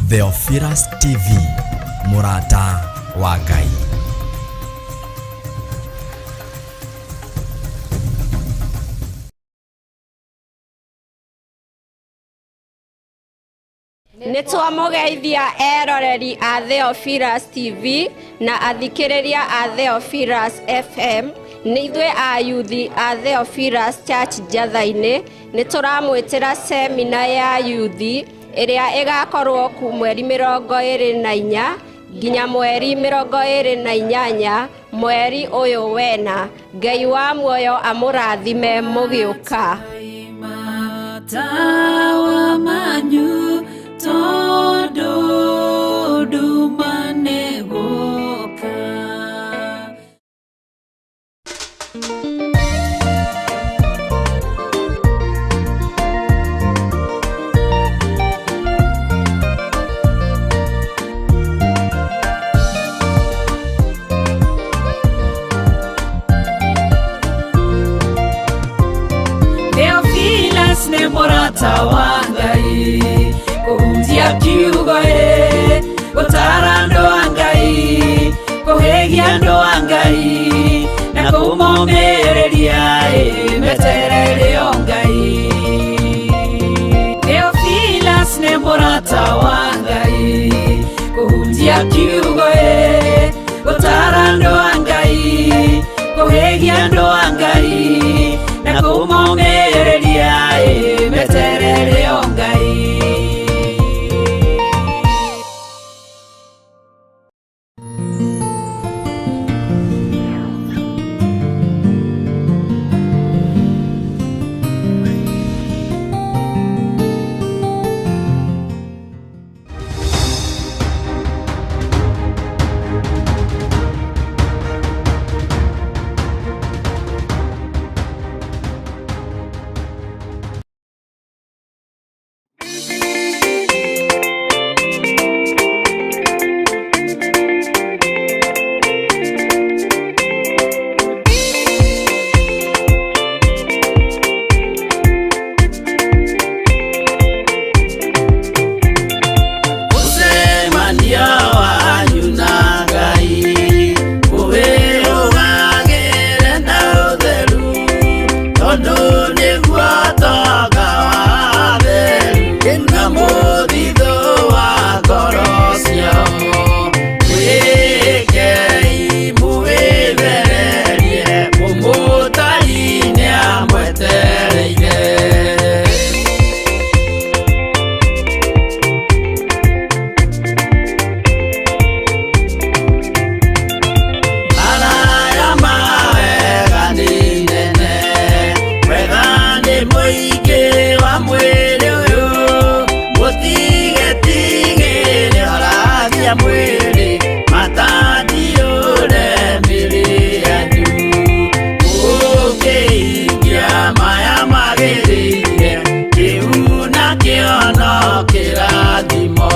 Theophilus TV, mũrata wa Ngai. Nĩ twamũgeithia eroreri a Theophilus TV na athikĩrĩria a Theophilus FM. Nĩ ithuĩ a yuthi a Theophilus Church Njatha-inĩ, nĩ tũramwĩtĩra semina ya yuthi ĩrĩa ĩgakorwo ku mweri 24 nginya mweri 28 mweri ũyũ wena. Ngai wa muoyo amũrathime mũgĩũka. Matawa manyu tondũ nduma nĩgũka. Theophilus nĩ mũrata wa Ngai, kũhunjia kiugo ĩ, gũtara andũ a Ngai, kũhĩgia andũ a Ngai, na kũmomĩrĩria ĩ, meterere o Ngai. Theophilus nĩ mũrata wa Ngai, kũhunjia kiugo ĩ, gũtara andũ a Ngai, kũhĩgia andũ a Ngai, na kũmomĩrĩria ĩ, meterere o Ngai. Mũcemanio wanyu na Ngai mũwĩrũgagĩre na ũtheru, tondũ nĩguo ũtonga wa atheru na mũthithũ wa ngoro ciao. Mwĩkei mũwĩthererie, mũmũtari nĩamwetereire. Maraya mawega nĩ nene, wega nĩ mũingĩ wa mwĩrĩ ũyũ, mũtigetigĩre ũrathia mwĩrĩ, matandiũre mĩrĩ yanyu. Mũkĩhingia maya magĩrĩire, kĩu nakĩo no kĩrathimo.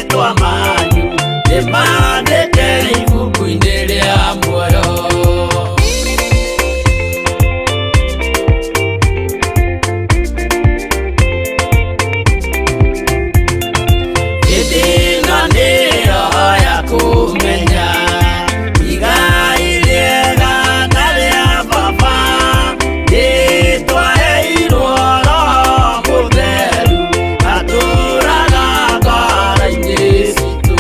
marĩtwa manyu nĩ mandĩke ibuku-inĩ rĩa muoyo. Hĩndĩ ĩno nĩyo ya kũmenya igai rĩega na rĩa baba, nĩtwaheirwo Roho Mũtheru atũũraga ngoro-inĩ citũ.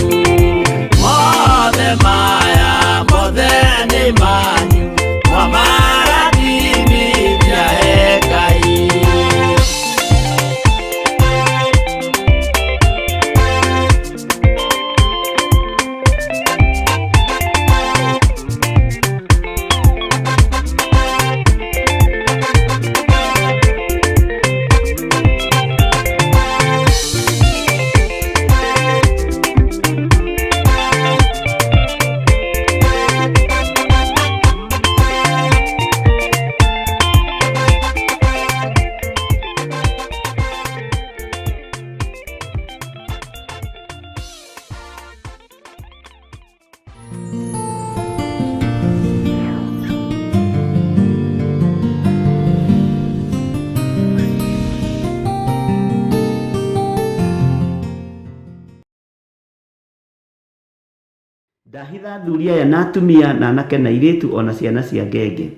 Mothe maya mothe nĩ manyu, mwamarathimithia he Ngai. Ndahitha athuri aya na atumia na anake na airĩtu ona ciana cia ngenge,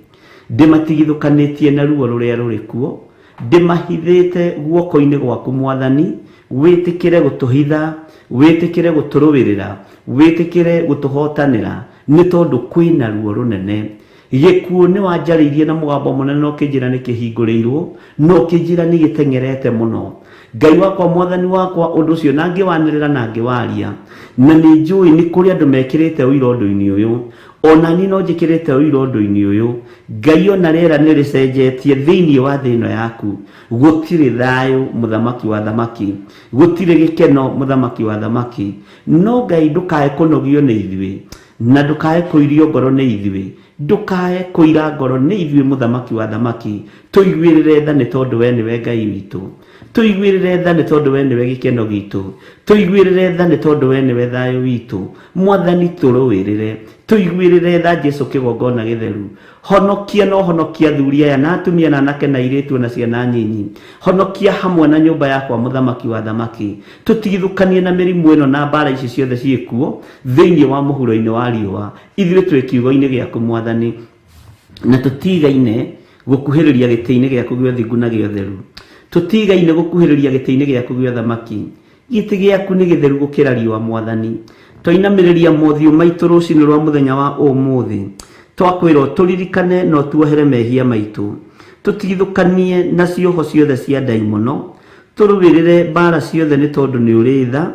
ndĩmatigithũkanĩtie na ruo rũrĩa rũrĩ kuo, ndĩmahithĩte guoko-inĩ gwaku Mwathani, wĩtĩkĩre gũtũhitha, wĩtĩkĩre gũtũrũĩrĩra, wĩtĩkĩre gũtũhotanĩra, nĩ tondũ kwĩna ruo rũnene. Gĩkuũ nĩ wanjarĩirie na mũgambo mũnene na ũkĩnjĩra nĩ kĩhingũrĩirwo, na ũkĩnjĩra nĩ gĩteng'erete mũno. Ngai wakwa Mwathani wakwa, ũndũ ũcio na ngĩwanĩrĩra na ngĩwaria, na nĩ njũĩ nĩ kũrĩ andũ mekĩrĩte ũira ũndũ-inĩ ũyũ, ona niĩ no njĩkĩrĩte ũira ũndũ-inĩ ũyũ. Ngai ona rĩera nĩ rĩcenjetie thĩinĩ wa thĩ ĩno yaku. Gũtirĩ thayũ mũthamaki wa thamaki, gũtirĩ gĩkeno mũthamaki wa thamaki. No Ngai ndũkae kũnogio nĩ ithuĩ, na ndũkae kũirio ngoro nĩ ithuĩ, ndũkae kũira ngoro nĩ ithuĩ mũthamaki wa thamaki. Tũiguĩrĩre tha nĩ tondũ we nĩwe Ngai witũ, tũiguĩrĩre tha nĩ tondũ we nĩwe gĩkeno gitũ, tũiguĩrĩre tha nĩ tondũ we nĩwe thayũ witũ. Mwathani tũrũĩrĩre, tũiguĩrĩre tha Jesu kĩgongona gĩtheru. Honokia no honokia athuri aya na atumia na anake na airĩtu na ciana nyinyi, honokia hamwe na nyũmba yakwa mũthamaki wa thamaki. Tũtigithũkanie na mĩrimũ ĩno na mbara ici ciothe ciĩkuo thĩinĩ wa mũhuro-inĩ wa riũa. Ithuĩ twĩ kiugo-inĩ gĩaku Mwathani, na tũtigaine gũkuhĩrĩria gĩtĩ-inĩ gĩaku gĩa ũthingu na gĩa ũtheru, tũtigaine gũkuhĩrĩria gĩtĩ-inĩ gĩaku gĩa ũthamaki. Gĩtĩ gĩaku nĩ gĩtheru gũkĩra riũa Mwathani. Twainamĩrĩria mothiũ maitũ rũcinĩ rwa mũthenya wa ũmũthĩ, twakwĩrwo tũririkane na ũtuohere mehia maitũ, tũtigithũkanie na cioho ciothe cia ndaimono, tũrũĩrĩre mbara ciothe nĩ tondũ nĩ ũrĩ tha.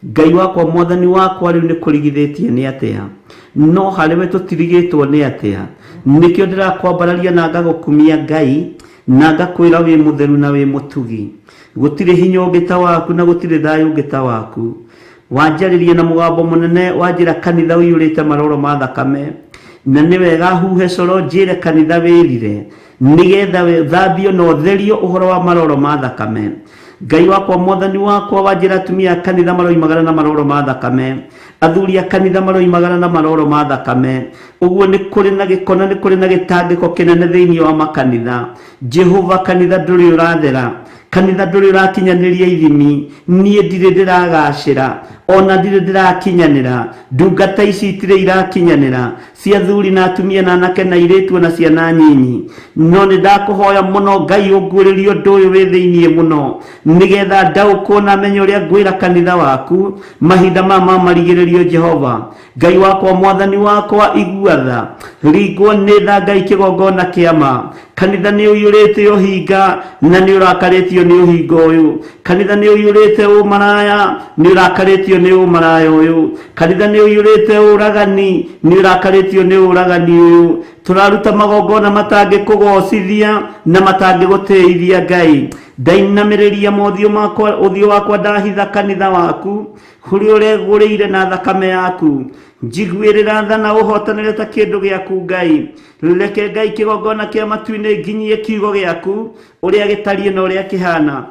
Ngai wakwa Mwathani wakwa, rĩu nĩ kũrigithĩtie nĩ atĩa, no harĩ we tũtirigĩtwo nĩ atĩa. Nĩkĩo ndĩrakwambararia na ngagũkumia Ngai, na ngakwĩra wĩ mũtheru na wĩ mũtugi. Gũtirĩ hinya ũngĩ ta waku na gũtirĩ thayũ ũngĩ ta waku. Wanjarĩria na mũgambo mũnene, wanjĩra kanitha ũiyũrĩte maroro ma thakame, na nĩ wega huhe coro njĩre kanitha wĩrire, nĩgetha thambio na ũtherio ũhoro wa maroro ma thakame. Ngai wakwa Mwathani wakwa, wanjĩra atumia a kanitha maroimagara na maroro ma thakame, athuri a kanitha maroimagara na maroro ma thakame. Ũguo nĩ kũrĩ na gĩko na nĩ kũrĩ na gĩtangĩko kĩnene thĩinĩ wa makanitha. Jehova, kanitha ndũrĩ ũrathera, kanitha ndũrĩ ũrakinyanĩria ithimi. Niĩ ndirĩ ndĩragacĩra, ona ndirĩ ndĩrakinyanĩra, ndungata ici itirĩ irakinyanĩra, cia athuri na atumia na anake na airĩtu na ciana nyinyi. No nĩ ndakũhoya mũno Ngai ũnguũrĩrie ũndũ ũyũ wĩ thĩinĩ mũno, nĩgetha ndaũkwo na menye ũrĩa ngwĩra kanitha waku mahinda maya ma marigĩrĩrio. Jehova Ngai wakwa Mwathani wakwa, igua tha, ringwo nĩ tha Ngai kĩgongona kĩa ma. Kanitha nĩ ũiyũrĩte ũhinga na nĩ ũrakarĩtio nĩ ũhinga ũyũ. Kanitha nĩ ũiyũrĩte ũmaraya, nĩ ũrakarĩtio nĩ ũmaraya ũyũ. Kanitha nĩ ũiyũrĩte ũragani, nĩ ũrakarĩtio nĩ ũragani ũyũ. Tũraruta magongona matangĩkũgocithia na matangĩgũtĩithia Ngai. Ndainamĩrĩria mothiũ makwa, ũthiũ wakwa ndahitha kanitha waku kũrĩa ũregũrĩire na thakame yaku. Njiguĩrĩra tha na ũhotanĩre ta kĩndũ gĩaku Ngai. Reke Ngai kĩgongona kĩa matu-inĩ nginyie kiugo gĩaku ũrĩa gĩtariĩ na ũrĩa kĩhana.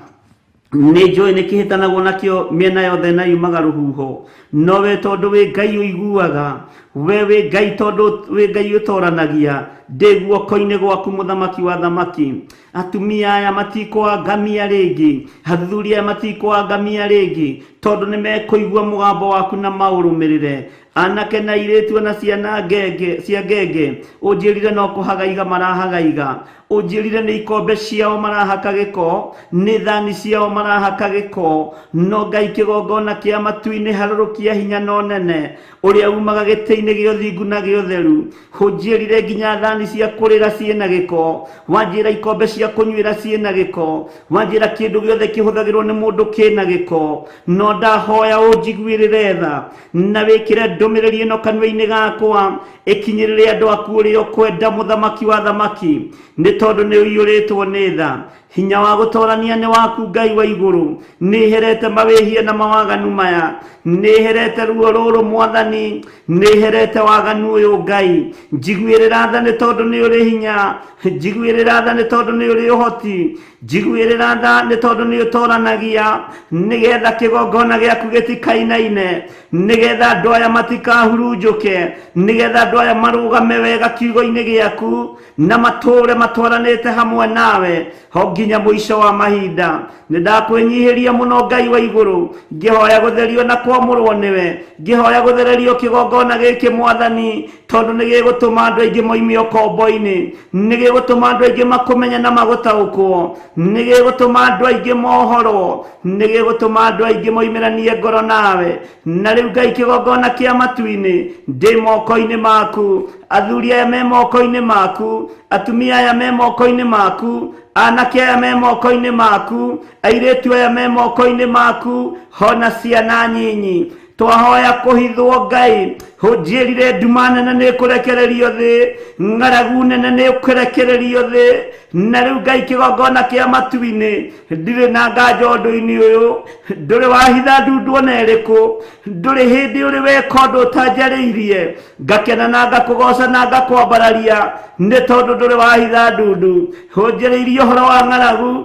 Nĩ njũĩ nĩ kĩhĩtanagwo nakĩo mĩena yothe na yumaga rũhuho, no we tondũ wĩ Ngai ũiguaga, we wĩ Ngai tondũ wĩ Ngai ũtoranagia, ndĩ guoko-inĩ gwaku mũthamaki wa thamaki. Atumia aya matikũangamia rĩngĩ, athuri aya matikũangamia rĩngĩ, tondũ nĩ mekũigua mũgambo waku na maũrũmĩrĩre. Anake na airĩtu ona ciana ngenge cia ngenge, ũnjĩrire no kũhagaiga marahagaiga, ũnjĩrire nĩ ikombe ciao marahaka gĩko, nĩ thani ciao marahaka gĩko, no Ngai kĩgongona kĩa matu-inĩ harũrũkia hinya na ũnene ũrĩa umaga gĩtĩ-inĩ gĩa ũthingu na gĩa ũtheru. Ũnjĩrire nginya thani cia kũrĩra ciĩna gĩko, wanjĩra ikombe cia kũnyuĩra ciĩna gĩko, wanjĩra kĩndũ gĩothe kĩhũthagĩrwo nĩ mũndũ kĩna gĩko, no ndahoya ũnjiguĩrĩre tha na wĩkĩre ndũmĩrĩri ĩno kanua-inĩ gakwa ĩkinyĩrĩre andũ aku ũrĩa ũkwenda, mũthamaki wa thamaki, nĩ tondũ nĩ ũiyũrĩtwo nĩ tha. Hinya wa gũtorania nĩ waku Ngai wa igũrũ. Nĩ herete mawĩhia na mawaganu maya, nĩ herete ruo rũrũ Mwathani, nĩ herete waganu ũyũ Ngai. Njiguĩrĩra tha nĩ tondũ nĩ ũrĩ hinya, njiguĩrĩra tha nĩ tondũ nĩ ũrĩ ũhoti, njiguĩrĩra tha nĩ tondũ nĩ ũtoranagia, nĩgetha kĩgongona gĩaku gĩtikainaine, nĩgetha andũ aya matikahurunjũke, nĩgetha andũ aya marũgame wega kiugo-inĩ gĩaku na matũũre matwaranĩte hamwe nawe ho nginya mũico wa mahinda. Nĩ ndakwĩnyihĩria mũno Ngai wa igũrũ, ngĩhoya gũtherio na kwamũrwo nĩwe, ngĩhoya gũthererio kĩgongona gĩkĩ Mwathani, tondũ nĩ gĩgũtũma andũ aingĩ moime ũkombo-inĩ, nĩ gĩgũtũma andũ aingĩ makũmenye na magũtaũkwo, nĩ gĩgũtũma andũ aingĩ mohorwo, nĩ gĩgũtũma andũ aingĩ moimĩranie ngoro nawe. Na rĩu Ngai kĩgongona kĩa matu-inĩ, ndĩ moko-inĩ maku, athuri aya me moko-inĩ maku, atumia aya me moko-inĩ maku, anake aya me moko-inĩ maku, airĩtu aya me moko-inĩ maku, hona ciana nyinyi. Twahoya kũhithwo Ngai, ũnjĩrire nduma nene nĩ ĩkũrekererio thĩ, ng'aragu nene nĩ ĩkũrekererio thĩ. Na rĩu Ngai kĩgongona kĩa matu-inĩ, ndirĩ na nganja ũndũ-inĩ ũyũ, ndũrĩ wahitha ndundu ona ĩrĩkũ, ndũrĩ hĩndĩ ũrĩ weka ũndũ ũtanjarĩirie, ngakena na ngakũgoca na ngakwambararia, nĩ tondũ ndũrĩ wahitha ndundu. Ũnjĩrĩirie ũhoro wa ng'aragu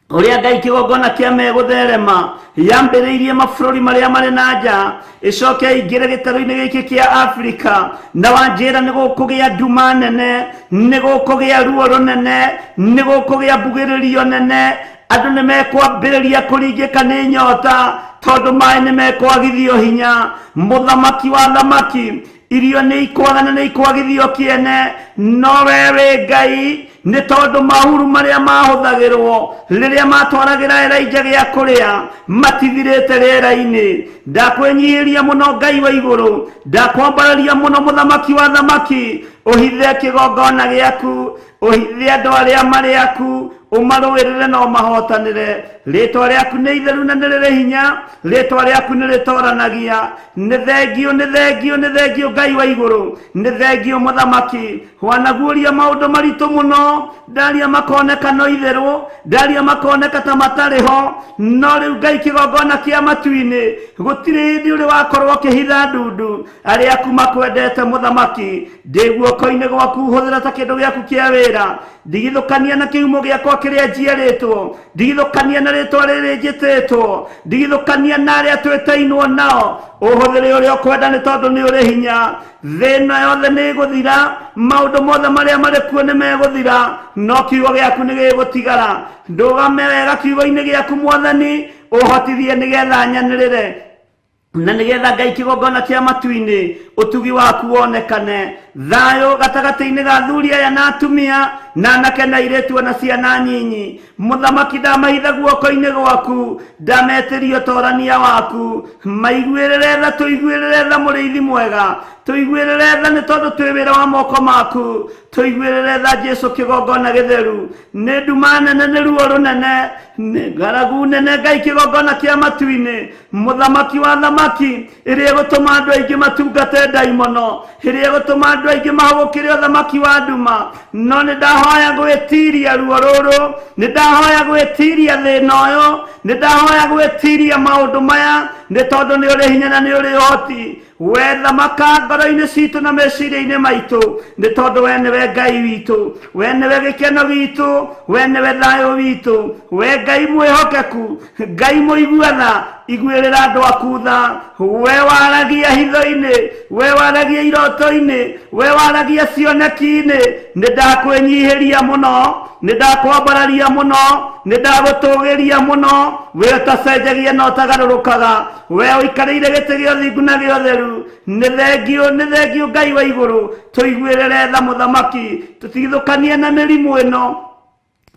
ũrĩa Ngai kĩgongona kĩa megũtherema yambĩrĩirie mabũrũri marĩa marĩ na nja, ĩcoke ĩingĩre gĩtarũ-inĩ gĩkĩ kĩa Afrika, na wanjĩra nĩ gũkũgĩa nduma nene, nĩ gũkũgĩa ruo rũnene, nĩ gũkũgĩa mbugĩrĩrio nene, andũ nĩ mekwambĩrĩria kũringĩka nĩ nyota tondũ maĩ nĩ mekwagithio hinya. Mũthamaki wa thamaki, irio nĩ ikwaga na nĩ ikwagithio kĩene, no we wĩ Ngai, nĩ tondũ mahuru marĩa mahũthagĩrwo rĩrĩa matwaragĩra Elijah gĩa kũrĩa matithirĩte rĩera-inĩ. Ndakwĩnyihĩria mũno Ngai wa igũrũ, ndakwambararia mũno mũthamaki wa thamaki, ũhithe kĩgongona gĩaku, ũhithe andũ arĩa marĩ aku, ũmarũĩrĩre na ũmahotanĩre. Rĩtwa rĩaku nĩ itheru na nĩ rĩrĩ hinya, rĩtwa rĩaku nĩ rĩtoranagia. Nĩ thengio, nĩ thengio, nĩ thengio Ngai wa igũrũ, nĩ thengio mũthamaki. Wanaguũria maũndũ maritũ mũno, ndaria makoneka no itherũ, ndaria makoneka ta matarĩ ho, no rĩu Ngai kĩgongona kĩa matu-inĩ, gũtirĩ hĩndĩ ũrĩ wakorwo ũkĩhitha ndundu arĩa aku makwendete mũthamaki. Ndĩ guoko-inĩ gwaku, hũthĩra ta kĩndũ gĩaku kĩa wĩra, ndigithũkania na kĩhumo gĩakwa kĩrĩa njiarĩtwo, ndigithũkania na rĩtwa rĩrĩ njĩtĩtwo, ndigithũkania na arĩa twĩtainwo nao, ũhũthĩre ũrĩa ũkwenda nĩ tondũ nĩ ũrĩ hinya. Thĩ ĩno yothe nĩ ĩgũthira, maũndũ mothe marĩa marĩ kuo nĩ megũthira, no kiugo gĩaku nĩ gĩgũtigara. Ndũgame wega kiugo-inĩ gĩaku Mwathani, ũhotithie nĩgetha nyanĩrĩre, na nĩgetha Ngai kĩgongona kĩa matu-inĩ ũtugi waku wonekane. Thayũ gatagatĩ-inĩ ga athuri aya na atumia, na anake na airĩtu ona ciana nyinyi. Mũthamaki, ndamahitha guoko-inĩ gwaku, ndametĩria ũtorania waku. Maiguĩrĩre tha, tũiguĩrĩre tha mũrĩithi mwega, tũiguĩrĩre tha nĩ tondũ twĩ wĩra wa moko maku. Tũiguĩrĩre tha Jesu kĩgongona gĩtheru. Nĩ nduma nene, nĩ ruo rũnene, nĩ ng'aragu nene Ngai kĩgongona kĩa matu-inĩ, mũthamaki wa thamaki, ĩrĩa ĩgũtũma andũ aingĩ matungate ndaimono, ĩrĩa ĩgũtũma andũ aingĩ mahũgũkĩre ũthamaki wa nduma. No nĩ ndahoya gwĩtiria ruo rũrũ, nĩ ndahoya gwĩtiria thĩna ũyũ, nĩ ndahoya gwĩtiria maũndũ maya, nĩ tondũ nĩ ũrĩ hinya na nĩ ũrĩ ũhoti. We thamaka ngoro-inĩ citũ na meciria-inĩ maitũ, nĩ tondũ we nĩwe Ngai witũ, we nĩwe gĩkeno gitũ, we nĩwe thayũ witũ, we Ngai mwĩhokeku, Ngai mũiguana, iguĩrĩra andũ aku tha. We waragia hitho-inĩ, we waragia iroto-inĩ, we waragia cioneki-inĩ, nĩ ndakwĩnyihĩria mũno, nĩ ndakwambararia mũno, nĩ ndagũtũgĩria mũno, we ũtacenjagia na ũtagarũrũkaga, we ũikarĩire gĩtĩ gĩa ũthingu na gĩa ũtheru. Nĩ thengiũ, nĩ thengiũ Ngai wa igũrũ, tũiguĩrĩre tha mũthamaki, tũtigithũkanie na mĩrimũ ĩno,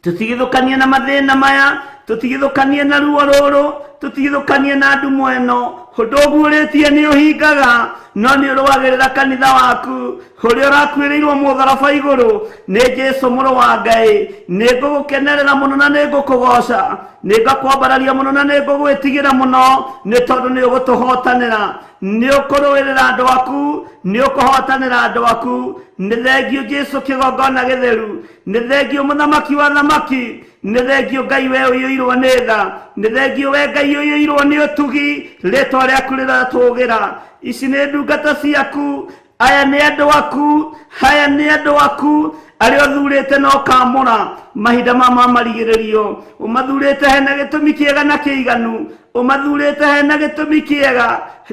tũtigithũkanie na mathĩna maya, tũtigithũkanie na ruo rũrũ, tũtigithũkanie na ndumo ĩno. Ũndũ ũguũrĩtie nĩ ũhingaga, no nĩ ũrũagĩrĩra kanitha waku ũrĩa ũrakuĩrĩirwo mũtharaba igũrũ nĩ Jesu mũrũ wa Ngai. Nĩ ngũgũkenerera mũno na nĩ ngũkũgoca, nĩ ngakwambararia mũno na nĩ ngũgwĩtigĩra mũno, nĩ tondũ nĩ ũgũtũhotanĩra, nĩ ũkũrũĩrĩra andũ aku, nĩ ũkũhotanĩra andũ aku. Nĩ thengiũ Jesu kĩgongona gĩtheru, nĩ thengiũ mũthamaki wa thamaki, nĩ thengiũ Ngai we ũiyũirwo nĩ tha, nĩ thengiũ we Ngai ũiyũirwo nĩ ũtugi, rĩtwa rĩaku rĩratũgĩra. Ici nĩ ndungata ciaku, aya nĩ andũ aku, aya nĩ andũ aku arĩa ũthurĩte na ũkamũra mahinda ma marigĩrĩrio. Ũmathurĩte hena gĩtũmi kĩega na kĩiganu, ũmathurĩte hena gĩtũmi kĩega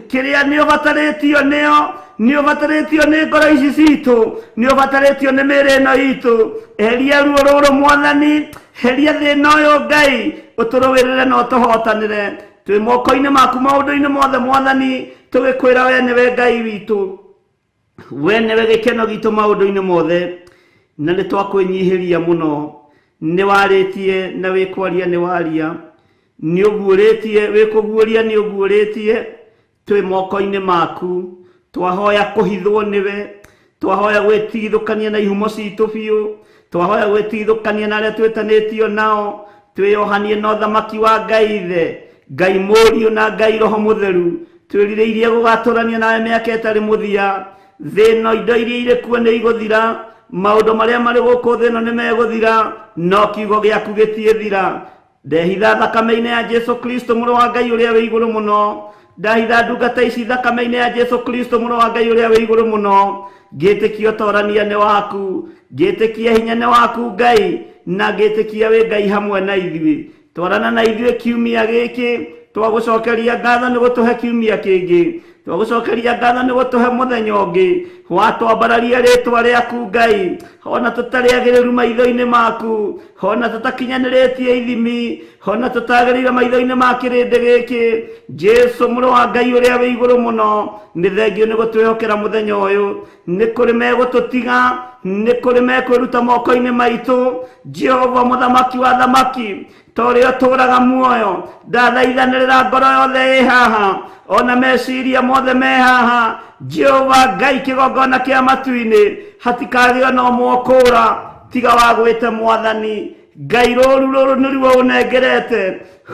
kĩrĩa nĩ ũbatarĩtio nĩo, nĩ ũbatarĩtio nĩ ngoro ici citũ, nĩ ũbatarĩtio nĩ mĩĩrĩ ĩno itũ. Eheria ruo rũrũ Mwathani, heria thĩna ũyũ Ngai, ũtũrũĩrĩre na ũtũhotanĩre. Twĩ moko-inĩ maku maũndũ-inĩ mothe Mwathani, tũgĩkwĩra we nĩwe Ngai witũ, we nĩwe gĩkeno gitũ maũndũ-inĩ mothe, na nĩ twakwĩnyihĩria mũno. Nĩ warĩtie na wĩkwaria nĩ waria, nĩ ũguũrĩtie wĩkũguũria nĩ ũguũrĩtie. Twĩ moko-inĩ maku, twahoya kũhithwo nĩwe, twahoya gwĩtigithũkania na ihumo citũ biũ, twahoya gwĩtigithũkania na arĩa twĩtanĩtio nao, twĩyohanie na ũthamaki wa Ngai Ithe, Ngai Mũriũ na Ngai Roho Mũtheru. Twĩrirĩirie gũgatũrania nawe mĩaka ĩtarĩ mũthia. Thĩ ĩno indo iria irĩ kuo nĩ igũthira, maũndũ marĩa marĩ gũkũ thĩ ĩno nĩ megũthira, no kiugo gĩaku gĩtiĩthira. Ndehitha thakame-inĩ ya Jesu Kristo mũrũ wa Ngai ũrĩa wĩ igũrũ mũno, ndahitha ndungata ici thakame-inĩ ya Jesu Kristo mũrũ wa Ngai ũrĩa wĩ igũrũ mũno. Ngĩtĩkia ũtorania nĩ waku, ngĩtĩkia hinya nĩ waku Ngai, na ngĩtĩkia wĩ Ngai hamwe na ithuĩ. Twarana na ithuĩ kiumia gĩkĩ, twagũcokeria ngatho nĩ gũtũhe kiumia kĩngĩ, twagũcokeria ngatho nĩ gũtũhe mũthenya ũngĩ. Watwambararia rĩtwa rĩaku Ngai, ona tũtarĩ agĩrĩru maitho-inĩ maku, ona tũtakinyanĩrĩtie ithimi, ona tũtagĩrĩire maitho-inĩ ma kĩrĩndĩ gĩkĩ. Jesu mũrũ wa Ngai ũrĩa wĩ igũrũ mũno, nĩ thengiũ nĩ gũtwĩhokera mũthenya ũyũ. Nĩ kũrĩ megũtũtiga, nĩ kũrĩ mekwĩruta moko-inĩ maitũ. Jehova mũthamaki wa thamaki, ta ũrĩa ũtũũraga muoyo, ndathaithanĩrĩra ngoro yothe ĩ haha, ona meciria mothe me haha. Jehova Ngai kĩgongona kĩa matu-inĩ, hatikagĩo na ũmwe ũkũũra tiga wagwĩte Mwathani Ngai. Rũru rũrũ nĩruo ũnengerete,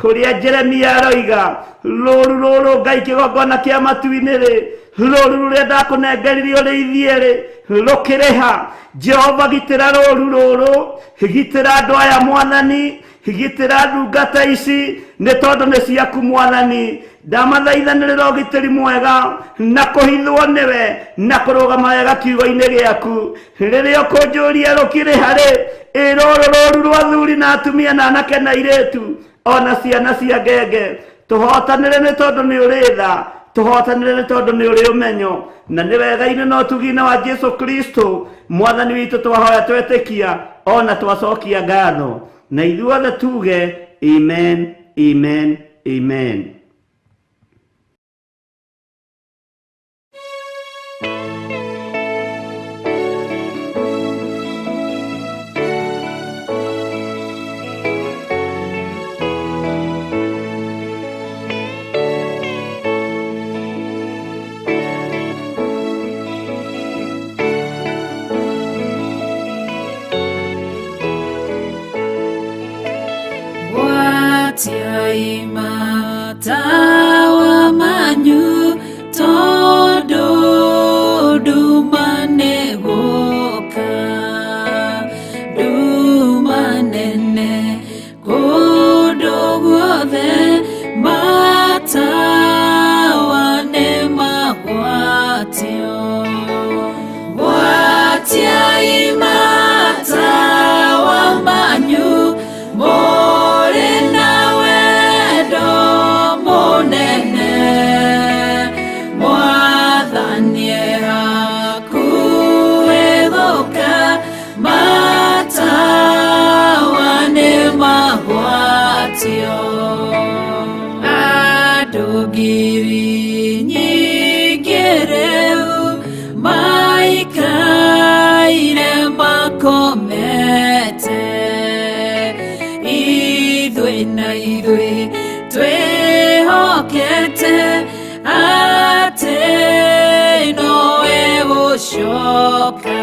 ũrĩa Jeremia aroiga, rũru rũrũ Ngai kĩgongona kĩa matu-inĩ rĩ, rũru rũrĩa ndakũnengerire ũrĩithie rĩ, rũkĩrĩha. Jehova gitĩra rũru rũrũ, gitĩra andũ aya Mwathani, gitĩra ndungata ici, nĩ tondũ nĩ ciaku Mwathani. Ndamathaithanĩrĩra ũgitĩri mwega na kũhithwo nĩwe na kũrũgama wega kiugo-inĩ gĩaku. Rĩrĩa ũkũnjũria rũkĩrĩ harĩ ĩ rũrũ rũru rwa athuri na atumia na anake na airĩtu ona ciana cia ngenge, tũhotanĩre nĩ tondũ nĩ ũrĩ tha, tũhotanĩre nĩ tondũ nĩ ũrĩ ũmenyo, na nĩ wega-inĩ na ũtugi-inĩ wa Jesu Kristo Mwathani witũ twahoya twetĩkia ona twacokia ngatho, na ithuothe tuge amen, amen, amen. Gwatiai matawa manyu tondũ nduma nĩ gũka, nduma nene kũndũ guothe, matawa nĩ magwatie. Magwatio Gwatiai matawa manyu Mũrĩ na wendo mũnene Mwathani e hakuhĩ gũka Matawa nĩ magwatio Andũ ngiri nyingĩ rĩu maikaire makomete ithuĩ na ithuĩ twĩhokete atĩ nowe gũcoka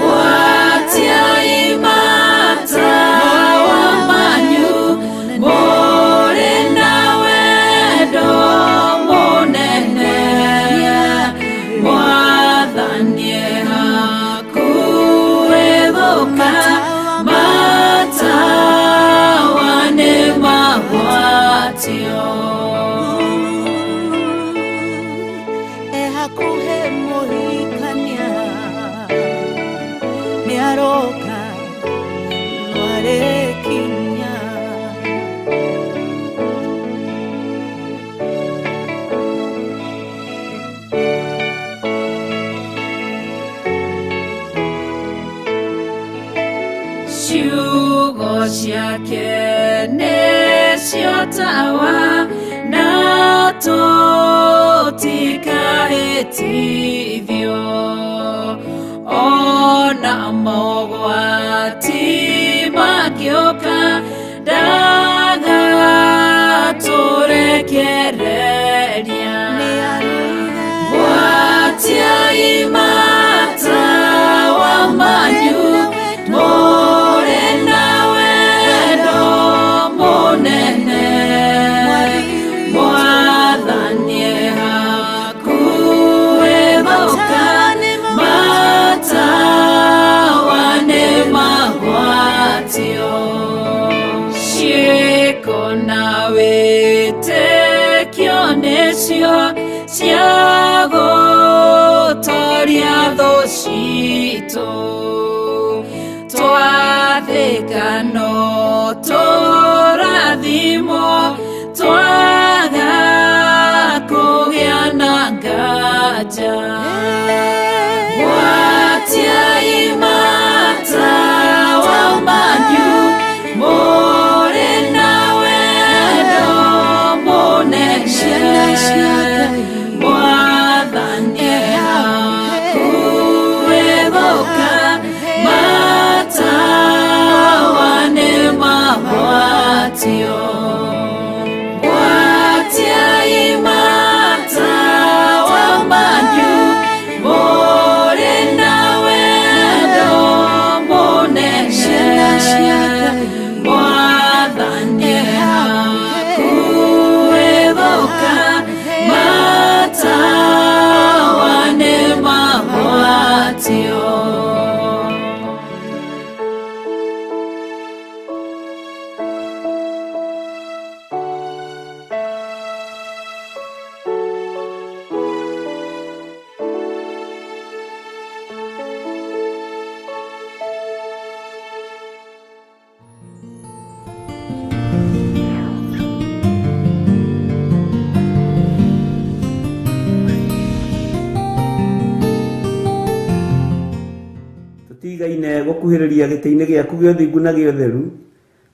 Gwatiai matawa manyu mũrĩ na wendo mũnene Mwathani e hakuhĩ gũka matawa nĩ magwatio Ehakuhe mũhikania nĩaroka nĩarĩkinya Ciugo ciake nĩcio tawa na tũtikahĩtithio ona mogwati mangĩũka ndagatũrekereria Gwatiai matawa manyu mũrĩ na wendo mũnene Mwathani e hakuhĩ gũka matawa nĩ magwatio Ciĩko na wĩtĩkio nĩcio cia gũtoria thũ citũ Twathĩka no tũrathimwo twaga kũgĩa na nganja Gwatiai matawa manyu mũrĩ na wendo mũnene Mwathani e hakuhĩ gũka matawa nĩ magwatio Gwatiai matawa manyu mũrĩ na wendo mũnene Mwathani e hakuhĩ gũka matawa nĩ magwatio Tũtigaine gũkuhĩrĩria gĩtĩ-inĩ gĩaku gĩa ũthingu na gĩa ũtheru,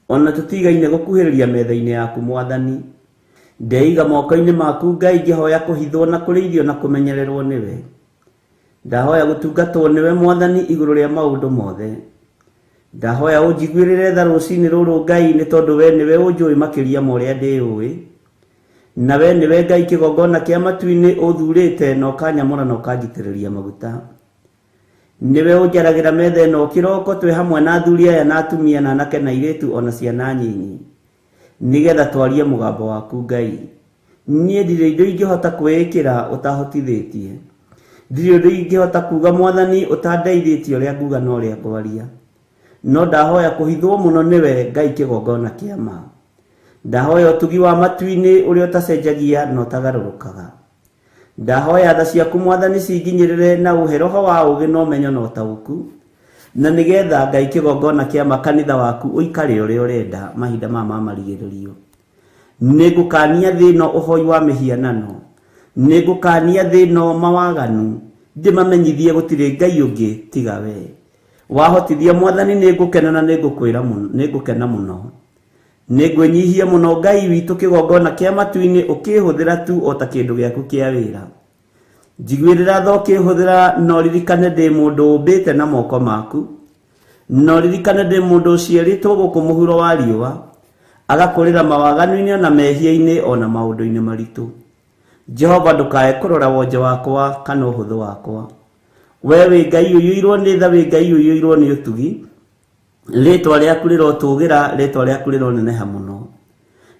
ona tũtigaine gũkuhĩrĩria metha-inĩ yaku Mwathani. Ndeiga moko-inĩ maku Ngai ngĩhoya kũhithwo na kũrĩithio na kũmenyererwo nĩwe. Ndahoya gũtungatwo nĩwe Mwathani igũrũ rĩa maũndũ mothe. Ndahoya ũnjiguĩrĩre tha rũcinĩ rũrũ Ngai nĩ tondũ we nĩwe ũnjũĩ makĩria ma ũrĩa ndĩũĩ. Na we nĩwe Ngai kĩgongona kĩa matu-inĩ ũthurĩte na ũkanyamũra na ũkanjitĩrĩria maguta. Nĩwe ũnjaragĩra metha ĩno kĩroko twĩ hamwe na athuri aya na atumia na anake na airĩtu ona ciana nyinyi nĩgetha twarie mũgambo waku Ngai. Niĩ ndirĩ indo ingĩhota kwĩĩkĩra ũtahotithĩtie. Ndirĩ ũndũ ingĩhota kuga Mwathani ũtandeithĩtie ũrĩa nguga na ũrĩa ngwaria. No ndahoya kũhithwo mũno nĩwe Ngai kĩgongona kĩa ma. Ndahoya ũtugi wa matu-inĩ ũrĩa ũtacenjagia na ũtagarũrũkaga. Ndahoya tha ciaku Mwathani cinginyĩrĩre na ũhe roho wa ũũgĩ na ũmenyo na ũtaũku, na nĩgetha Ngai kĩgongona kĩa makanitha waku ũikare ũrĩa ũrenda mahinda maya ma marigĩrĩrio. Nĩngũkania thĩ ĩno ũhoi wa mĩhianano, nĩngũkania thĩ ĩno mawaganu, ndĩmamenyithie gũtirĩ Ngai ũngĩ tiga we. Wahotithia Mwathani nĩngũkena na nĩngũkwĩra mũno, nĩngũkena mũno. Nĩngwĩnyihia mũno Ngai witũ kĩgongona kĩa matu-inĩ ũkĩhũthĩra tu o ta kĩndũ gĩaku kĩa wĩra. Njiguĩrĩra tha ũkĩhũthĩra na ũririkane ndĩ mũndũ ũmbĩte na moko maku, na ũririkane ndĩ mũndũ ũciarĩtwo gũkũ mũhuro wa riũa, agakũrĩra mawaganu-inĩ ona mehia-inĩ ona maũndũ-inĩ maritũ. Jehova ndũkae kũrora wonje wakwa kana ũhũthũ wakwa. We wĩ Ngai ũiyũirwo nĩ tha, wĩ Ngai ũiyũirwo nĩ ũtugi. Rĩtwa rĩaku rĩrotũgĩra, rĩtwa rĩaku rĩroneneha mũno.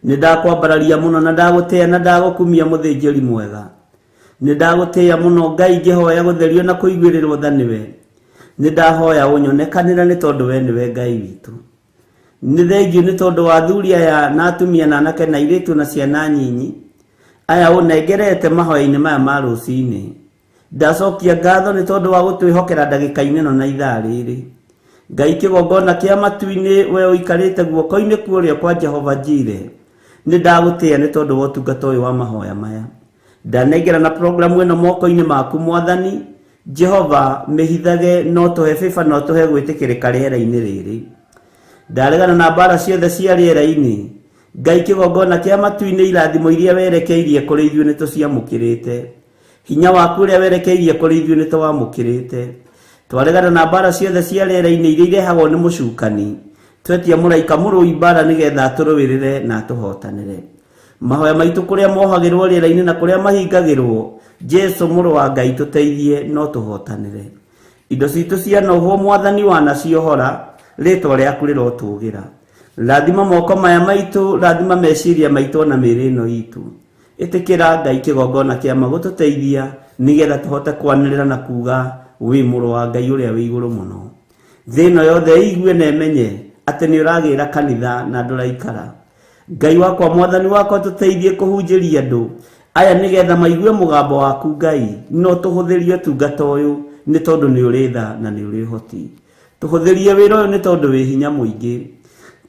Nĩ ndakwambararia mũno na ndagũtĩĩa na ndagũkumia mũthĩnjĩri mwega. Nĩ ndagũtĩĩa mũno Ngai ngĩhoya gũtherio na kũiguĩrĩrwo tha nĩwe. Nĩ ndahoya ũnyonekanĩre nĩ tondũ we nĩwe Ngai witũ. Nĩ thengiũ nĩ tondũ wa athuri aya na atumia na anake na airĩtu na ciana nyinyi aya ũnengerete mahoya-inĩ maya ma rũcinĩ. Ndacokia ngatho nĩ tondũ wa gũtwĩhokera ndagĩka-inĩ ĩno na ithaa rĩrĩ. Ngai kĩgongona kĩa matu-inĩ we ũikarĩte guoko-inĩ kuũrĩo kwa Jehova Jire, nĩ ndagũtĩĩa nĩ tondũ wa ũtungata ũyũ wa mahoya maya. Ndanengerana programu ĩno moko-inĩ maku Mwathani Jehova, mĩhithage no tũhe bĩba no tũhe gwĩtĩkĩrĩka rĩera-inĩ rĩrĩ. Ndaregana na mbara ciothe cia rĩera-inĩ. Ngai kĩgongona kĩa matu-inĩ irathimo iria werekeirie kũrĩ ithuĩ nĩ tũciamũkĩrĩte. Hinya waku ũrĩa werekeirie kũrĩ ithuĩ nĩ tũwamũkĩrĩte. Twaregana na mbara ciothe cia rĩera-inĩ iria irehagwo nĩ mũcukani. Twetia mũraika mũrũi mbara nĩgetha atũrũĩrĩre na atũhotanĩre. Mahoya maitũ kũrĩa mohagĩrwo rĩera-inĩ na kũrĩa mahingagĩrwo, Jesu mũrũ wa Ngai tũteithie no tũhotanĩre. Indo citũ cianohwo Mwathani wanaciohora, rĩtwa rĩaku rĩrotũgĩra. Rathima moko maya maitũ, rathima meciria maitũ ona mĩĩrĩ ĩno itũ. Ĩtĩkĩra Ngai kĩgongona kĩa ma gũtũteithia nĩgetha tũhote kwanĩrĩra na kuga wĩ mũrũ wa Ngai ũrĩa wĩ igũrũ mũno. Thĩ ĩno yothe ĩigue na ĩmenye atĩ nĩ ũragĩra kanitha na ndũraikara. Ngai wakwa Mwathani wakwa tũteithie kũhunjĩria andũ aya nĩgetha maigue mũgambo waku Ngai no tũhũthĩrie ũtungata ũyũ nĩ tondũ nĩ ũrĩ tha na nĩ ũrĩ ũhoti. Tũhũthĩrie wĩra ũyũ nĩ tondũ wĩ hinya mũingĩ.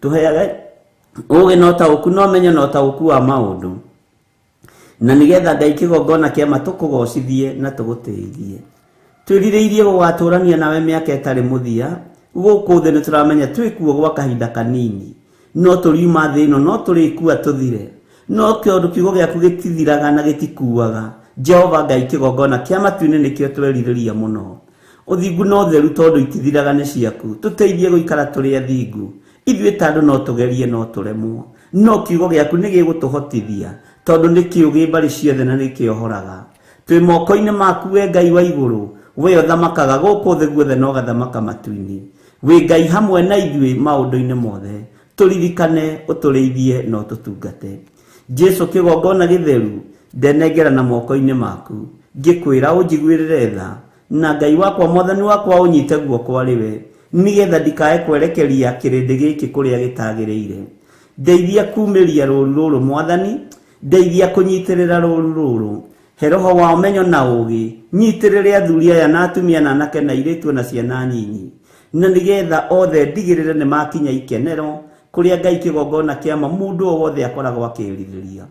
Tũheage ũũgĩ na ũtaũku na ũmenyo na ũtaũku wa maũndũ na nĩgetha Ngai kĩgongona kĩa ma tũkũgocithie na tũgũtĩithie. Twĩrirĩirie gũgatũrania nawe mĩaka ĩtarĩ mũthia gũkũ thĩ. Nĩ tũramenya twĩ kuo gwa kahinda kanini, no tũriuma thĩ ĩno, no tũrĩkua tũthire, no tondũ kiugo gĩaku gĩtithiraga na gĩtikuaga. Jehova Ngai kĩgongona kĩa matu-inĩ nĩkĩo twerirĩria mũno. Ũthingu na ũtheru tondũ itithiraga nĩ ciaku. Tũteithie gũikara tũrĩ athingu. Ithuĩ ta andũ no tũgerie no tũremwo, no kiugo gĩaku nĩ gĩgũtũhotithia tondũ nĩ kĩũgĩ mbarĩ ciothe na nĩ kĩohoraga. Twĩ moko-inĩ maku we Ngai wa igũrũ, we ũthamakaga gũkũ thĩ guothe na ũgathamaka matu-inĩ. Wĩ Ngai hamwe na ithuĩ maũndũ-inĩ mothe. Tũririkane, ũtũrĩithie na ũtũtungate. Jesu kĩgongona gĩtheru, ndenengerana moko-inĩ maku, ngĩkwĩra ũnjiguĩrĩre tha, na Ngai wakwa Mwathani wakwa ũnyite guoko arĩ we, nĩgetha ndikae kwerekeria kĩrĩndĩ gĩkĩ kũrĩa gĩtagĩrĩire. Ndeithia kumĩria rũũru rũrũ Mwathani, ndeithia kũnyitĩrĩra rũũru rũrũ. He roho wa ũmenyo na ũũgĩ, nyitĩrĩre athuri aya na atumia na anake na airĩtu na ciana nyinyi, na nĩgetha othe ndigĩrĩre nĩ makinya ikenero kũrĩa Ngai kĩgongona kĩa ma mũndũ o wothe akoragwo akĩrirĩria.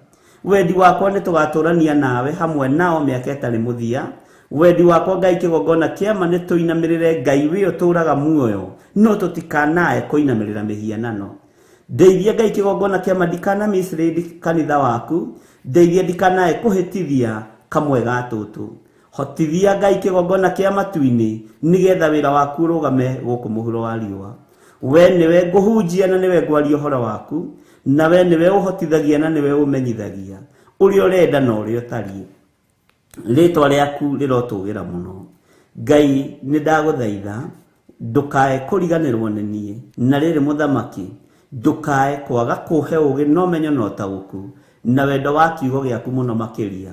Wendi wakwa nĩ tũgatũrania nawe hamwe nao mĩaka ĩtarĩ mũthia. Wendi wakwa Ngai kĩgongona kĩa ma nĩ tũinamĩrĩre Ngai wĩ ũtũraga muoyo, no tũtikanae kũinamĩrĩra mĩhianano. Ndeithia Ngai kĩgongona kĩa ma ndikana mislead kanitha waku, ndeithia ndikanae kũhĩtithia kamwe ga tũtũ. Hotithia Ngai kĩgongona kĩa matu-inĩ nĩgetha wĩra waku ũrũgame gũkũ mũhuro wa riũa. We nĩwe ngũhunjia na nĩwe ngwaria ũhoro waku, na we nĩwe ũhotithagia na nĩwe ũmenyithagia ũrĩa ũrenda na ũrĩa ũtariĩ. Rĩtwa rĩaku rĩrotũgĩra mũno. Ngai nĩ ndagũthaitha ndũkae kũriganĩrwo nĩ niĩ, na rĩrĩ mũthamaki ndũkae kwaga kũhe ũũgĩ na ũmenyo na ũtaũku na wendo wa kiugo gĩaku mũno makĩria,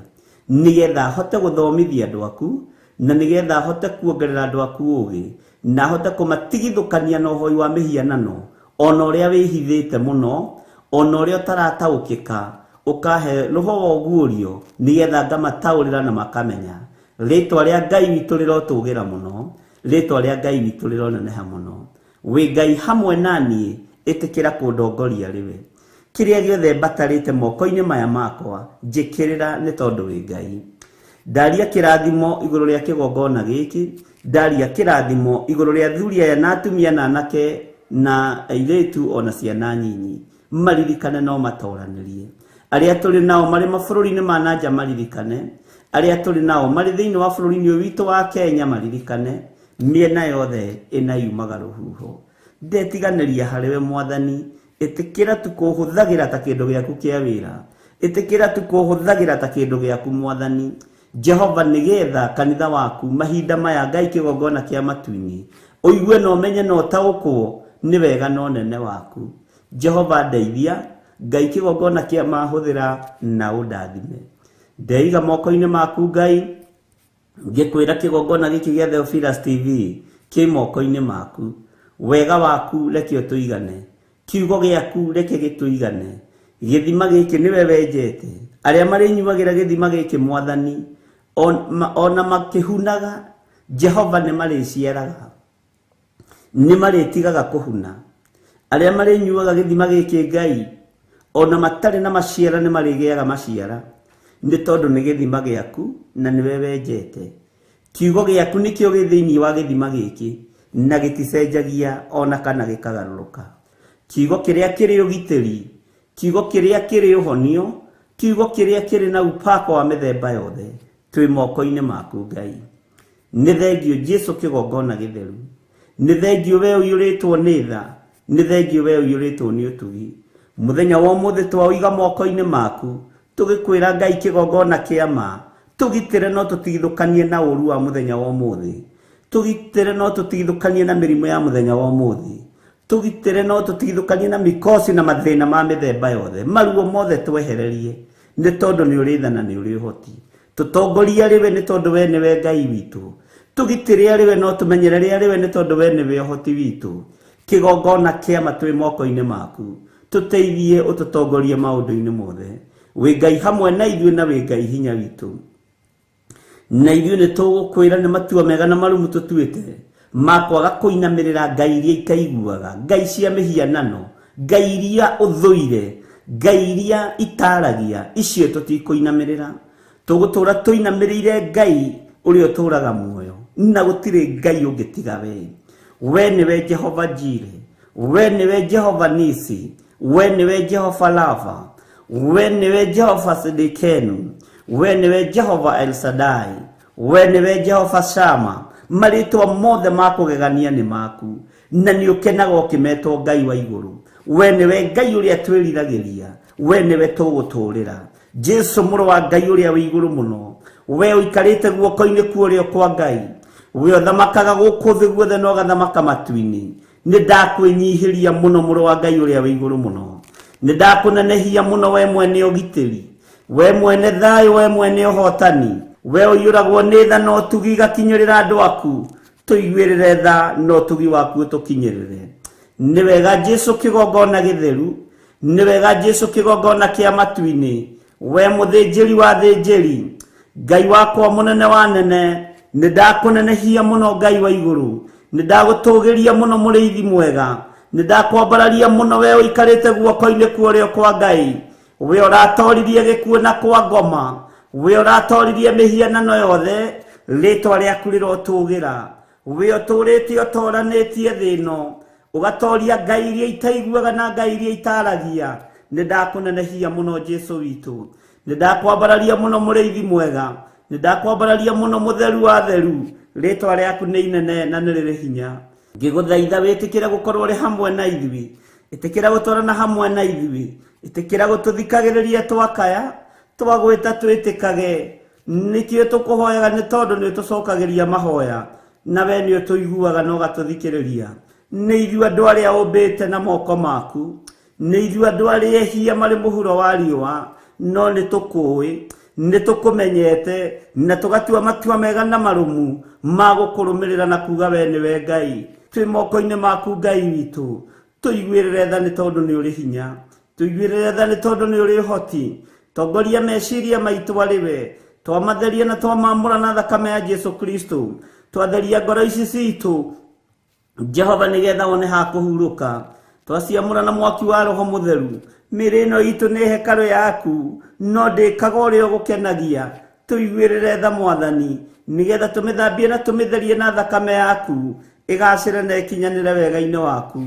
nĩgetha hote gũthomithia andũ aku, na nĩgetha hote kuongerera andũ aku ũũgĩ, na hote kũmatigithũkania na ũhoi wa mĩhianano, ona ũrĩa wĩhithĩte mũno, ona ũrĩa ũtarataũkĩka, Ũkahe roho wa ũguũrio nĩgetha ngamataũrĩra na makamenya. Rĩtwa rĩa Ngai witũ rĩrotũgĩra mũno, rĩtwa rĩa Ngai witũ rĩroneneha mũno. Wĩ Ngai hamwe na niĩ, ĩtĩkĩra kũndongoria rĩwe. Kĩrĩa gĩothe mbatarĩte moko-inĩ maya makwa, njĩkĩrĩra nĩ tondũ wĩ Ngai. Ndaria kĩrathimo igũrũ rĩa kĩgongona gĩkĩ, ndaria kĩrathimo igũrũ rĩa athuri aya na atumia na anake na airĩtu ona ciana nyinyi. Maririkane no matoranĩrie. Arĩa tũrĩ nao marĩ mabũrũri-inĩ ma na nja maririkane, arĩa tũrĩ nao marĩ thĩinĩ wa bũrũri-inĩ ũyũ witũ wa Kenya maririkane, mĩena yothe ĩna yumaga rũhuho. Ndetiganĩria harĩwe Mwathani, ĩtĩkĩra tu kũhũthagĩra ta kĩndũ gĩaku kĩa wĩra. Ĩtĩkĩra tu kũhũthagĩra ta kĩndũ gĩaku Mwathani. Jehova, nĩgetha kanitha waku mahinda maya Ngai kĩgongona kĩa matu-inĩ ũigue na ũmenye na ũtaũkwo nĩ wega na ũnene waku. Jehova ndeithia, Ngai kĩgongona kĩa mahũthĩra na ũndathime. Ndeiga moko-inĩ maku Ngai, ngĩkwĩra kĩgongona gĩkĩ gĩa Theophilus TV kĩ moko-inĩ maku. Wega waku reke ũtũigane, kiugo gĩaku reke gĩtũigane. Gĩthima gĩkĩ nĩwe wenjete, arĩa marĩnyuagĩra gĩthima gĩkĩ Mwathani, ona makĩhunaga, Jehova nĩ marĩciaraga, nĩ marĩtigaga kũhuna. Arĩa marĩnyuaga gĩthima gĩkĩ Ngai, ona matarĩ na maciara nĩ marĩgĩaga maciara, nĩ tondũ nĩ gĩthima gĩaku na nĩwe wenjete. Kiugo gĩaku nĩkĩo gĩ thĩinĩ wa gĩthima gĩkĩ, na gĩticenjagia ona kana gĩkagarũrũka. Kiugo kĩrĩa kĩrĩ ũgitĩri, kiugo kĩrĩa kĩrĩ ũhonio, kiugo kĩrĩa kĩrĩ na upako wa mĩthemba yothe, twĩ moko-inĩ maku Ngai. Nĩ thengio Jesu kĩgongona gĩtheru, nĩ thengio we ũiyũrĩtwo nĩ tha, nĩ thengio we ũiyũrĩtwo nĩ ũtugi. Mũthenya wa ũmũthĩ twaũiga moko-inĩ maku, tũgĩkwĩra Ngai kĩgongona kĩa ma, tũgitĩre no tũtigithũkanie na ũru wa mũthenya wa ũmũthĩ, tũgitĩre no tũtigithũkanie na mĩrimũ ya mũthenya wa ũmũthĩ, tũgitĩre no tũtigithũkanie na mikosi na mathĩna ma mĩthemba yothe, maruo mothe twehererie, nĩ tondũ nĩ ũrĩ tha na nĩ ũrĩ ũhoti. Tũtongorie arĩ we nĩ tondũ we nĩwe Ngai witũ, tũgitĩre arĩ we no tũmenyerere arĩ we nĩ tondũ we nĩwe ũhoti witũ. Kĩgongona kĩa ma twĩ moko-inĩ maku, tũteithie ũtũtongorie maũndũ-inĩ mothe. Wĩ Ngai hamwe na ithuĩ na wĩ Ngai hinya witũ. Na ithuĩ nĩ tũgũkwĩra nĩ matua mega na marumu tũtuĩte ma kwaga kũinamĩrĩra ngai iria itaiguaga, ngai cia mĩhianano, ngai iria ũthũire, ngai iria itaragia, icio tũtikũinamĩrĩra. Tũgũtũra tũinamĩrĩire Ngai ũrĩa ũtũraga muoyo, na gũtirĩ Ngai ũngĩ tiga we. We nĩwe Jehova Jire, we nĩwe Jehova Nisi, we nĩwe Jehova Lava, we nĩwe Jehova Sidikenu, we nĩwe Jehova El Shaddai, we nĩwe Jehova Shama. Marĩtwa mothe ma kũgegania nĩ maku, na nĩ ũkenaga ũkĩmetwo Ngai wa igũrũ. We nĩwe Ngai ũrĩa twĩriragĩria, we nĩwe tũgũtũũrĩra. Jesu mũrũ wa Ngai ũrĩa wĩ igũrũ mũno, we ũikarĩte guoko-inĩ kwa ũrĩo kwa Ngai, we ũthamakaga gũkũ thĩ guothe na ũgathamaka matu-inĩ. Nĩ ndakwĩnyihĩria mũno mũrũ wa Ngai ũrĩa wĩ igũrũ mũno, nĩ ndakũnenehia mũno we mwene ũgitĩri, we mwene thayũ, we mwene ũhotani, we ũiyũragwo nĩ tha na ũtugi igakinyĩrĩra andũ aku. Tũiguĩrĩre tha na ũtugi waku ũtũkinyĩrĩre. Nĩ wega Jesu kĩgongona gĩtheru, nĩ wega Jesu kĩgongona kĩa matu-inĩ, we mũthĩnjĩri wa thĩnjĩri, Ngai wakwa mũnene wa nene, nĩ ndakũnenehia mũno Ngai wa igũrũ, nĩ ndagũtũgĩria mũno mũrĩithi mwega, nĩ ndakwambararia mũno we ũikarĩte guoko-inĩ kwa ũrĩo kwa Ngai, we ũratoririe gĩkuũ na kwa ngoma, we ũratoririe mĩhianano yothe, rĩtwa rĩaku rĩrotũgĩra. We ũtũrĩte ũtoranĩtie thĩ ĩno, ũgatoria ngai iria itaiguaga na ngai iria itaragia. Nĩ ndakũnenehia mũno Jesu witũ, nĩ ndakwambararia mũno mũrĩithi mwega, nĩ ndakwambararia mũno mũtheru wa theru, rĩtwa rĩaku nĩ inene na nĩ rĩrĩ hinya. Ngĩgũthaitha wĩtĩkĩre gũkorwo ũrĩ hamwe na ithuĩ, ĩtĩkĩra gũtwarana hamwe na ithuĩ, ĩtĩkĩra gũtũthikagĩrĩria twakaya, twagwĩta twĩtĩkage. Nĩkĩo tũkũhoyaga nĩ tondũ nĩ ũtũcokagĩria mahoya, na we nĩ ũtũiguaga na ũgatũthikĩrĩria. Nĩ ithuĩ andũ arĩa ũmbĩte na moko maku, nĩ ithuĩ andũ arĩa ehia marĩ mũhuro wa riũa, no nĩ tũkũĩ, nĩ tũkũmenyete, na tũgatua matua mega na marũmu ma gũkũrũmĩrĩra na kuga we nĩwe Ngai. Twĩ moko-inĩ maku Ngai witũ, tũiguĩrĩre tha nĩ tondũ nĩ ũrĩ hinya. Tũiguĩrĩre tha nĩ tondũ nĩ ũrĩ ũhoti. Tongoria meciria maitũ arĩ we. Twamatheria na twamamũra na thakame ya Jesu Kristo. Twatheria ngoro ici citũ Jehova nĩgetha wone ha kũhurũka. Twaciamũra na mwaki wa Roho Mũtheru. Mĩĩrĩ ĩno itũ nĩ hekarũ yaku, no ndĩkaga ũrĩa ũgũkenagia. Tũiguĩrĩre tha Mwathani, nĩgetha tũmĩthambie na tũmĩtherie na thakame yaku, ĩgacĩre na ĩkinyanĩre wega-inĩ waku.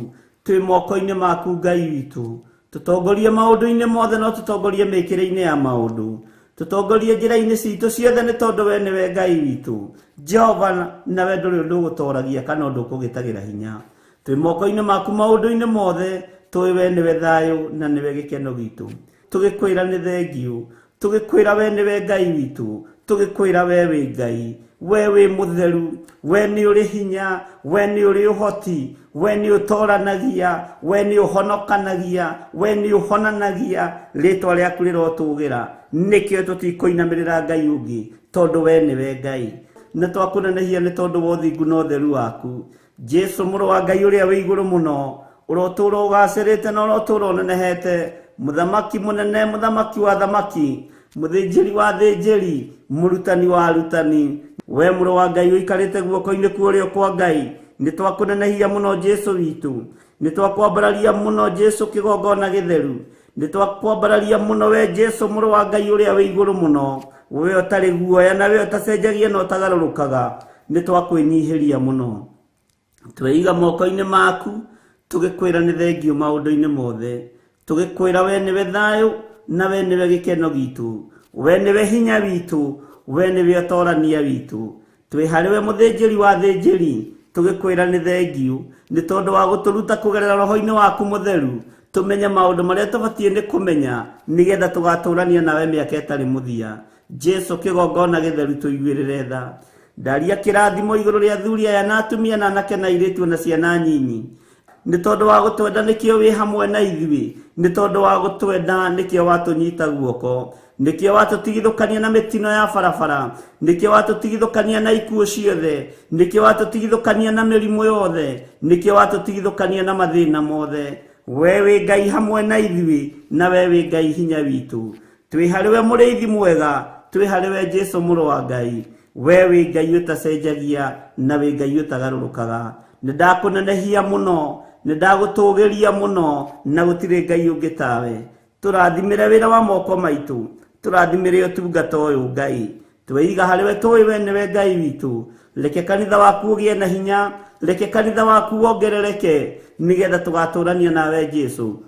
Twĩ moko-inĩ maku Ngai witũ. Tũtongorie maũndũ-inĩ mothe no tũtongorie mĩkĩre-inĩ ya maũndũ. Tũtongorie njĩra-inĩ citũ ciothe nĩ tondũ we nĩwe Ngai witũ. Jehova nawe ndũrĩ ũndũ ũgũtoragia kana ũndũ ũkũgĩtagĩra hinya. Twĩ moko-inĩ maku maũndũ-inĩ mothe, tũĩ we nĩwe thayũ na nĩwe gĩkeno gitũ. Tũgĩkwĩra nĩ thengiũ, tũgĩkwĩra we nĩwe Ngai witũ, tũgĩkwĩra we wĩ Ngai, we wĩ mũtheru, we nĩ ũrĩ hinya, we nĩ ũrĩ ũhoti, we nĩ ũtoranagia, we nĩ ũhonokanagia, we nĩ ũhonanagia, rĩtwa rĩaku rĩrotũgĩra. Nĩkĩo tũtikũinamĩrĩra Ngai ũngĩ, tondũ we nĩwe Ngai. Na twakũnenehia nĩ tondũ wa ũthingu na ũtheru waku. Jesu mũrũ wa Ngai ũrĩa wĩ igũrũ mũno, ũrotũũra ũgacĩrĩte na ũrotũũra ũnenehete, mũthamaki mũnene, mũthamaki wa thamaki, mũthĩnjĩri wa thĩnjĩri, mũrutani wa arutani. We mũrũ wa Ngai ũikarĩte guoko-inĩ kwa ũrĩo kwa Ngai, nĩ twakũnenehia mũno Jesu witũ, nĩ twakwambararia mũno Jesu kĩgongona gĩtheru, nĩ twakwambararia mũno we Jesu mũrũ wa Ngai ũrĩa wĩ igũrũ mũno, we ũtarĩ guoya na we ũtacenjagia na ũtagarũrũkaga, nĩ twakwĩnyihĩria mũno. Tweiga moko-inĩ maku, tũgĩkwĩra nĩ thengiũ maũndũ-inĩ mothe. Tũgĩkwĩra we nĩwe thayũ na we nĩwe gĩkeno gitũ, we nĩwe hinya witũ, we nĩwe ũtorania witũ. Twĩ harĩ we mũthĩnjĩri wa thĩnjĩri, tũgĩkwĩra nĩ thengiũ nĩ tondũ wa gũtũruta kũgerera roho-inĩ waku mũtheru, tũmenye maũndũ marĩa tũbatiĩ nĩ kũmenya nĩgetha tũgatũrania nawe mĩaka ĩtarĩ mũthia. Jesu kĩgongona gĩtheru tũiguĩrĩre tha. Ndaria kĩrathimo igũrũ rĩa athuri aya na atumia na anake na airĩtu na ciana nyinyi. Nĩ tondũ wa gũtwenda nĩkĩo wĩ hamwe na ithuĩ, nĩ tondũ wa gũtwenda nĩkĩo watũnyita guoko, nĩkĩo watũtigithũkania na mĩtino ya barabara, nĩkĩo watũtigithũkania na ikuũ ciothe, nĩkĩo watũtigithũkania na mĩrimũ yothe, nĩkĩo watũtigithũkania na mathĩna mothe. We wĩ Ngai hamwe na ithuĩ, na we wĩ Ngai hinya witũ. Twĩ harĩ we mũrĩithi mwega, twĩ harĩ we Jesu mũrũ wa Ngai. We wĩ Ngai ũtacenjagia na wĩ Ngai ũtagarũrũkaga. Nĩ ndakũnenehia mũno, nĩ ndagũtũgĩria mũno, na gũtirĩ Ngai ũngĩ tawe. Tũrathimĩre wĩra wa moko maitũ, tũrathimĩre ũtungata ũyũ Ngai. Tweiga harĩ we tũĩ we nĩwe Ngai witũ. Reke kanitha waku ũgĩe na hinya, reke kanitha waku wongerereke, nĩgetha tũgatũrania nawe Jesu.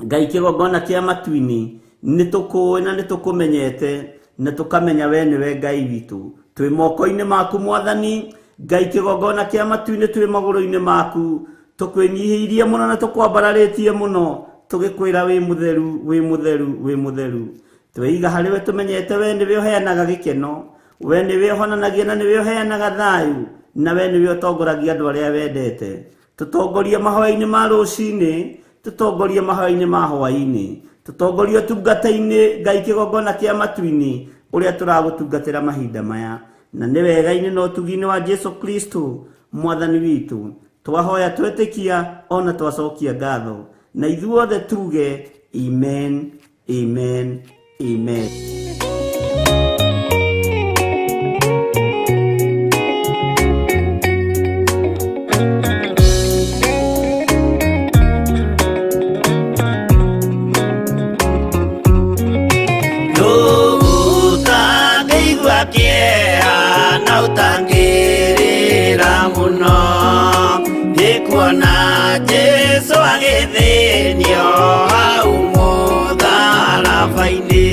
Ngai kĩgongona kĩa matu-inĩ, nĩ tũkũĩ na nĩ tũkũmenyete, na tũkamenya we nĩwe Ngai witũ. Twĩ moko-inĩ maku Mwathani, Ngai kĩgongona kĩa matu-inĩ twĩ magũrũ-inĩ maku, tũkwĩnyihĩirie mũno na tũkwambararĩtie mũno, tũgĩkwĩra wĩ mũtheru, wĩ mũtheru, wĩ mũtheru. Tweiga harĩ we tũmenyete we nĩwe ũheanaga gĩkeno, we nĩwe ũhonanagia na nĩwe ũheanaga thayũ, na we nĩwe ũtongoragia andũ arĩa wendete. Tũtongorie mahoya-inĩ ma rũcinĩ, tũtongorie mahoya-inĩ ma hwaĩ-inĩ, tũtongorie ũtungata-inĩ Ngai kĩgongona kĩa matu-inĩ ũrĩa tũragũtungatĩra mahinda maya. Na nĩ wega-inĩ na ũtugi-inĩ wa Jesu Kristo Mwathani witũ, twahoya twetĩkia ona twacokia ngatho, na ithuothe tuge amen, amen, amen. Ũtangĩigua kĩeha na ũtangĩrĩra mũno, nĩkuona Jesũ agĩthĩnio hau mũtharaba-inĩ.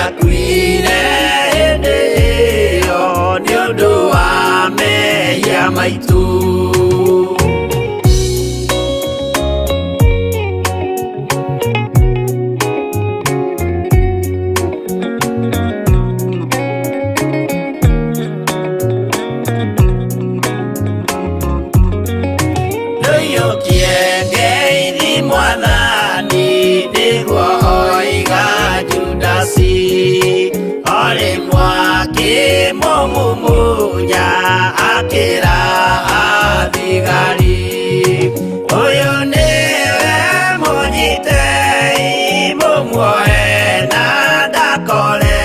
Nĩakuire hĩndĩ ĩyo nĩ ũndũ wa mehia maitũ. Ndũiyũkie ngeithi mwathani nĩguo oiga Judasi o rĩmwe akĩmũmumunya akĩra athigari ũyũ nĩwe mũnyitei mũmuoe na ndakore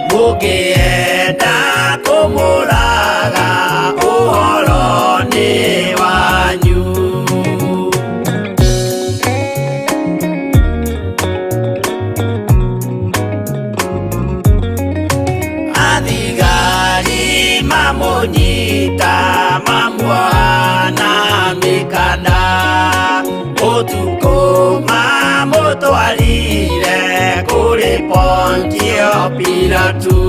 mũngĩenda kũmũraga ũhoro nĩ wanyu. Athigari mamũnyita mamuoha na mĩkanda ũtukũ mamũtwarire kũrĩ Pontio Pilatu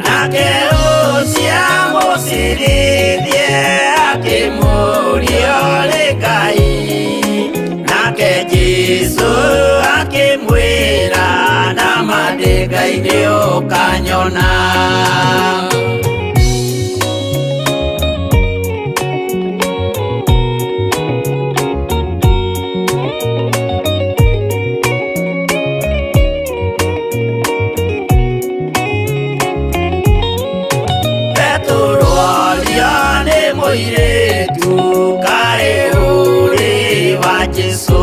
nake ũcio amũcirithie akĩmũũria ũrĩ Ngai nake Jesũ akĩmwĩra nama ndĩ Ngai nĩ ũkanyona. Petero orio nĩ mũirĩtu kaĩ ũrĩ wa Jesũ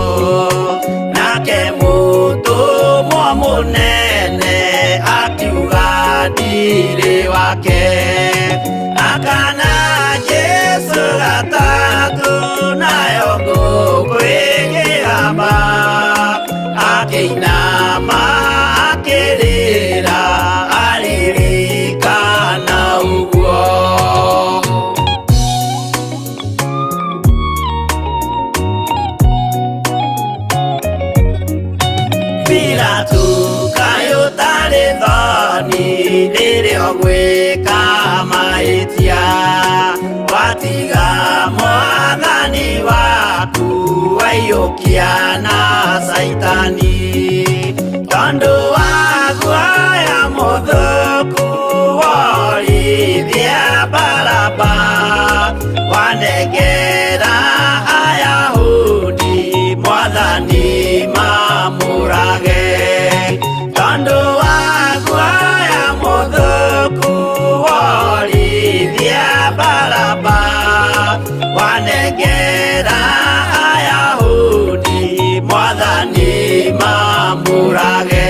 nake mũtũmwo mũnene akiuga ndirĩ wake akana Jesũ gatatũ nayo ngũkũ ĩkĩgamba akĩinama akĩrĩra aririkana ũguo. Pilatu kaĩ ũtarĩ thoni rĩrĩa ũgwĩka mahĩtia watiga mwathani waku waiyũkia na Caitani tondũ wa guoya mũthũku worithia Baraba wanengera Ayahudi mwathani mamũrage tondũ wa guoya mũthũku worithia Baraba wanengera Ayahudi mwathani mamũrage.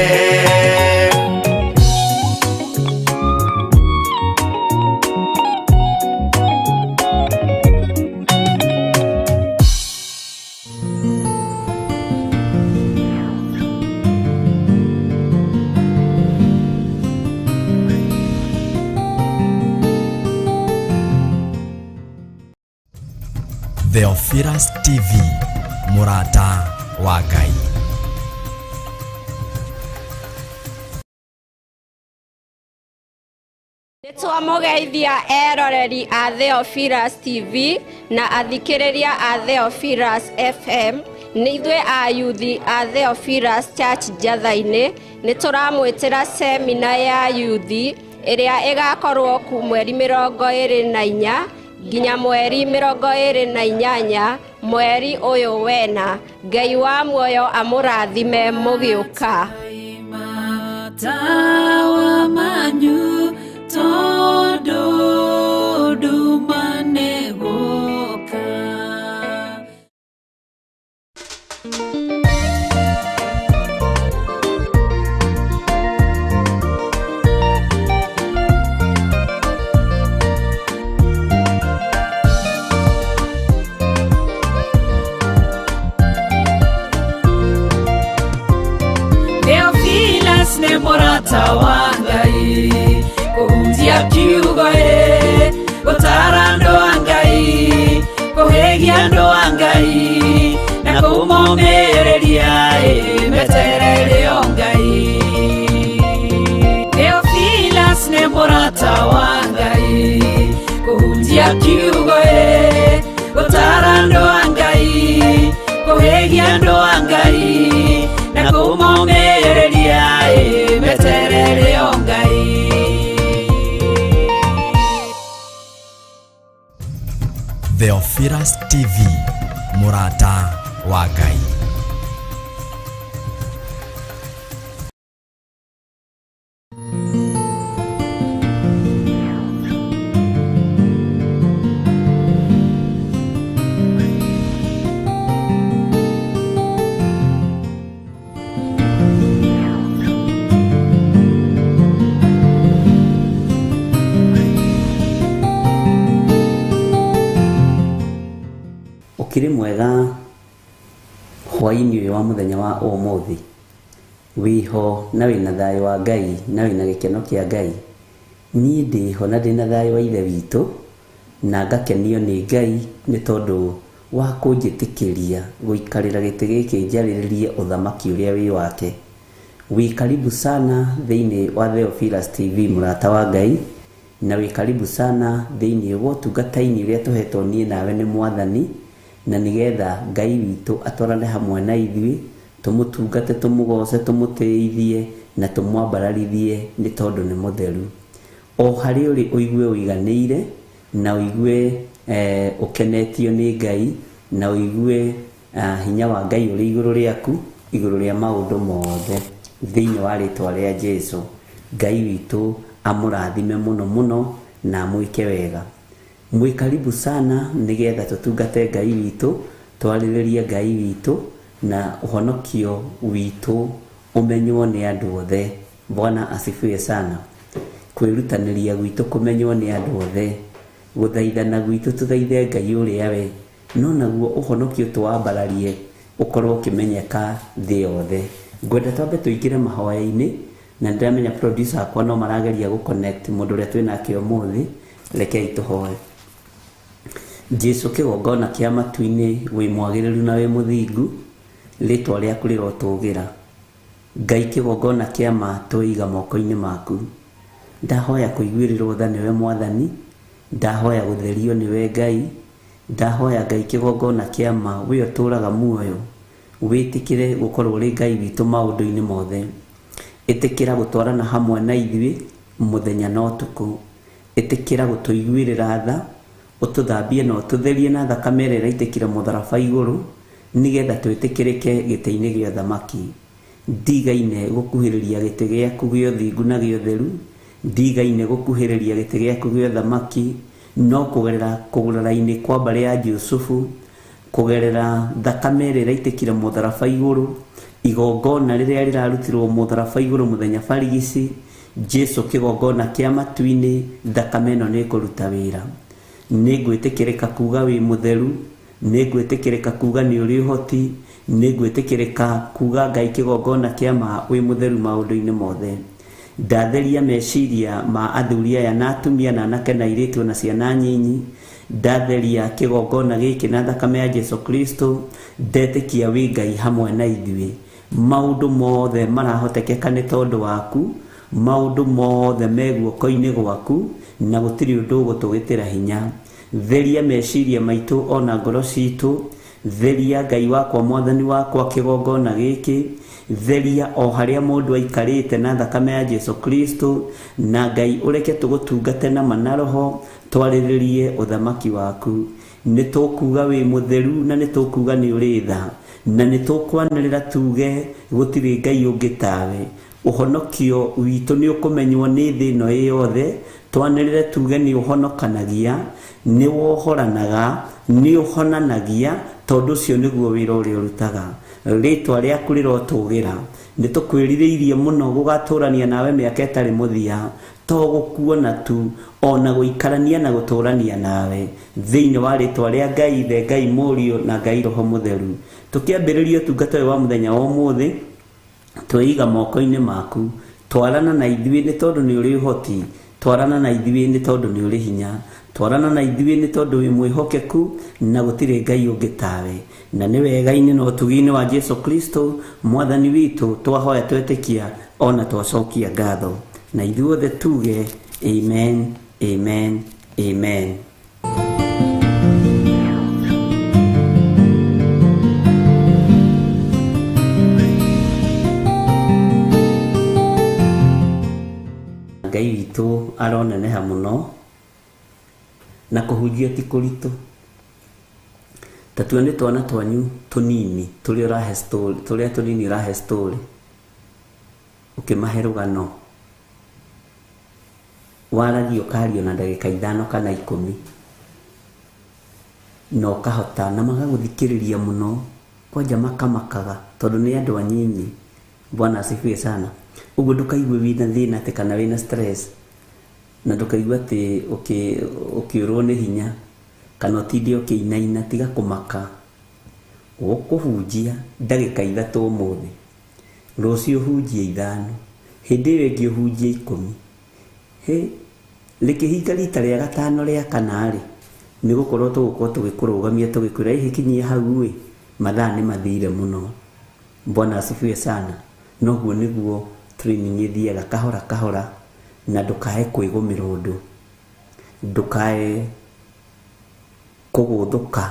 Theophilus TV, mũrata wa Ngai. Nĩ twamũgeithia eroreri a Theophilus TV na athikĩrĩria a Theophilus FM. Nĩ ithuĩ a yuthi a Theophilus Church Njatha-inĩ nĩ tũramwĩtĩra semina ya yuthi ĩrĩa ĩgakorwo ku mweri 24 nginya mweri 28 mweri ũyũ wena. Ngai wa muoyo amũrathime mũgĩũka. Matawa manyu tondũ nduma nĩgũka. Theophilus nĩ mũrata wa Ngai kũhunjia kiugo ĩ gũtara andũ a Ngai kũhĩgia andũ a Ngai na kũmomĩrĩria ĩ meterere o Ngai. wĩra wa Ngai kũhunjia kiugo ĩ gũtara andũ a Ngai kũhĩgia andũ a Ngai na kũmomĩrĩria ĩ meterere o Ngai. Theophilus TV, mũrata wa Ngai. Ũkĩrĩ mwega hwaĩ-inĩ ũyũ wa mũthenya wa ũmũthĩ, wĩho na wĩna thayũ wa Ngai na wĩna gĩkeno kĩa Ngai. Niĩ ndĩho na ndĩna thayũ wa Ithe witũ na ngakenio nĩ Ngai nĩ tondũ wa kũnjĩtĩkĩria gũikarĩra gĩtĩ gĩkĩ njarĩrĩrie ũthamaki ũrĩa wĩ wake. Wĩ karibu sana thĩinĩ wa Theophilus TV mũrata wa Ngai, na wĩ karibu sana thĩinĩ wa ũtungata-inĩ ũrĩa tũhetwo niĩ nawe nĩ Mwathani, na nĩgetha Ngai witũ atwarane hamwe na ithuĩ, tũmũtungate, tũmũgoce, tũmũtĩithie na tũmwambararithie nĩ tondũ nĩ mũtheru. O harĩa ũrĩ ũigue ũiganĩire na ũigue ũkenetio nĩ Ngai na ũigue hinya wa Ngai ũrĩ igũrũ rĩaku, igũrũ rĩa maũndũ mothe thĩinĩ wa rĩtwa rĩa Jesũ. Ngai witũ amũrathime mũno mũno na amwĩke wega. Mwĩ karibu sana nĩgetha tũtungate Ngai witũ, twarĩrĩrie Ngai witũ na ũhonokio witũ ũmenywo nĩ andũ othe. Bwana asifiwe sana. Kwĩrutanĩria gwitũ kũmenywo nĩ andũ othe, gũthaithana gwitũ tũthaithe Ngai ũrĩa we, no naguo ũhonokio tũwambararie ũkorwo ũkĩmenyeka thĩ yothe. Ngwenda twambe tũingĩre mahoya-inĩ, na nĩndĩramenya producer akwa no marageria gũ connect mũndũ ũrĩa twĩnake ũmũthĩ. Rekei tũhoe. Jesũ kĩgongona kĩa matu-inĩ, wĩ mwagĩrĩru na wĩ mũthingu, rĩtwa rĩaku rĩrotũgĩra. Ngai kĩgongona kĩa ma twĩiga moko-inĩ maku. Ndahoya kũiguĩrĩrwo tha nĩwe Mwathani, ndahoya gũtherio nĩwe Ngai, ndahoya Ngai kĩgongona kĩa ma we ũtũraga muoyo, wĩtĩkĩre gũkorwo ũrĩ Ngai witũ maũndũ-inĩ mothe. Ĩtĩkĩra gũtwarana hamwe na ithuĩ mũthenya na ũtukũ. Ĩtĩkĩra gũtũiguĩrĩra tha, ũtũthambie na ũtũtherie na thakame ĩrĩa ĩraitĩkire mũtharaba igũrũ, nĩgetha twĩtĩkĩrĩke gĩtĩ-inĩ gĩa ũthamaki. Ndigaine gũkuhĩrĩria gĩtĩ gĩaku gĩa ũthingu na gĩa ũtheru, ndigaine gũkuhĩrĩria gĩtĩ gĩaku gĩa ũthamaki, no kũgerera kũgũrara-inĩ kwa mbarĩ ya Jusufu, kũgerera thakame ĩrĩa ĩraitĩkire mũtharaba igũrũ, igongona rĩrĩa rĩrarutirwo mũtharaba igũrũ mũthenya barigici, Jesũ kĩgongona kĩa matu-inĩ, thakame ĩno nĩ ĩkũruta wĩra. Nĩ ngwĩtĩkĩrĩka kuga wĩ mũtheru, nĩ ngwĩtĩkĩrĩka kuga nĩ ũrĩ ũhoti, nĩ ngwĩtĩkĩrĩka kuga Ngai kĩgongona kĩa ma wĩ mũtheru maũndũ-inĩ mothe. Ndatheria meciria ma athuri aya na atumia na anake na airĩtu na ciana nyinyi, ndatheria kĩgongona gĩkĩ na thakame ya Jesũ Kristo, ndetĩkia wĩ Ngai hamwe na ithuĩ. Maũndũ mothe marahotekeka nĩ tondũ waku, maũndũ mothe me guoko-inĩ gwaku, na gũtirĩ ũndũ ũgũtũgĩtĩra hinya. Theria meciria maitũ ona ngoro citũ, theria Ngai wakwa Mwathani wakwa kĩgongona gĩkĩ, theria o harĩa mũndũ aikarĩte na thakame ya Jesũ Kristo, na Ngai ũreke tũgũtungate na ma na roho, twarĩrĩrie ũthamaki waku. Nĩ tũkuga wĩ mũtheru na nĩ tũkuga nĩ ũrĩ tha, na nĩ tũkwanĩrĩra tuge gũtirĩ Ngai ũngĩ tawe. Ũhonokio witũ nĩ ũkũmenywo nĩ thĩ ĩno ĩ yothe, twanĩrĩre tuge nĩ ũhonokanagia, nĩ wohoranaga, nĩ ũhonanagia, tondũ ũcio nĩguo wĩra ũrĩa ũrutaga. Rĩtwa rĩaku rĩrotũgĩra. Nĩ tũkwĩrirĩirie mũno gũgatũrania nawe mĩaka ĩtarĩ mũthia, to gũkuona tu, ona gũikarania na gũtũrania nawe thĩinĩ wa rĩtwa rĩa Ngai Ithe, Ngai Mũriũ na Ngai Roho Mũtheru. Tũkĩambĩrĩria ũtungata ũyũ wa mũthenya wa ũmũthĩ, twĩiga moko-inĩ maku, twarana na ithuĩ nĩ tondũ nĩ ũrĩ ũhoti, twarana na ithuĩ nĩ tondũ nĩ ũrĩ hinya, twarana na ithuĩ nĩ tondũ wĩ mwĩhokeku na gũtirĩ Ngai ũngĩ tawe. Na nĩ wega-inĩ na ũtugi-inĩ wa Jesũ Kristo Mwathani witũ twahoya twetĩkia ona twacokia ngatho, na ithuothe tuge Amen, amen, amen. Ngai witũ aroneneha mũno na kũhunjia ti kũritũ. Ta tuone twana twanyu tũnini tũrĩa ũrahe story, tũrĩa tũnini ũrahe story, ũkĩmahe rũgano, waragia ũkario na ndagĩka 5 kana 10 na ũkahota na magagũthikĩrĩria mũno, kwanja makamakaga tondũ nĩ andũ anyinyi. Bwana asifiwe sana. Ũguo ndũkaigue wĩna thĩna atĩ kana wĩna stress, na ndũkaigue atĩ ũkĩũrwo nĩ hinya kana ũtinde ũkĩinaina. Tiga kũmaka, ũkũhunjia ndagĩka 3 ũmũthĩ, rũciũ ũhunjie 5, hĩndĩ ĩyo ĩngĩ ũhunjie 10. Hĩ, rĩkĩhinga rita rĩa 5 rĩa 4 rĩ, nĩ gũkorwo tũgũkorwo tũgĩkũrũgamia tũgĩkwĩra ĩhĩ kinyia hau ĩ, mathaa nĩ mathire mũno. Bwana asifiwe sana. Noguo nĩguo training ĩthiaga kahora kahora, na ndũkae kwĩgũmĩra ũndũ, ndũkae kũgũthũka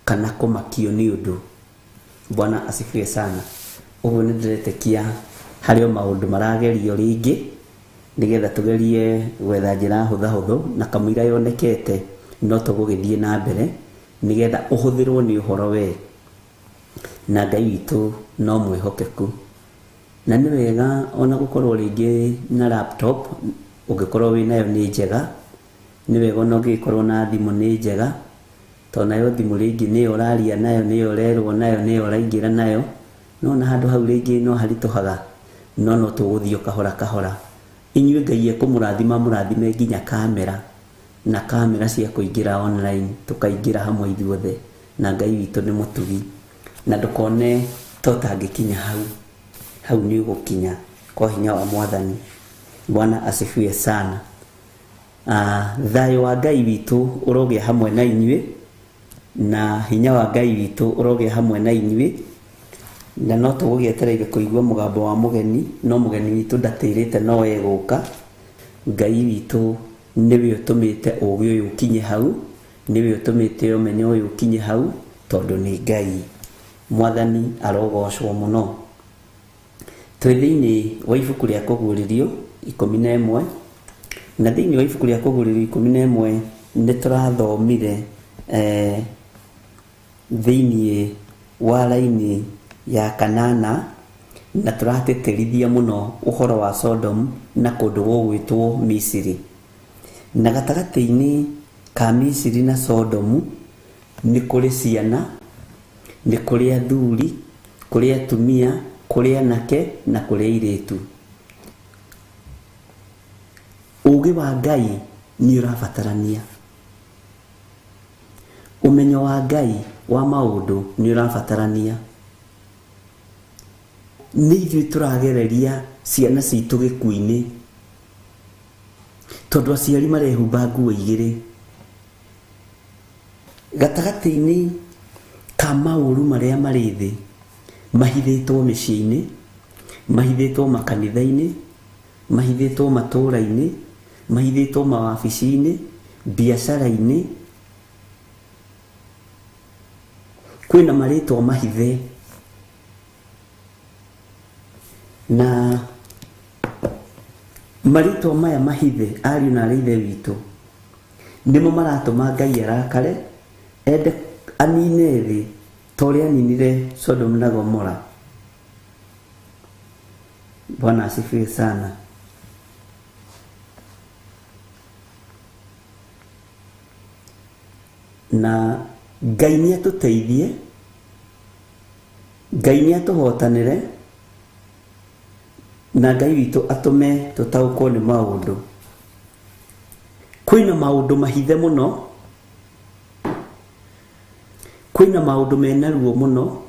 kana kũmakio nĩ ũndũ. Bwana asifiwe sana. Ũguo nĩ ndĩretĩkia harĩ o maũndũ maragerio rĩngĩ nĩgetha tũgerie gwetha njĩra hũthahũthũ, na kamũira yonekete no tũgũgĩthiĩ na mbere nĩgetha ũhũthĩrwo nĩ ũhoro we, na Ngai witũ no mwĩhokeku. Na nĩ wega ona gũkorwo rĩngĩ na laptop, ũngĩkorwo wĩ nayo nĩ njega, nĩ wega ona ũngĩkorwo na thimũ nĩ njega, tondũ nayo thimũ rĩngĩ nĩyo ũraria nayo, nĩyo ũrerwo nayo, nĩyo ũraingĩra nayo, no na handũ hau rĩngĩ no haritũhaga, no no tũgũthiĩ o kahora kahora. Inyuĩ Ngai ekũmũrathima, mũrathime nginya kamera na kamera cia kũingĩra online, tũkaingĩra hamwe ithuothe, na Ngai witũ nĩ mũtugi, na ndũkone ta ũtangĩkinya hau, hau nĩ ũgũkinya kwa hinya wa Mwathani. Bwana asifiwe sana. Thayũ wa Ngai witũ ũrogĩa hamwe na inyuĩ, na hinya wa Ngai witũ ũrogĩa hamwe na inyuĩ, na no tũgũgĩetereire kũigua mũgambo wa mũgeni, no mũgeni witũ ndatĩrĩte no egũka. Ngai witũ nĩwe ũtũmĩte ũgĩ ũyũ ũkinye hau, nĩwe ũtũmĩte ũmenyo ũyũ ũkinye hau, tondũ nĩ Ngai. Mwathani arogocwo mũno. Twĩ thĩinĩ wa ibuku rĩa Kũguũrĩrio 11, na thĩinĩ wa ibuku rĩa Kũguũrĩrio 11 nĩ tũrathomire thĩinĩ wa raini ya 8, na tũratĩtĩrithia mũno ũhoro wa Sodom na kũndũ gũgwĩtwo Misiri. Na gatagatĩ-inĩ ka Misiri na Sodomu nĩ kũrĩ ciana, nĩ kũrĩ athuri, kũrĩ atumia, kũrĩ anake na kũrĩ airĩtu. Ũũgĩ wa Ngai nĩ ũrabatarania, ũmenyo wa Ngai wa maũndũ nĩ ũrabatarania. Nĩ ithuĩ tũragereria ciana citũ gĩkuũ-inĩ, tondũ aciari marehumba nguo 2. Gatagatĩ-inĩ ka maũru marĩa marĩ thĩ, mahithĩtwo mĩciĩ-inĩ, mahithĩtwo makanitha-inĩ, mahithĩtwo matũũra-inĩ, mahithĩtwo mawabici-inĩ, biacara-inĩ, kwĩna marĩtwa mahithe. Na marĩtwa maya mahithe, ariũ na aarĩ a Ithe witũ, nĩmo maratũma Ngai arakare, ende anine thĩ ta ũrĩa aninire Sodom na Gomora. Bwana asifiwe sana. Na Ngai nĩ atũteithie, Ngai nĩ atũhotanĩre, na Ngai witũ atũme tũtaũkwo nĩ maũndũ. Kwĩna maũndũ mahithe mũno, kwĩna maũndũ mena ruo mũno,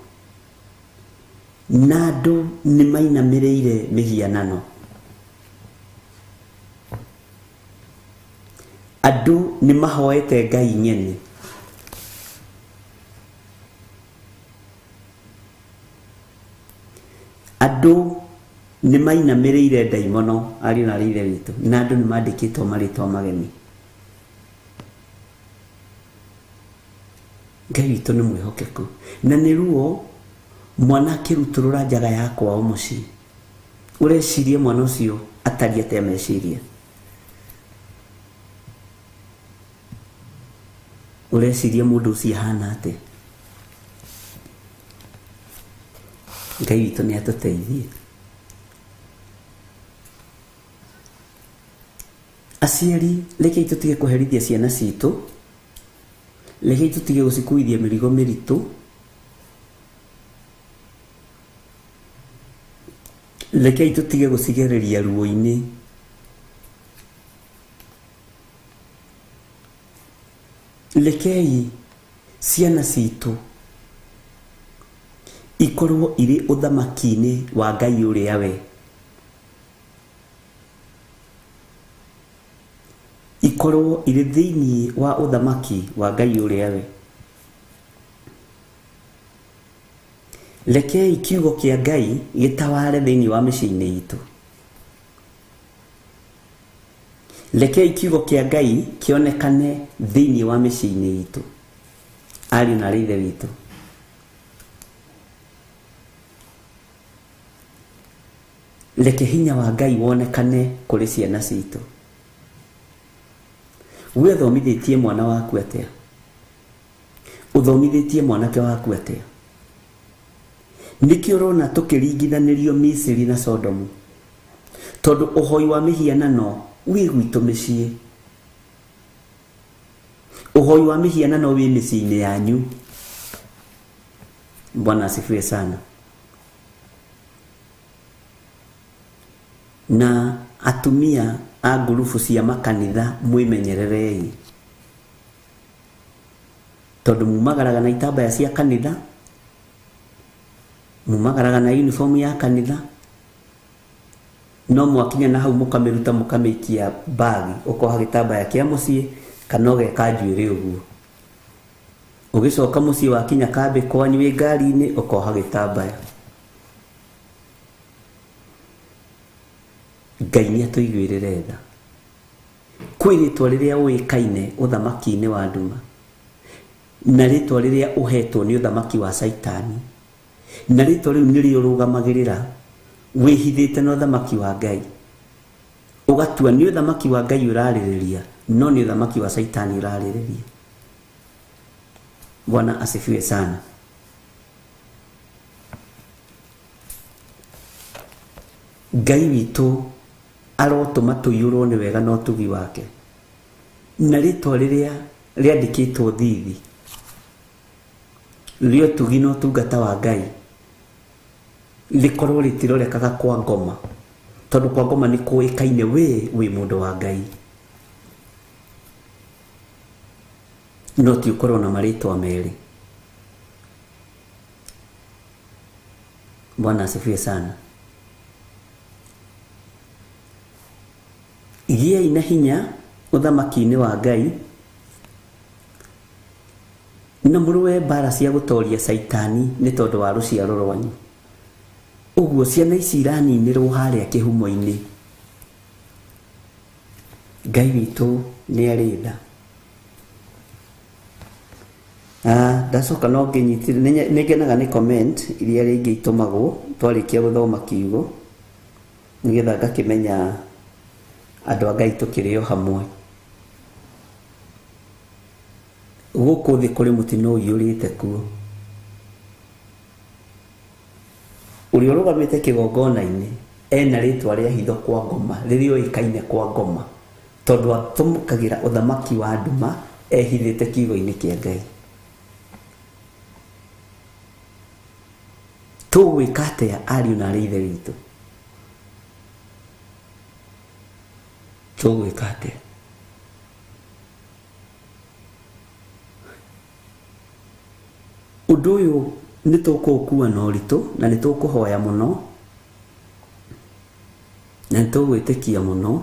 na andũ nĩ mainamĩrĩire mĩhianano. Andũ nĩ mahoete Ngai ng'eni. Andũ Nĩ mainamĩrĩire ndaimono ariũ na arĩ ithe witũ, na andũ nĩ mandĩkĩtwo marĩtwa mageni. Ngai witũ nĩ mwĩhokeku, na nĩ ruo mwana akĩrutũrũra njaga ya kwao mũciĩ. Ũreciria mwana ũcio atariĩ atĩa meciria? Ũreciria mũndũ ũcio ahana atĩa? Ngai witũ nĩ atũteithie. Aciari, rekei tũtige kũherithia ciana citũ, rekei tũtige gũcikuithia mĩrigo mĩritũ, rekei tũtige gũcigereria ruo-inĩ. Rekei ciana citũ ikorwo irĩ ũthamaki-inĩ wa Ngai ũrĩa we, ikorwo irĩ thĩinĩ wa ũthamaki wa Ngai ũrĩa we. Rekei kiugo kĩa Ngai gĩtaware thĩinĩ wa mĩciĩ-inĩ itũ. Rekei kiugo kĩa Ngai kĩonekane thĩinĩ wa mĩciĩ-inĩ itũ, ariũ na arĩ ithe witũ. Reke hinya wa Ngai wonekane kũrĩ ciana citũ. We ũthomithĩtie mwana waku atĩa? Ũthomithĩtie mwanake waku atĩa? Nĩkĩo ũrona tũkĩringithanĩrio Misiri na Sodomu, tondũ ũhoi wa mĩhianano wĩ gwitũ mĩciĩ. Ũhoi wa mĩhianano wĩ mĩciĩ-inĩ yanyu. Bwana asifiwe sana. Na atumia a ngurubu cia makanitha mwĩmenyererei, tondũ mumagaraga na itambaya cia kanitha, mumagaraga na uniform ya kanitha, no mwakinya na hau mũkamĩruta mũkamĩikia bagi, ũkoha gĩtambaya kĩa mũciĩ kana ũgeka njuĩrĩ ũguo. Ũgĩcoka mũciĩ wakinya kambĩ kwanyu wĩ ngari-inĩ ũkoha gĩtambaya. Ngai nĩ atũiguĩrĩre tha. Kwĩ rĩtwa rĩrĩa ũĩkaine ũthamaki-inĩ wa nduma, na rĩtwa rĩrĩa ũhetwo nĩ ũthamaki wa Caitani, na rĩtwa rĩu nĩrĩo ũrũgamagĩrĩra wĩhithĩte na ũthamaki wa Ngai. Ũgatua nĩ ũthamaki wa Ngai ũrarĩrĩria, no nĩ ũthamaki wa Caitani ũrarĩrĩria. Bwana asifiwe sana. Ngai witũ arotũma tũiyũrwo nĩ wega na ũtugi wake, na rĩtwa rĩrĩa rĩandĩkĩtwo thithi rĩa ũtugi na ũtungata wa Ngai rĩkorwo rĩtirorekaga kwa ngoma, tondũ kwa ngoma nĩ kũĩkaine we wĩ mũndũ wa Ngai, no ti ũkorwo na marĩtwa merĩ. Bwana asifiwe sana. Gĩai na hinya ũthamaki-inĩ wa Ngai, na mũrũe mbara cia gũtoria Caitani nĩ tondũ wa rũciaro rwanyu. Ũguo ciana ici iraninĩrwo harĩa kĩhumo-inĩ. Ngai witũ nĩ arĩ tha. Ndacoka no ngĩnyitire, nĩ ngenaga nĩ comment iria rĩngĩ itũmagwo twarĩkia gũthoma kiugo, nĩgetha ngakĩmenya andũ a Ngai tũkĩrĩ o hamwe. Gũkũ thĩ kũrĩ mũtino ũiyũrĩte kuo. Ũrĩa ũrũgamĩte kĩgongona-inĩ ena rĩtwa rĩa hitho kwa ngoma, rĩrĩa ũĩkaine kwa ngoma, tondũ atũmũkagĩra ũthamaki wa nduma ehithĩte kiugo-inĩ kĩa Ngai. Tũgwĩka atĩa ariũ na arĩ ithe witũ? Tũgwĩka atĩa? Ũndũ ũyũ nĩ tũkũũkua na ũritũ, na nĩ tũkũhoya mũno, na nĩ tũgwĩtĩkia mũno,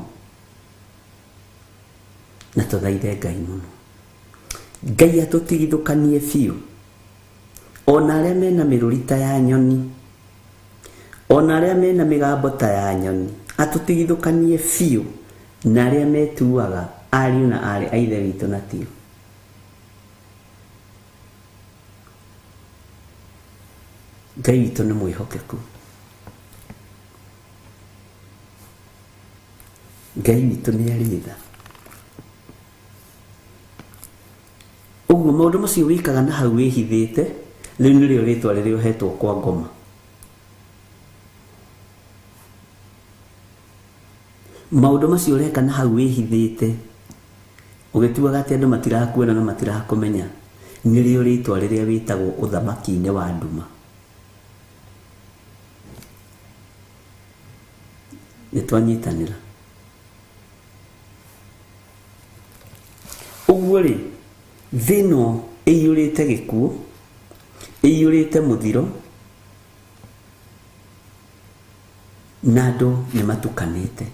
na tũthaithe Ngai mũno. Ngai atũtigithũkanie biũ, ona arĩa mena mĩrũri ta ya nyoni, Ona arĩa mena mĩgambo ta ya nyoni, atũtigithũkanie biũ na arĩa metuaga ariũ na aarĩ a Ithe witũ na tio. Ngai witũ nĩ mwĩhokeku. Ngai witũ nĩ arĩ tha. Ũguo maũndũ macio wĩkaga na hau wĩhithĩte, rĩu nĩrĩo rĩtwa rĩrĩa ũhetwo kwa ngoma. Maũndũ macio ũreka na hau wĩhithĩte, ũgĩtuaga atĩ andũ matirakuona na matirakũmenya, nĩrĩo rĩtwa rĩrĩa wĩtagwo ũthamaki-inĩ wa nduma. Nĩ twanyitanĩra. Ũguo rĩ, thĩ ĩno ĩiyũrĩte gĩkuũ, ĩiyũrĩte mũthiro, na andũ nĩ matukanĩte.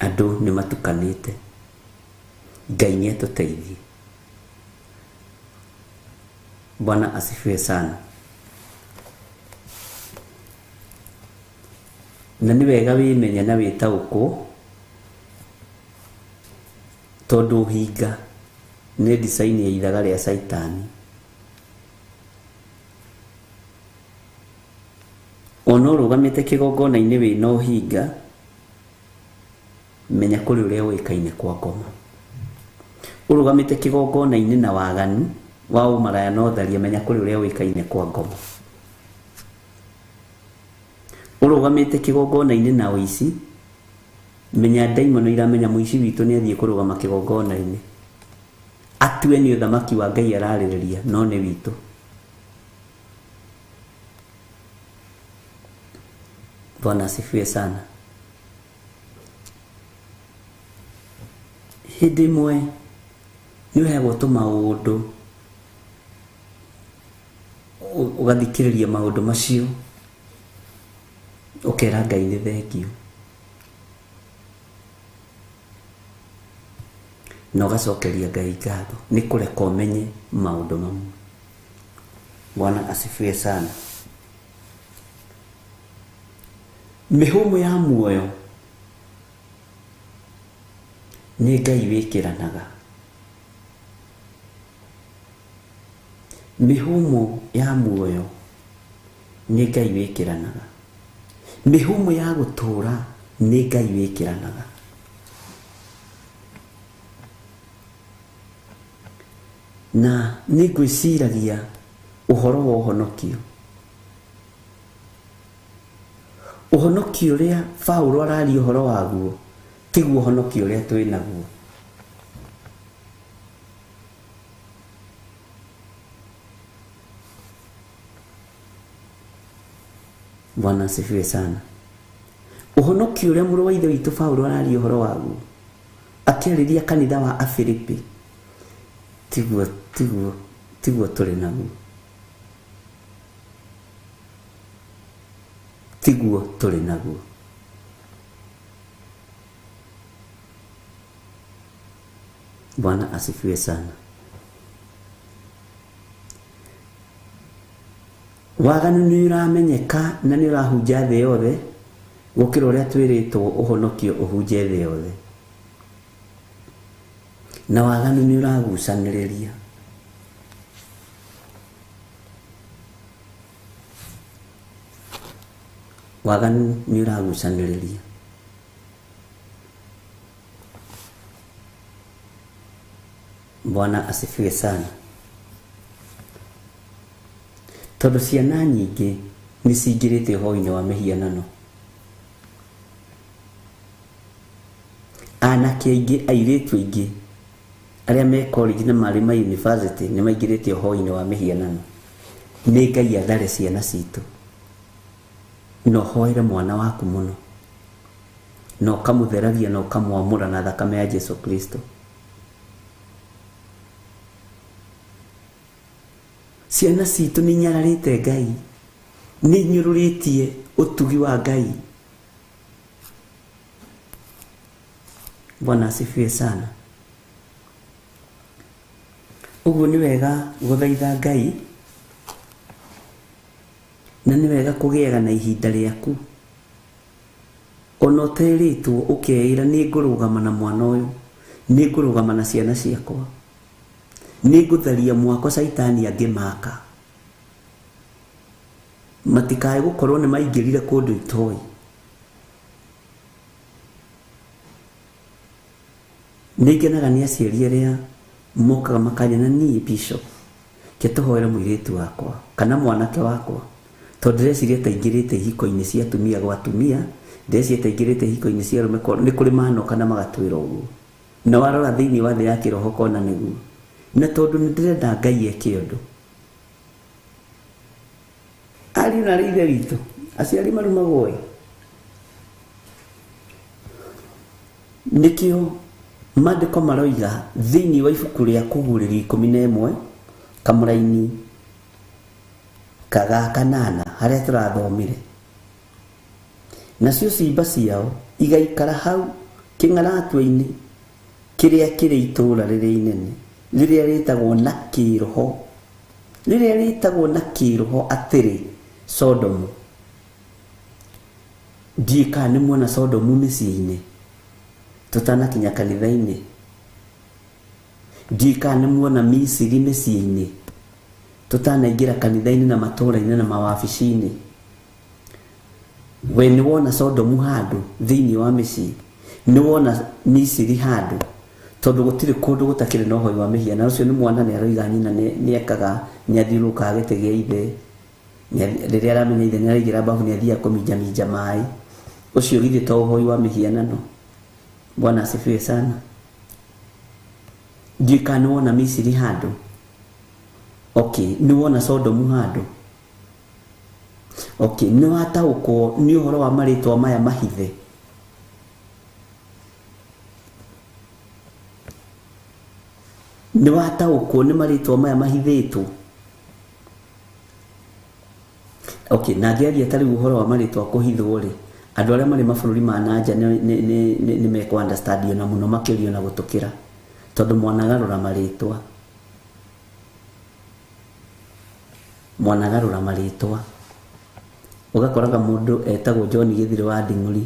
Andũ nĩ matukanĩte. Ngai nĩ atũteithie. Bwana asifiwe sana. Na nĩ wega wĩmenye na wĩtaũkwo, tondũ ũhinga nĩ design ya ithaga rĩa Caitani. Ona ũrũgamĩte kĩgongona-inĩ wĩna ũhinga, menya kũrĩ ũrĩa ũĩkaine kwa ngoma. Ũrũgamĩte kĩgongona-inĩ na waganu wa ũmaraya na ũtharia, menya kũrĩ ũrĩa ũĩkaine kwa ngoma. Ũrũgamĩte kĩgongona-inĩ na ũici, menya ndaimono iramenya mũici witũ nĩ athiĩ kũrũgama kĩgongona-inĩ, atue nĩ ũthamaki wa Ngai ararĩrĩria, no nĩ witũ. Bwana asifiwe sana. Hĩndĩ ĩmwe nĩ ũheagwo tũmaũndũ, ũgathikĩrĩria maũndũ macio, ũkera Ngai nĩ thengio, na ũgacokeria Ngai ngatho nĩ kũreka ũmenye maũndũ mamwe. Bwana asifiwe sana. Mĩhũmũ ya muoyo nĩ Ngai wĩkĩranaga. Mĩhũmũ ya muoyo nĩ Ngai wĩkĩranaga. Mĩhũmũ ya gũtũũra nĩ Ngai wĩkĩranaga. Na nĩ ngwĩciragia ũhoro wa ũhonokio. Ũhonokio ũrĩa Paũlũ araria ũhoro waguo tiguo ũhonokio ũrĩa twĩ naguo. Bwana asifiwe sana. Ũhonokio ũrĩa mũrũ wa Ithe witũ Paũlũ araria ũhoro waguo akĩarĩria kanitha wa Afilipi tiguo tiguo tiguo tũrĩ naguo. Tiguo tũrĩ naguo. Bwana asifiwe sana. Waganu nĩ ũramenyeka na nĩ ũrahunja thĩ yothe gũkĩra ũrĩa twĩrĩtwo ũhonokio ũhunje thĩ yothe. Na waganu nĩ ũragucanĩrĩria. Waganu nĩ ũragucanĩrĩria. Bwana asifiwe sana. Tondũ ciana nyingĩ nĩ cingĩrĩte ũhoro-inĩ wa mĩhianano. Anake aingĩ, airĩtu aingĩ arĩa me college na marĩ ma university nĩ maingĩrĩte ũhoro-inĩ wa mĩhianano. Nĩ Ngai athare ciana citũ. Na ũhoere mwana waku mũno, na ũkamũtheragia na ũkamwamũra na thakame ya Jesu Kristo. Ciana citũ nĩ inyararĩte Ngai, nĩ inyũrũrĩtie ũtugi wa Ngai. Bwana asifiwe sana. Ũguo nĩ wega gũthaitha Ngai Na nĩ wega kũgĩaga na ihinda rĩaku. Ona ũterĩtwo ũkeĩra nĩ ngũrũgama na mwana ũyũ, nĩ ngũrũgama na ciana ciakwa, nĩ ngũtharia mwako caitani angĩmaka. Matikae gũkorwo nĩ maingĩrire kũndũ itoĩ. Nĩ ngenaga nĩ aciari arĩa mokaga makanja na niĩ Bishop ke tũhoere mũirĩtu wakwa kana mwanake wakwa, tondũ ndĩreciria ta ingĩrĩte ihiko-inĩ cia atumia gwa atumia, ndĩreciria ta ingĩrĩte ihiko-inĩ cia arũme, nĩ kũrĩ manoka na magatwĩra ũguo. Na warora thĩinĩ wa thĩ ya kĩroho kona nĩguo. Na tondũ nĩ ndĩrenda Ngai eke ũndũ. Ariũ na ithe witũ, aciari marumagwo ĩ. Nĩkĩo maandĩko maroiga thĩinĩ wa ibuku rĩa Kũguũrĩrio 11 kamũraini kaga kanana harĩa tũrathomire, nacio ciimba ciao igaikara hau kĩng'aratwe-inĩ kĩrĩa kĩrĩ itũũra rĩrĩa inene rĩrĩa rĩtagwo na kĩroho, rĩrĩa rĩtagwo na kĩroho atĩrĩ Sodomu. Ndiĩ kana nĩ muona Sodomu mĩciĩ-inĩ tũtanakinya kanitha-inĩ. Ndiĩ kana nĩ muona Misiri mĩciĩ-inĩ tũtanaingĩra kanitha-inĩ na matũũra-inĩ na mawabici-inĩ. We nĩ wona Sodomu handũ thĩinĩ wa mĩciĩ, nĩ wona Misiri handũ, tondũ gũtirĩ kũndũ gũtakĩrĩ na ũhoi wa mĩhianano. Ũcio nĩ mwana nĩ aroiga nyina nĩ ekaga, nĩ athiũrũrũkaga gĩtĩ gĩa ithe, rĩrĩa aramenya ithe nĩ araingĩra bafu nĩ athiaga kũminjaminja maĩ. Ũcio githĩ to ũhoi wa mĩhianano? Bwana asifiwe sana. Ndiũĩ kana nĩ wona Misiri handũ. Okay, nĩ wona Sodomu handũ. Okay, nĩ wataũkwo nĩ ũhoro wa marĩtwa maya mahithe. Nĩ wataũkwo nĩ marĩtwa maya mahithĩtwo. Okay, na ngĩaria ta rĩu ũhoro wa marĩtwa kũhithwo rĩ, andũ arĩa marĩ mabũrũri ma na nja nĩ mekũ understand ona mũno makĩria ona gũtũkĩra, tondũ mwanagarũra marĩtwa. Mwanagarũra marĩtwa. Ũgakoraga mũndũ etagwo John Gĩthirĩ wa Nding'ũri,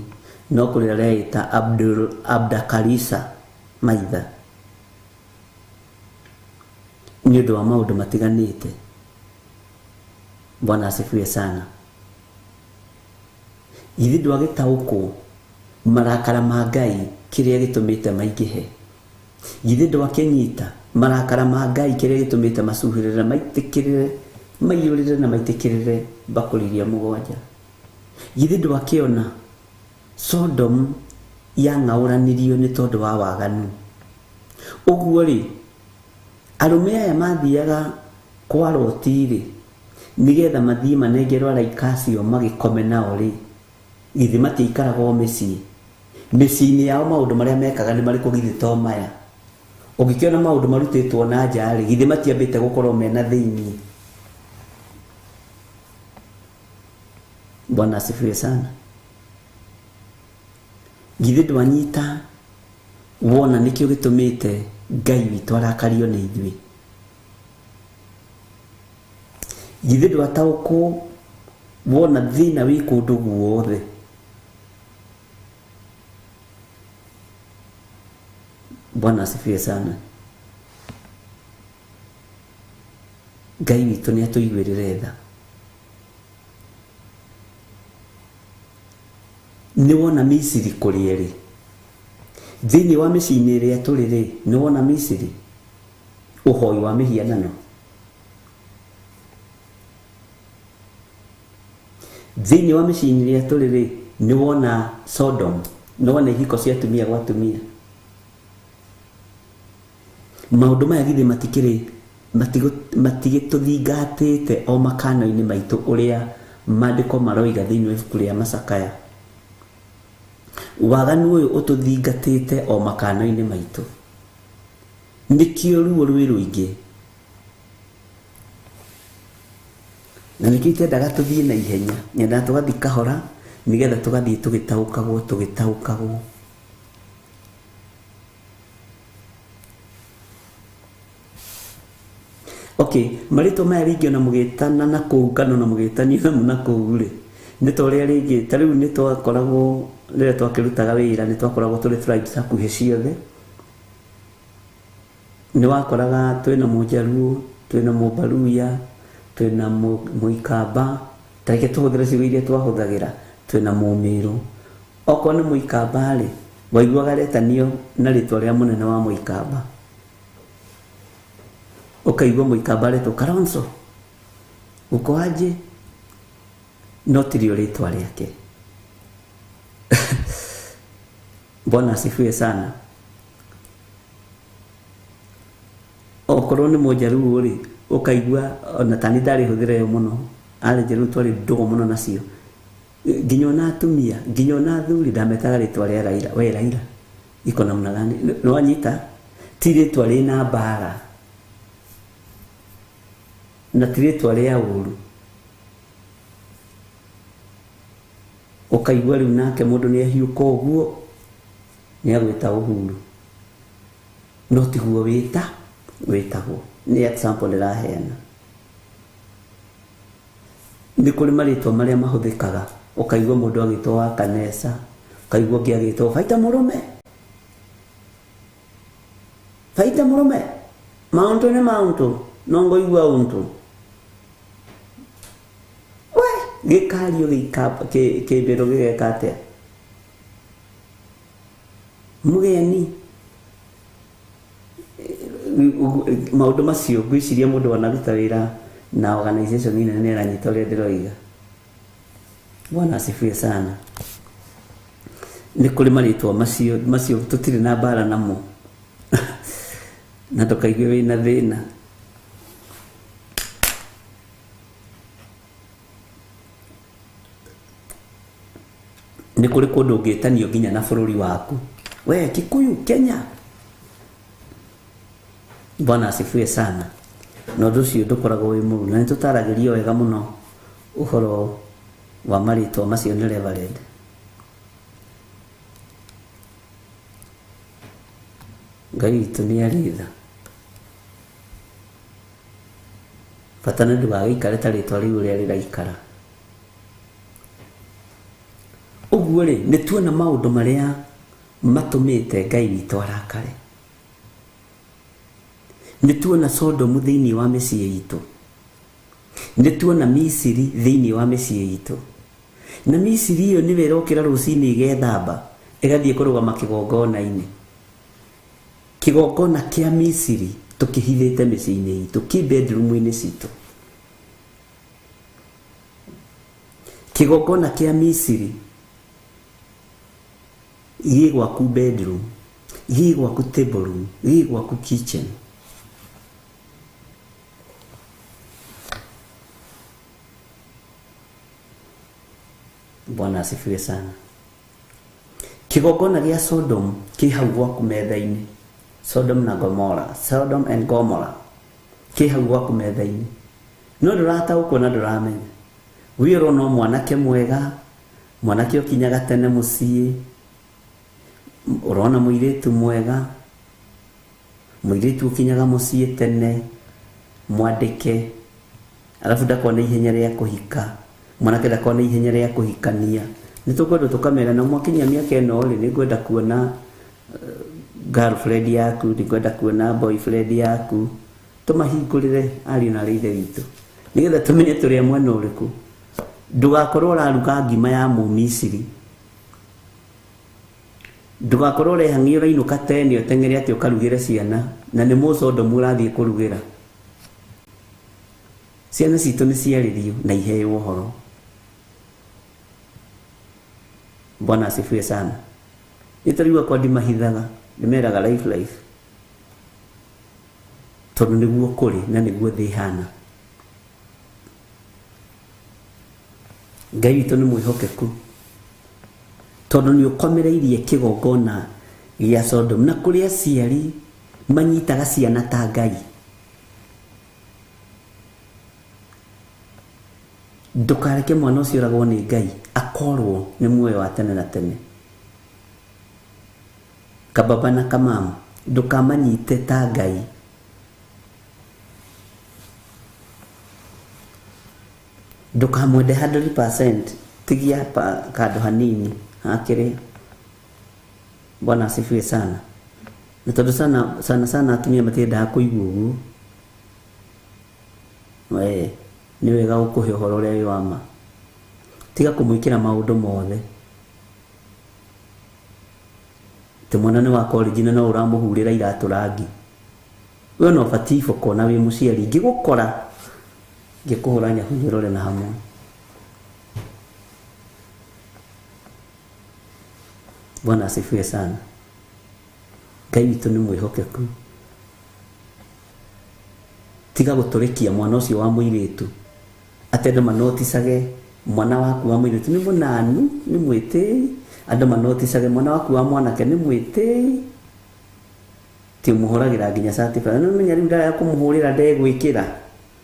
no kũrĩ areĩta Abdul Abdakarisa Maitha nĩ ũndũ wa maũndũ matiganĩte. Bwana asifiwe sana. Githĩ ndwagĩtaũkwo marakara ma Ngai kĩrĩa gĩtũmĩte maingĩhe? Githĩ ndwakĩnyita marakara ma Ngai kĩrĩa gĩtũmĩte macuhĩrĩre, maitĩkĩrĩre, maiyũrĩre na maitĩkĩrĩre mbakũri iria mũgwanja? Githĩ ndwakĩona Sodom yang'aũranirio nĩ tondũ wa waganu? Ũguo rĩ, arũme aya mathiaga kwa Loti rĩ, nĩgetha mathiĩ manengerwo araika acio magĩkome nao rĩ, githĩ matiikaraga o mĩciĩ? Mĩciĩ-inĩ yao maũndũ marĩa mekaga nĩ marĩkũ githĩ to maya? Ũngĩkĩona maũndũ marutĩtwo na nja rĩ, githĩ matiambĩte gũkorwo mena thĩinĩ? Bwana asifiwe sana. Githĩ ndwanyita wona nĩkĩo gĩtũmĩte Ngai witũ arakario nĩ ithuĩ? Githĩ ndwataũkwo wona thĩna wĩ kũndũ guothe? Bwana asifiwe sana. Ngai witũ nĩ atũiguĩrĩre tha. Nĩ wona Misiri kũrĩ ĩrĩ, thĩinĩ wa mĩciĩ-inĩ ĩrĩa tũrĩ rĩ, nĩ wona Misiri ũhoi wa mĩhianano? Thĩinĩ wa mĩciĩ-inĩ ĩrĩa tũrĩ rĩ, nĩ wona Sodom, nĩ wona ihiko cia atumia gwa atumia? Maũndũ maya githĩ matikĩrĩ matigĩtũthingatĩte o makano-inĩ maitũ ũrĩa maandĩko maroiga thĩinĩ wa ibuku rĩa Macakaya? Waganu ũyũ ũtũthingatĩte o makano-inĩ maitũ. Nĩkĩo ruo rwĩ rũingĩ. Na nĩkĩo itendaga tũthiĩ na ihenya, nyendaga tũgathiĩ kahora nĩgetha tũgathiĩ tũgĩtaũkagwo tũgĩtaũkagwo. Okay, marĩtwa maya rĩngĩ ona mũgĩtana na kũu kana ona mũgĩtanio namo na kũu rĩ, nĩ ta ũrĩa rĩngĩ ta rĩu nĩ twakoragwo rĩrĩa twakĩrutaga wĩra nĩ twakoragwo tũrĩ tribes hakuhĩ ciothe. Nĩ wakoraga twĩna Mũjaluo, twĩna Mũbaluya, twĩna Mũikamba, ta reke tũhũthĩre ciugo iria twahũthagĩra, twĩna Mũmĩrũ. Okorwo nĩ Mũikamba rĩ, waiguaga aretanio na rĩtwa rĩa mũnene wa Mũikamba. Ũkaigua Mũikamba aretwo Kalonzo, uko aje? No tirio rĩtwa rĩake. Bwana asifiwe sana. Okorwo nĩ Mũjaluo rĩ, ũkaigua ona tani ndarĩhũthĩra ĩyo mũno, arĩ Njaluo twarĩ ndũgũ mũno nacio. Nginya ona atumia, nginya ona athuri ndametaga rĩtwa rĩa Raila, we Raila iko namna gani? Nĩwanyita? Ti rĩtwa rĩna mbara na ti rĩtwa rĩa ũru. Ũkaigua rĩu nake mũndũ nĩ ahiũka ũguo nĩ agwĩta Uhuru, no tiguo wĩtagwo. Nĩ example ndĩraheana. Nĩ kũrĩ marĩtwa marĩa mahũthĩkaga, ũkaigua mũndũ agĩtwo wa Kanesa, ũkaigua ũngĩ agĩtwo Baita Mũrũme, Baita Mũrũme, maũndũ nĩ maũndũ no ngoigua ũndũ. We gĩkario kĩmbĩrũ gĩgeka atĩa? Mũgeni. Maũndũ macio ngwĩciria mũndũ wanaruta wĩra na organization nene nĩ aranyita ũrĩa ndĩroiga. Bwana asifiwe sana. Nĩ kũrĩ marĩtwa macio tũtirĩ na mbara namo. Na ndũkaigue wĩna thĩna. Nĩ kũrĩ kũndũ ũngĩtanio nginya na bũrũri waku. We Kikuyu, Kenya. Bwana asifiwe sana. Na ũndũ ũcio ndũkoragwo wĩ mũru, na nĩ tũtaragĩrio wega mũno ũhoro wa marĩtwa macio nĩ Reverend. Ngai witũ nĩ arĩ tha. Bata nĩ ndũgagĩikare ta rĩtwa rĩu ũrĩa rĩraikara. Ũguo rĩ, nĩ tuona maũndũ marĩa matũmĩte Ngai witũ arakare. Nĩ tuona Sodomu thĩinĩ wa mĩciĩ itũ. Nĩ tuona Misiri thĩinĩ wa mĩciĩ itũ. Na Misiri ĩyo nĩwe ĩrokĩra rũcinĩ ĩgethamba, ĩgathiĩ kũrũgama kĩgongona-inĩ. Kĩgongona kĩa Misiri tũkĩhithĩte mĩciĩ-inĩ itũ, kĩ bedroom-inĩ citũ. Kĩgongona kĩa Misiri gĩ gwaku bedroom, gĩ gwaku table room, gĩ gwaku kitchen. Bwana asifiwe sana. Kĩgongona gĩa Sodom kĩ hau gwaku metha-inĩ. Sodom na Gomora, Sodom and Gomora kĩ hau gwaku metha-inĩ. No ndũrataũkwo na ndũramenya. We ũrona mwanake mwega, mwanake ũkinyaga tene mũciĩ, ũrona mũirĩtu mwega, mũirĩtu ũkinyaga mũciĩ tene, mwandĩke, alafu ndakona ihenya rĩa kũhika, mwanake ndakona ihenya rĩa kũhikania. Nĩ tũkwendwo tũkamera na mwakinyia mĩaka ĩno rĩ, nĩ ngwenda kuona girlfriend yaku, nĩ ngwenda kuona boyfriend yaku. Tũmahingũrĩre ariũ na aarĩ a Ithe witũ nĩgetha tũmenye tũrĩ a mwena ũrĩkũ. Ndũgakorwo ũraruga ngima ya Mũmisiri, ndũgakorwo ũrehang'ia ũrainũka tene ũteng'ere atĩ ũkarugĩre ciana, na nĩ Mũsodomu ũrathiĩ kũrugĩra. Ciana citũ nĩ ciarĩrio na iheo ũhoro. Bwana asifiwe sana. Nĩ akwa ndimahithaga, ndĩmeraga life life, tondũ nĩguo kũrĩ na nĩguo thĩ ĩhana. Ngai witũ nĩ mwĩhokeku, tondũ nĩ ũkomereirie kĩgongona gĩa Sodom, na kũrĩ aciari manyitaga ciana ta Ngai. Ndũkareke mwana ũcio ũragwo nĩ Ngai akorwo nĩ muoyo wa tene na tene. Kababa na kamama, ndũkamanyite ta Ngai. Ndũkamwende 100%, tigia kandũ hanini hakĩrĩa. Bwana asifiwe sana. Na tondũ sana sana sana atumia matiendaga kũigua ũguo. We nĩ wega gũkũhe ũhoro ũrĩa wĩ wa ma. Tiga kũmwĩkĩra maũndũ mothe. Atĩ mwana nĩ wa college na no ũramũhurĩra iratũ rangi. We no ũbatiĩ iboko na wĩ mũciari. Ngĩgũkora ngĩkũhũra nyahunyũrore na hamwe. Bwana asifiwe sana. Ngai witũ nĩ mwĩhokeku. Tiga gũtũrĩkia mwana ũcio wa mũirĩtu. Atĩ andũ manoticage mwana waku wa mũirĩtu nĩ mũnanu, nĩ mwĩtĩi. Andũ manoticage mwana waku wa mwanake nĩ mwĩtĩi. Ti ũmũhũragĩra nginya cati bara. Nĩ ũmenya rĩu ndaaya kũmũhũrĩra ndegwĩkĩra.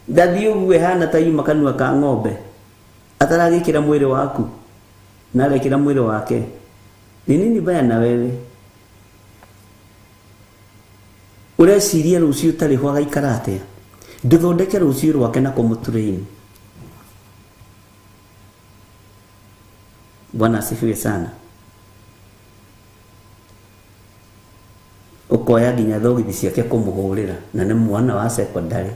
Ndathiĩ ũguo ĩhana ta yuma kanua ka ng'ombe. Ataragĩkĩra mwĩrĩ waku na arekĩra mwĩrĩ wake. Ni nini baya na wewe? Ũreciria rũciũ ũtarĩ ho agaikara atĩa? Ndũthondeke rũciũ rwake na kũmũtrain. Bwana asifiwe sana. Ũkoya nginya thogithi ciake kũmũhũrĩra na nĩ mwana wa secondary.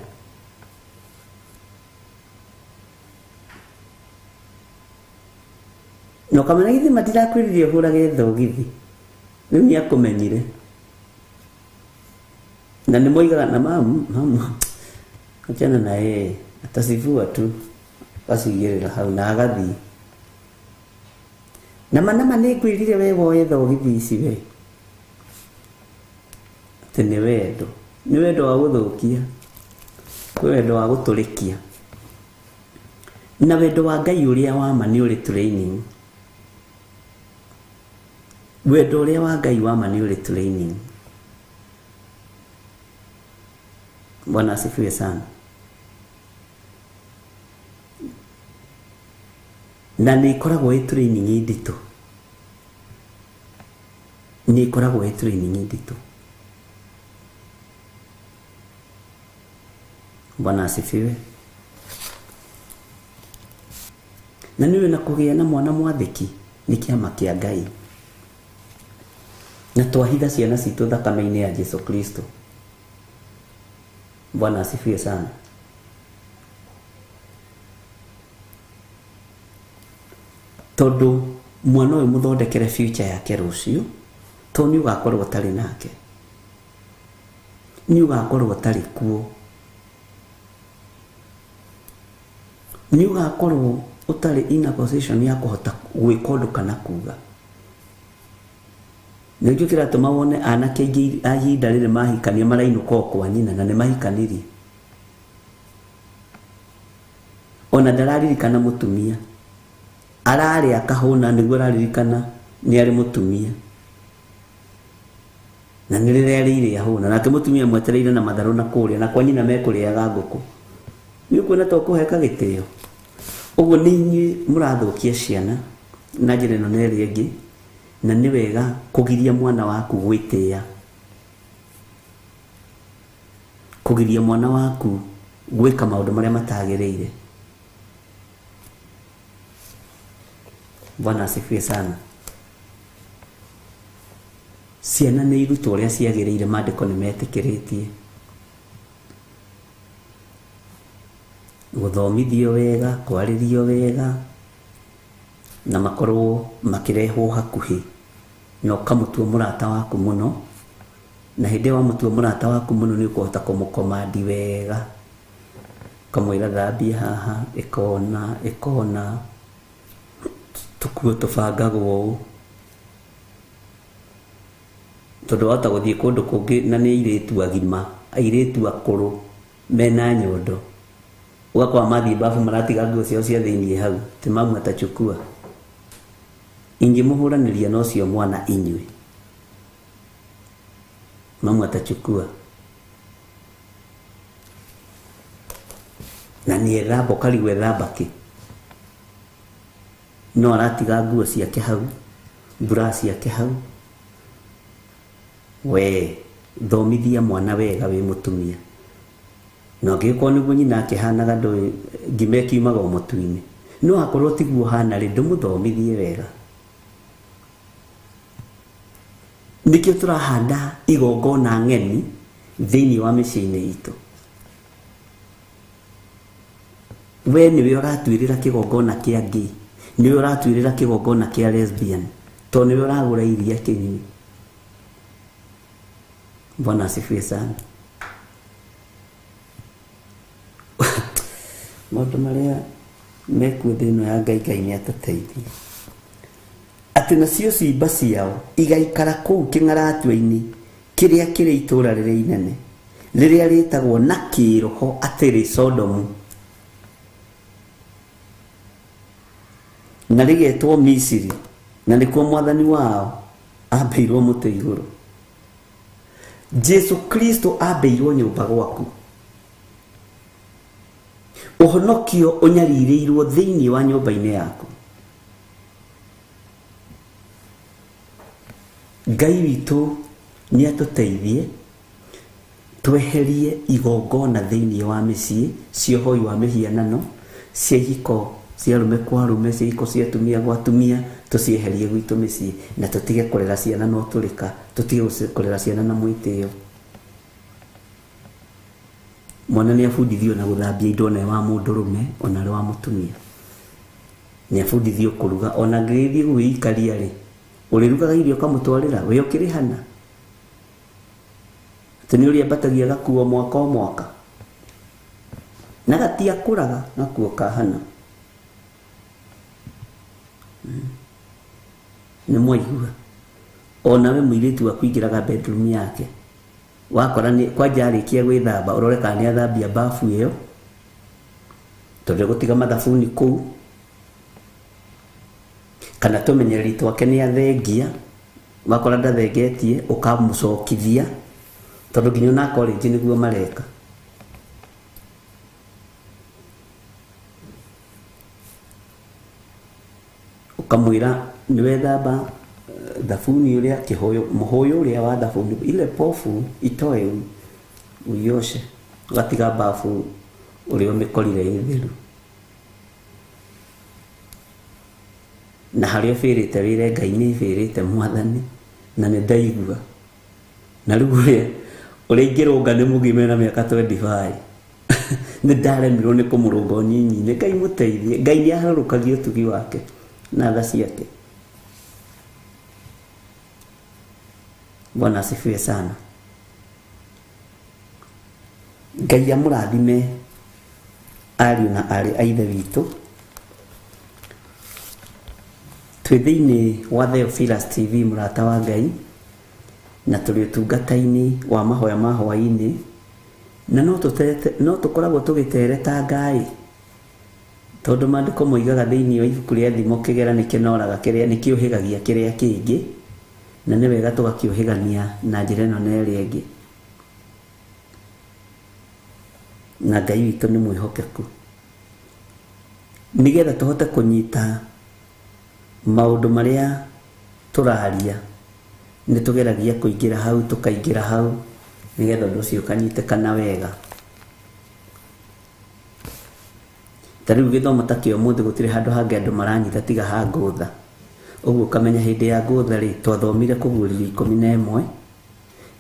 Na ũkamenya githĩ matirakwĩrire ũhũrage thogithi. Rĩu nĩ akũmenyire. Na nĩ moigaga na mamu, mamu. Achana na yeye, atacivua tu. Acigĩrĩra hau na agathiĩ. Na ma nama nĩ ngwĩrire we woe thogithi ici we. Atĩ nĩ wendo. Nĩ wendo wa gũthũkia. Kwĩ wendo wa gũtũrĩkia. Na wendo wa Ngai ũrĩa wa ma nĩ ũrĩ training. Wendo ũrĩa wa Ngai wa ma nĩ ũrĩ training. Bwana asifiwe sana. Na nĩ ĩkoragwo ĩ training nditũ. Nĩ ĩkoragwo ĩ training nditũ. Bwana asifiwe. Na nĩwe na kũgĩa na mwana mwathĩki nĩ kĩama kĩa Ngai. Na twahitha ciana citũ thakame-inĩ ya Jesu Kristo. Bwana asifiwe sana. Tondũ mwana ũyũ mũthondekere future yake rũciũ, tondũ nĩ ũgakorwo ũtarĩ nake. Nĩ ũgakorwo ũtarĩ kuo. Nĩ ũgakorwo ũtarĩ in a position ya kũhota gwĩka ũndũ kana kuga. Nĩkĩo kĩratũma wone anake aingĩ a ihinda rĩrĩ mahikania marainũka o kwa nyina na nĩ mahikanirie. Ona ndararirikana mũtumia. Ararĩa akahũna nĩguo araririkana nĩ arĩ mũtumia. Na nĩ rĩrĩa arĩire ahũna. Nake mũtumia mwetereire na matharũ na kũrĩa na kwa nyina mekũrĩaga ngũkũ. Nĩ ũkuona ta ũkũheka gĩtĩo. Ũguo nĩ inyuĩ mũrathũkia ciana na njĩra ĩno na ĩrĩa ĩngĩ. Na nĩ wega kũgiria mwana waku gwĩtĩĩa. Kũgiria mwana waku gwĩka maũndũ marĩa matagĩrĩire. Bwana asifiwe sana. Ciana nĩ irutwo ũrĩa ciagĩrĩire, maandĩko nĩ metĩkĩrĩtie. Gũthomithio wega, kwarĩrio wega, na makorwo makĩrehwo hakuhĩ. Na ũkamũtua mũrata waku mũno. Na hĩndĩ ĩyo wamũtua mũrata waku mũno nĩ ũkũhota kũmũkomandi wega. Ũkamwĩra thambia haha, ĩkona, ĩkona. Tũkuo tũbangagwo ũũ. Tondũ wahota gũthiĩ kũndũ kũngĩ na nĩ airĩtu agima, airĩtu akũrũ mena nyondo. Ũgakora mathiĩ babu maratiga nguo ciao cia thĩiniĩ hau, ti mamu atachukua. Ingĩmũhũranĩria na ũcio mwana inyuĩ. Mamu atachukua. Na nĩ ethamba, ũkarigwo ethamba kĩ. No aratiga nguo ciake hau, mbura ciake hau. We thomithia mwana wega wĩ mũtumia. Na angĩgĩkorwo nĩguo nyina akĩhanaga ndũĩ ngima ĩkiumaga o mũtu-inĩ. No akorwo tiguo hana rĩ, ndũmũthomithie wega. Nĩkĩo tũrahanda igongona ng'eni thĩinĩ wa mĩciĩ-inĩ itũ. We nĩwe ũratuĩrĩra kĩgongona kĩa gay, nĩwe ũratuĩrĩra kĩgongona kĩa lesbian, tondũ nĩwe ũragũra iria kĩnyue. Bwana asifiwe sana. Maũndũ marĩa mekuo thĩ ĩno ya Ngai, Ngai nĩ atũteithie. Atĩ nacio ciimba ciao igaikara kũu kĩng'aratua-inĩ kĩrĩa kĩrĩ itũũra rĩrĩa inene, rĩrĩa rĩtagwo na kĩĩroho atĩrĩ Sodomu, na rĩgetwo Misiri, na nĩkuo mwathani wao ambĩirwo mũtĩ igũrũ. Jesu Kristo ambĩirwo nyũmba gwaku. Ũhonokio ũnyarirĩirwo thĩinĩ wa nyũmba-inĩ yaku. Ngai witũ nĩ atũteithie tweherie igongona thĩinĩ wa mĩciĩ cia ũhoi wa mĩhianano, cia ihiko cia arũme kwa arũme, cia ihiko cia atumia gwa atumia, tũcieherie gwitũ mĩciĩ, na tũtige kũrera ciana na ũtũrĩka, tũtige kũrera ciana na mwĩtĩo. Mwana nĩ abundithio na gũthambia indo ona wa mũndũrũme ona arĩ wa mũtumia. Nĩ abundithio kũruga ona angĩgĩthiĩ gwĩikaria rĩ, ũrĩrugaga irio ũkamũtwarĩra, we ũkĩrĩhana. Atĩ nĩ ũrĩa ambatagia gakuo mwaka o mwaka. Na gatiakũraga gakuo kahana. Nĩ mwaigua. Ona we mũirĩtu waku ingĩraga bedroom yake. Wakora nĩ kwanja arĩkia gwĩthamba ũrore kana nĩ athambia bafu ĩyo, tondũ gũtiga mathabuni kũu, kana tũmenyereri twake nĩ athengia, wakora ndathengetie ũkamũcokithia, tondũ nginya ona college nĩguo mareka. Ũkamwĩra nĩ wethamba thabuni ũrĩa kĩhũyũ, mũhũyũ ũrĩa wa thabuni, ile pofu itoe uioshe, ũgatiga bafu ũrĩa ũmĩkorire ĩ theru. Na harĩa ũbĩrĩte wĩre Ngai nĩ bĩrĩte mwathani na nĩ ndaigua. Na rĩu ũrĩa ingĩrũnga nĩ mũgima na mĩaka 25. Nĩ ndaremirwo nĩ kũmũrũnga ũnyinyi-inĩ. Ngai mũteithie. Ngai nĩ aharũrũkagia ũtugi wake na tha ciake. Bwana asifiwe sana. Ngai amũrathime ariũ na aarĩ a Ithe witũ. Twĩ thĩinĩ wa Theophilus TV mũrata wa Ngai, na tũrĩ ũtungata-inĩ wa mahoya ma hwaĩ-inĩ, na no tũkoragwo tũgĩtereta Ngai, tondũ maandĩko moigaga thĩinĩ wa ibuku rĩa Thimo kĩgera nĩ kĩnoraga kĩrĩa, nĩ kĩũhĩgagia kĩrĩa kĩngĩ, na nĩ wega tũgakĩũhĩgania na njĩra ĩno na ĩrĩa ĩngĩ. Na Ngai witũ nĩ mwĩhokeku, nĩgetha tũhote kũnyita maũndũ marĩa tũraria, nĩ tũgeragia kũingĩra hau, tũkaingĩra hau, nĩgetha ũndũ ũcio ũkanyitĩkana wega. Ta rĩu gĩthomo ta kĩa ũmũthĩ gũtirĩ handũ hangĩ andũ maranyita tiga ha ngũtha. Ũguo ũkamenya hĩndĩ ya ngũtha rĩ, twathomire kũguũrĩrio 11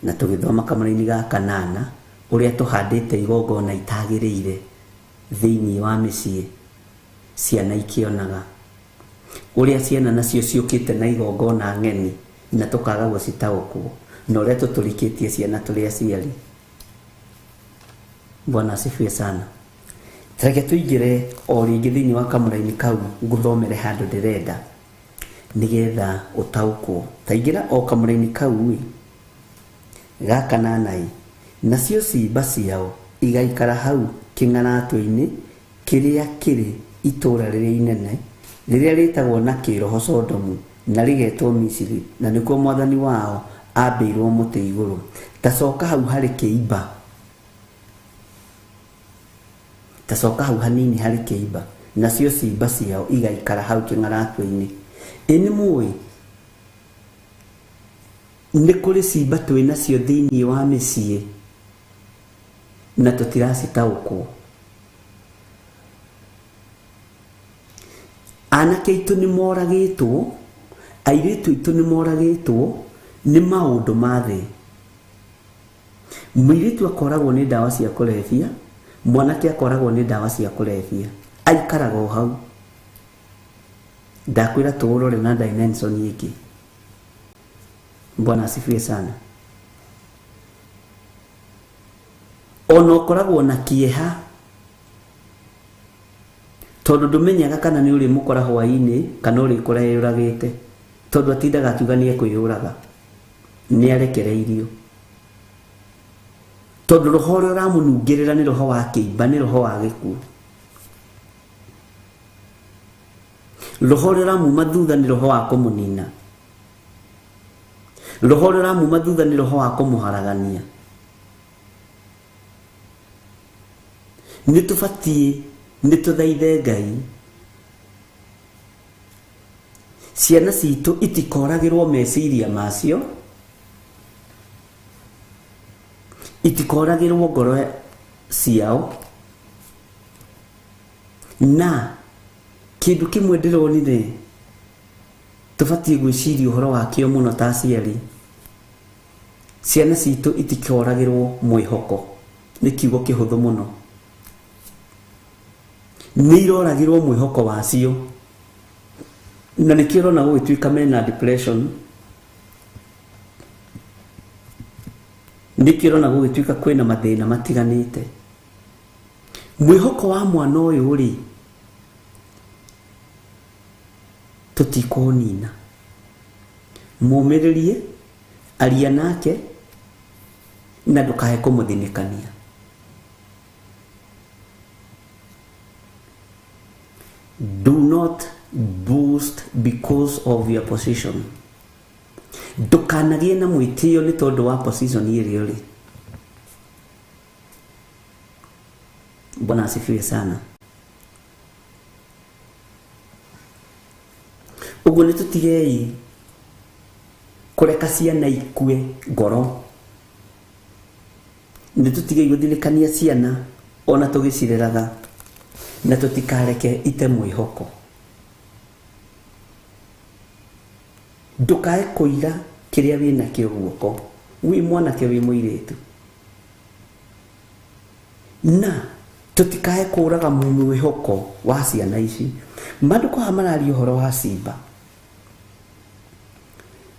na tũgĩthoma kamũraini ga 8 ũrĩa tũhandĩte igongona itagĩrĩire thĩinĩ wa mĩciĩ, ciana ikĩonaga ũrĩa ciana nacio ciũkĩte na igongona ng'eni na tũkaga gũcitaũkwo, na ũrĩa tũtũrikĩtie ciana tũrĩ aciari. Bwana asifiwe sana. Reke tũingĩre o rĩngĩ thĩinĩ wa kamũraini kau ngũthomere handũ ndĩrenda nĩgetha ũtaũkwo. Taingĩra o kamũraini kau ĩ ga 8 ĩ, nacio ciimba ciao igaikara hau kĩng'aratũ-inĩ kĩrĩa kĩrĩ itũũra rĩrĩa inene rĩrĩa rĩtagwo na kĩĩroho Sodomu na rĩgetwo Misiri, na nĩkuo mwathani wao ambĩirwo mũtĩ igũrũ. Ta coka hau harĩ kĩimba, ta coka hau hanini harĩ kĩimba, nacio ciimba ciao igaikara hau kĩng'aratũ-inĩ. Ĩ nĩ mũĩ nĩ kũrĩ ciimba twĩ nacio thĩinĩ wa mĩciĩ Na tũtiracitaũkwo. Anake aitũ nĩ moragĩtwo, airĩtu aitũ nĩ moragĩtwo nĩ maũndũ ma thĩ. Mũirĩtu akoragwo nĩ ndawa cia kũrebia, mwanake akoragwo nĩ ndawa cia kũrebia, aikaraga o hau. Ndakwĩra tũũrore na dimension ĩngĩ. Bwana asifiwe sana. Ona ũkoragwo na kĩeha tondũ ndũmenyaga kana nĩ ũrĩmũkora hwaĩ-inĩ kana ũrĩkora eyũragĩte, tondũ atindaga akiuga nĩ ekwĩyũraga, nĩ arekereirio, tondũ roho ũrĩa ũramũnungĩrĩra nĩ roho wa kĩimba, nĩ roho wa gĩkuũ. Roho ũrĩa ũramuma thutha nĩ roho wa kũmũnina. Roho ũrĩa ũramuma thutha nĩ roho wa kũmũharagania. Nĩ tũbatiĩ nĩ tũthaithe Ngai ciana citũ itikoragĩrwo meciria macio, itikoragĩrwo ngoro ciao. Na kĩndũ kĩmwe ndĩronire tũbatiĩ gwĩciria ũhoro wakĩo mũno ta aciari, ciana citũ itikoragĩrwo mwĩhoko. Nĩ kiugo kĩhũthũ mũno. Nĩ iroragĩrwo mwĩhoko wacio, na nĩkĩo ũrona gũgĩtuĩka mena depression, nĩkĩo ũrona gũgĩtuĩka kwĩna mathĩna matiganĩte. Mwĩhoko wa mwana ũyũ rĩ, tũtikũnina. Mũmĩrĩrie, aria nake, na ndũkae kũmũthinĩkania. Do not boast because of your position. Ndũkanagĩe na mwĩtĩo nĩ tondũ wa position ĩrĩa ũrĩ. Bwana asifiwe sana. Ũguo nĩ tũtigei kũreka ciana ikue ngoro, nĩ tũtigei gũthinĩkania ciana ona tũgĩcireraga, na tũtikareke ite mwĩhoko. Ndũkae kũira kĩrĩa wĩnakĩo guoko, wĩ mwanake wĩ mũirĩtu, na tũtikae kũraga mwĩhoko wa ciana ici. Maandĩko haha mararia ũhoro wa cimba,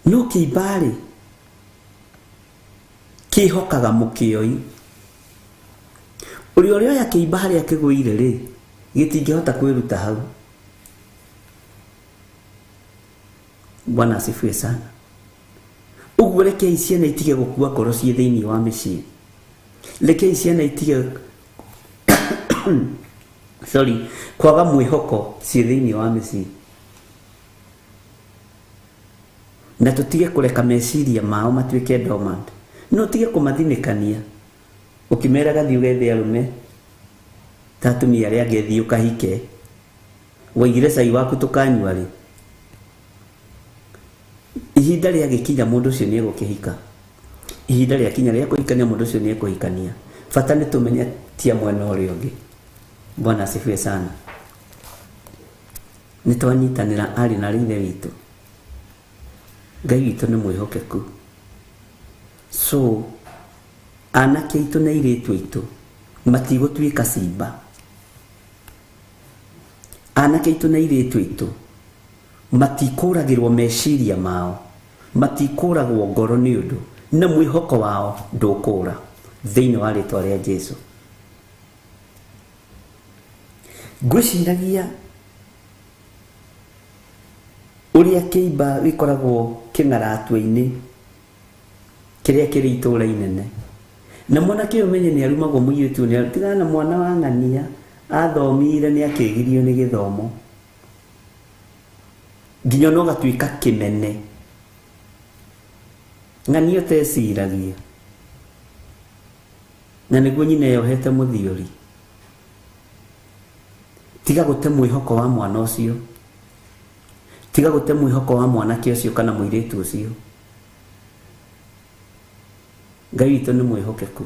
no kĩimba rĩ kĩhokaga mũkĩoi. Ũrĩa ũrĩoya kĩimba harĩa kĩgũire rĩ, gĩtingĩhota kwĩruta hau. Bwana asifiwe sana. Ũguo rekei ciana itige gũkua ngoro ciĩ thĩinĩ wa mĩciĩ. Rekei ciana itige sorry, kwaga mwĩhoko ciĩ thĩinĩ wa mĩciĩ, na tũtige kũreka meciria mao matuĩke dormant. No tige kũmathinĩkania ũkĩmeraga thiĩ ũgethe arũme ta atumia arĩa angĩ, thiĩ ũkahike, waigire cai waku tũkanyua rĩ. Ihinda rĩagĩkinya mũndũ ũcio nĩ egũkĩhika, ihinda rĩakinya rĩa kũhikania mũndũ ũcio nĩ ekũhikania. Bata nĩ tũmenye tia mwena ũrĩa ũngĩ. Bwana asifiwe sana. Nĩ twanyitanĩra arĩ na ithe witũ. Ngai witũ nĩ mwĩhokeku. So anake aitũ na airĩtu aitũ matigũtuĩka cimba. Anake aitũ na airĩtu aitũ matikũragĩrwo meciria mao, matikũragwo ngoro nĩ ũndũ, na mwĩhoko wao ndũkũra thĩinĩ wa rĩtwa rĩa Jesu. Ngwĩciragia ũrĩa kĩimba gĩkoragwo kĩng'aratwe-inĩ kĩrĩa kĩrĩ itũũra inene, na mwanake ũyũ menye nĩ arumagwo mũirĩtu nĩ tigana na mwana wa ng'ania athomire nĩ akĩgirio nĩ gĩthomo nginya ona ũgatuĩka kĩmene. Ng'ania ũteciragia, na nĩguo nyina yohete mũthiori. Tiga gũte mwĩhoko wa mwana ũcio, tiga gũte mwĩhoko wa mwanake ũcio kana mũirĩtu ũcio. Ngai witũ nĩ mwĩhokeku.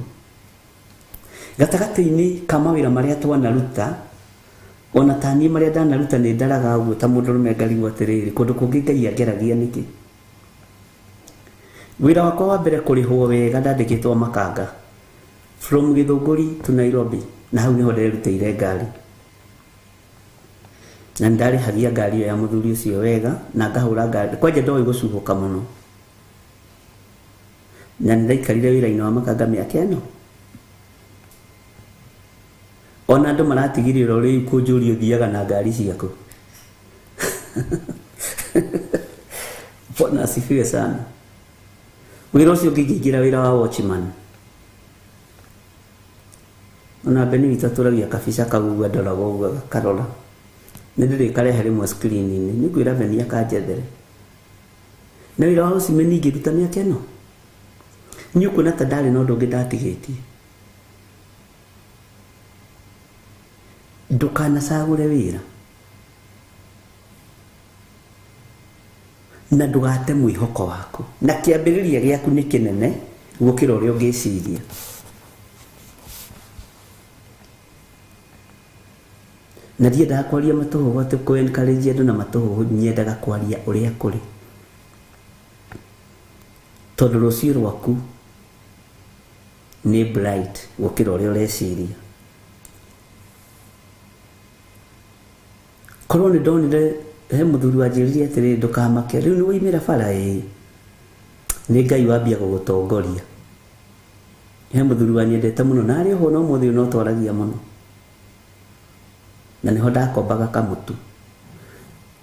Gatagatĩ-inĩ ka mawĩra marĩa twanaruta, ona ta niĩ marĩa ndanaruta nĩ ndaraga ũguo ta mũndũrũme ngarigwo atĩrĩrĩ, kũndũ kũngĩ Ngai angeragia nĩkĩ? Wĩra wakwa wa mbere kũrĩhwo wega ndandĩkĩtwo makanga from Gĩthũngũri to Nairobi, na hau nĩho nderutĩire ngari. Na nĩndarĩhagia ngari ĩyo ya mũthuri ũcio wega na ngahũra ngari kwanja ndoĩ gũcuhũka mũno. Na nĩndaikarire wĩra-inĩ wa makanga mĩaka ĩno. Ona andũ maratigire oro rĩu kũnjũria ũthiaga na ngari ciaku. Bwana asifiwe sana. Wĩra ũcio ũngĩ ngĩingĩra wĩra wa watchman. Ona Beni witũ atũragia kabica kau ũguo andoraga ũguo agakarora. Nĩ ndĩrĩkarehe rĩmwe screen-inĩ, nĩngwĩra Beni akanjethere. Na wĩra wa watchman ingĩruta mĩaka ĩno? Niĩ ũkuona ta ndarĩ na ũndũ ũngĩ ndatigĩtie. Ndũkanacagũre wĩra na ndũgate mwĩhoko waku, na kĩambĩrĩria gĩaku nĩ kĩnene gũkĩra ũrĩa ũngĩciria. Na ndiendaga kwaria matũhũhũ atĩ kũ encourage andũ na matũhũhũ, nyendaga kwaria ũrĩa kũrĩ, tondũ rũciũ rwaku nĩ bright gũkĩra ũrĩa ũreciria. Korwo nĩ ndonire he mũthuri wanjĩrire atĩrĩrĩ, ndũkamake rĩu nĩ waimĩra bara ĩĩ, nĩ Ngai wambia gũgũtongoria. He mũthuri wanyendete mũno na arĩ oho no ũmũthĩ ũyũ no twaragia mũno, na nĩho ndakombaga kamũtu.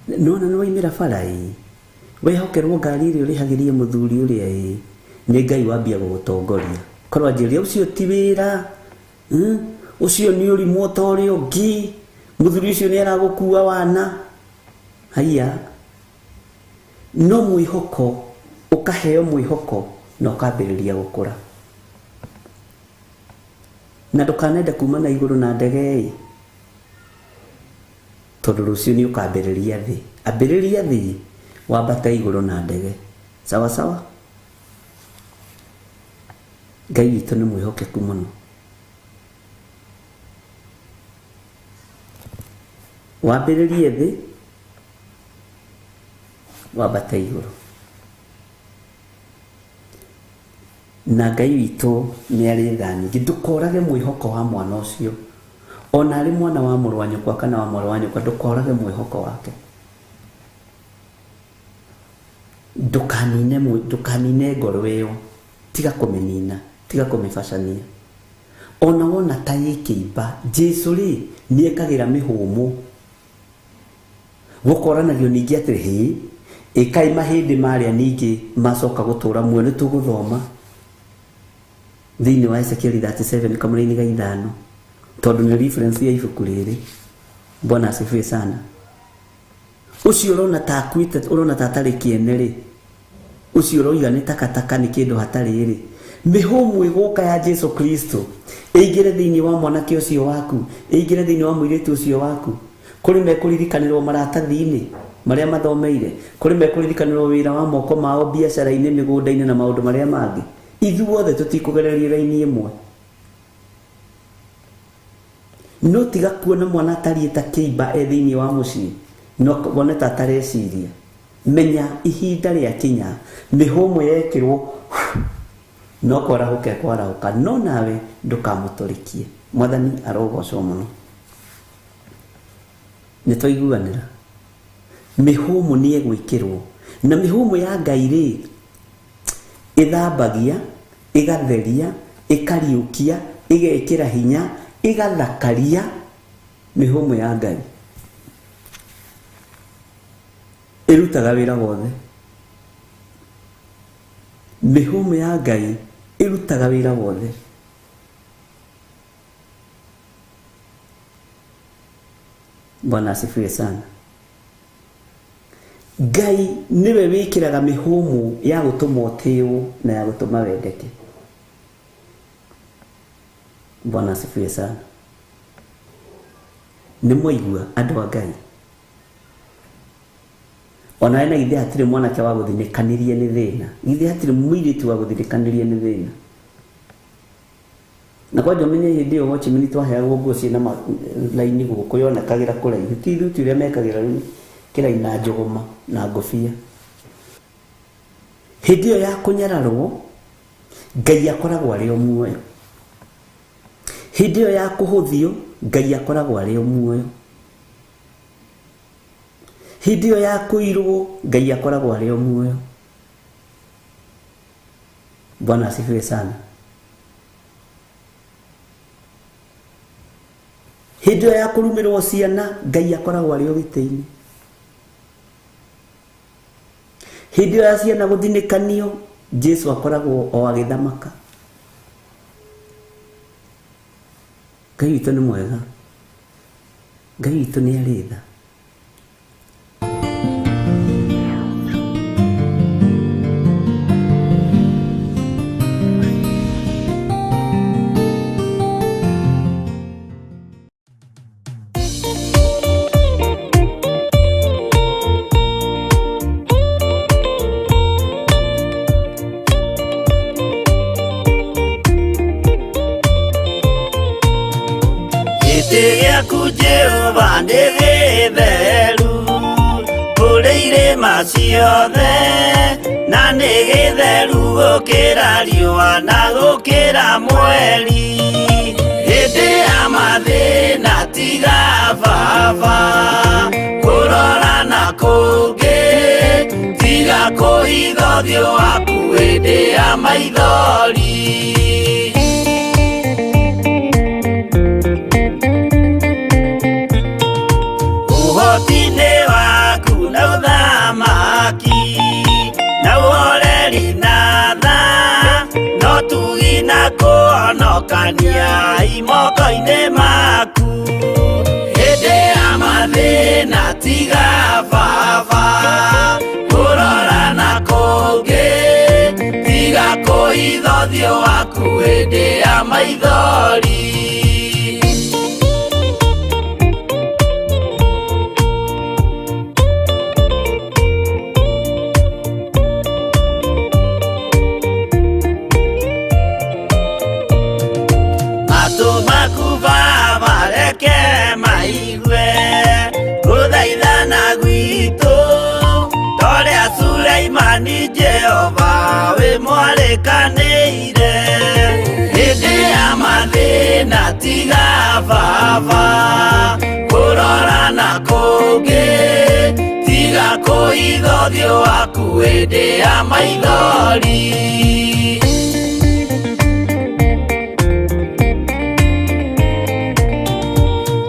Nona nĩ waimĩra bara ĩĩ, wehokerwo ngari ĩrĩa ũrĩhagĩrie mũthuri ũrĩa ĩĩ, nĩ Ngai wambia gũgũtongoria. Korwo anjĩrire ũcio ti wĩra, ũcio nĩ ũrimũ ta ũrĩa ũngĩ, mũthuri ũcio nĩ aragũkua wana. Haiya, no mwĩhoko, ũkaheo mwĩhoko na ũkambĩrĩria gũkũra. Na ndũkanende kuma na igũrũ na ndege ĩ, tondũ rũciũ nĩ ũkambĩrĩria thĩ. Ambĩrĩria thĩ, wambate igũrũ na ndege. Sawa sawa? Ngai witũ nĩ mwĩhokeku mũno. Wambĩrĩrie thĩ, wambate igũrũ. Na Ngai witũ nĩ arĩ tha nyingĩ. Ndũkorage mwĩhoko wa mwana ũcio. Ona arĩ mwana wa mũrũ wa nyũkwa kana wa mwarĩ wa nyũkwa, ndũkorage mwĩhoko wake. Ndũkanine ngoro ĩyo, tiga kũmĩnina, tiga kũmĩbacania. Ona wona ta ĩ kĩimba, Jesũ rĩ nĩ ekagĩra mĩhũmũ. Gũkoranagio ningĩ atĩ hĩ, ĩkai mahĩndĩ marĩa ningĩ macoka gũtũra muoyo. Nĩ tũgũthoma thĩinĩ wa Ezekiel 37 kamũraini ga 5, tondũ nĩ reference ya ibuku rĩrĩ. Bwana asifiwe sana. Ũcio ũrona ta akuĩte, ũrona ta atarĩ kĩene rĩ, ũcio ũroiga nĩ takataka nĩ kĩndũ hatarĩ rĩ, mĩhũmũ ĩgũka ya Jesu Kristo ĩingĩre thĩinĩ wa mwanake ũcio waku, ĩingĩre thĩinĩ wa mũirĩtu ũcio waku. Kũrĩ mekũririkanĩrwo maratathi-inĩ marĩa mathomeire, kũrĩ mekũririkanĩrwo wĩra wa moko mao biacara-inĩ, mĩgũnda-inĩ na maũndũ marĩa mangĩ. Ithuothe tũtikũgereria raini ĩmwe. No tiga kuona mwana atariĩ ta kĩimba e thĩinĩ wa mũciĩ, no wone ta atareciria. Menya ihinda rĩakinya, mĩhũmũ yekĩrwo no kwarahũka ekwarahũka, no nawe ndũkamũtũrĩkie. Mwathani arogocwo mũno. Nĩ twaiguanĩra. Mĩhũmũ nĩ ĩgwĩkĩrwo, na mĩhũmũ ya Ngai rĩ ĩthambagia, ĩgatheria, ĩkariũkia, ĩgekĩra hinya, ĩgathakaria. Mĩhũmũ ya Ngai ĩrutaga wĩra wothe. Mĩhũmũ ya Ngai ĩrutaga wĩra wothe. Bwana asifiwe sana. Ngai nĩwe wĩkĩraga mĩhũmũ ya gũtũma ũtĩo na ya gũtũma wendeke. Bwana asifiwe sana. Nĩ mwaigua andũ a Ngai. Ona ena githĩ hatirĩ mwanake wa gũthinĩkanĩrie nĩ thĩna, githĩ hatirĩ mũirĩtu wa gũthinĩkanĩrie nĩ thĩna. Na kwanja ũmenye hĩndĩ ĩyo watchman twaheagwo nguo ciĩna raini gũkũ yonekagĩra kũraihu, ti thuti ũrĩa mekagĩra rĩu kĩraini na njũgũma na ngũbia. Hĩndĩ ĩyo ya kũnyararwo Ngai akoragwo arĩ o muoyo. Hĩndĩ ĩyo ya kũhũthio Ngai akoragwo arĩ o muoyo. Hĩndĩ ĩyo ya kũirwo Ngai akoragwo arĩ o muoyo. Bwana asifiwe sana. Hĩndĩ ĩyo ya kũrumĩrwo ciana Ngai akoragwo arĩ o gĩtĩ-inĩ. Hĩndĩ ĩyo ya ciana gũthinĩkanio Jesu akoragwo o agĩthamaka. Ngai witũ nĩ mwega, Ngai witũ nĩ arĩ tha. Gĩtĩ gĩaku Jehova nĩ gĩtheru kũrĩ irĩma ciothe, na nĩ gĩtheru gũkĩra riũa na gũkĩra mweri. Hĩndĩ ya mathĩna tiga baba kũrora na kũngĩ, tiga kũhitha ũthiũ waku hĩndĩ ya maithori. Ũhoti-inĩ waku na ũthamaki na ũhoreri na tha, no tugi na kũhonokania imoko-inĩ maku. Hĩndĩ ya mathĩna tiga baba kũrora na kũngĩ, tiga kũhitha ũthiũ waku hĩndĩ ya maithori. Matũ maku Baba reke maigue gũthaithana gwitũ, torĩa Suleimani Jehova wĩ mwarĩkanĩire. Hĩndĩ ya mathĩna tiga baba kũrora na kũngĩ, tiga kũhitha ũthiũ waku hĩndĩ ya maithori.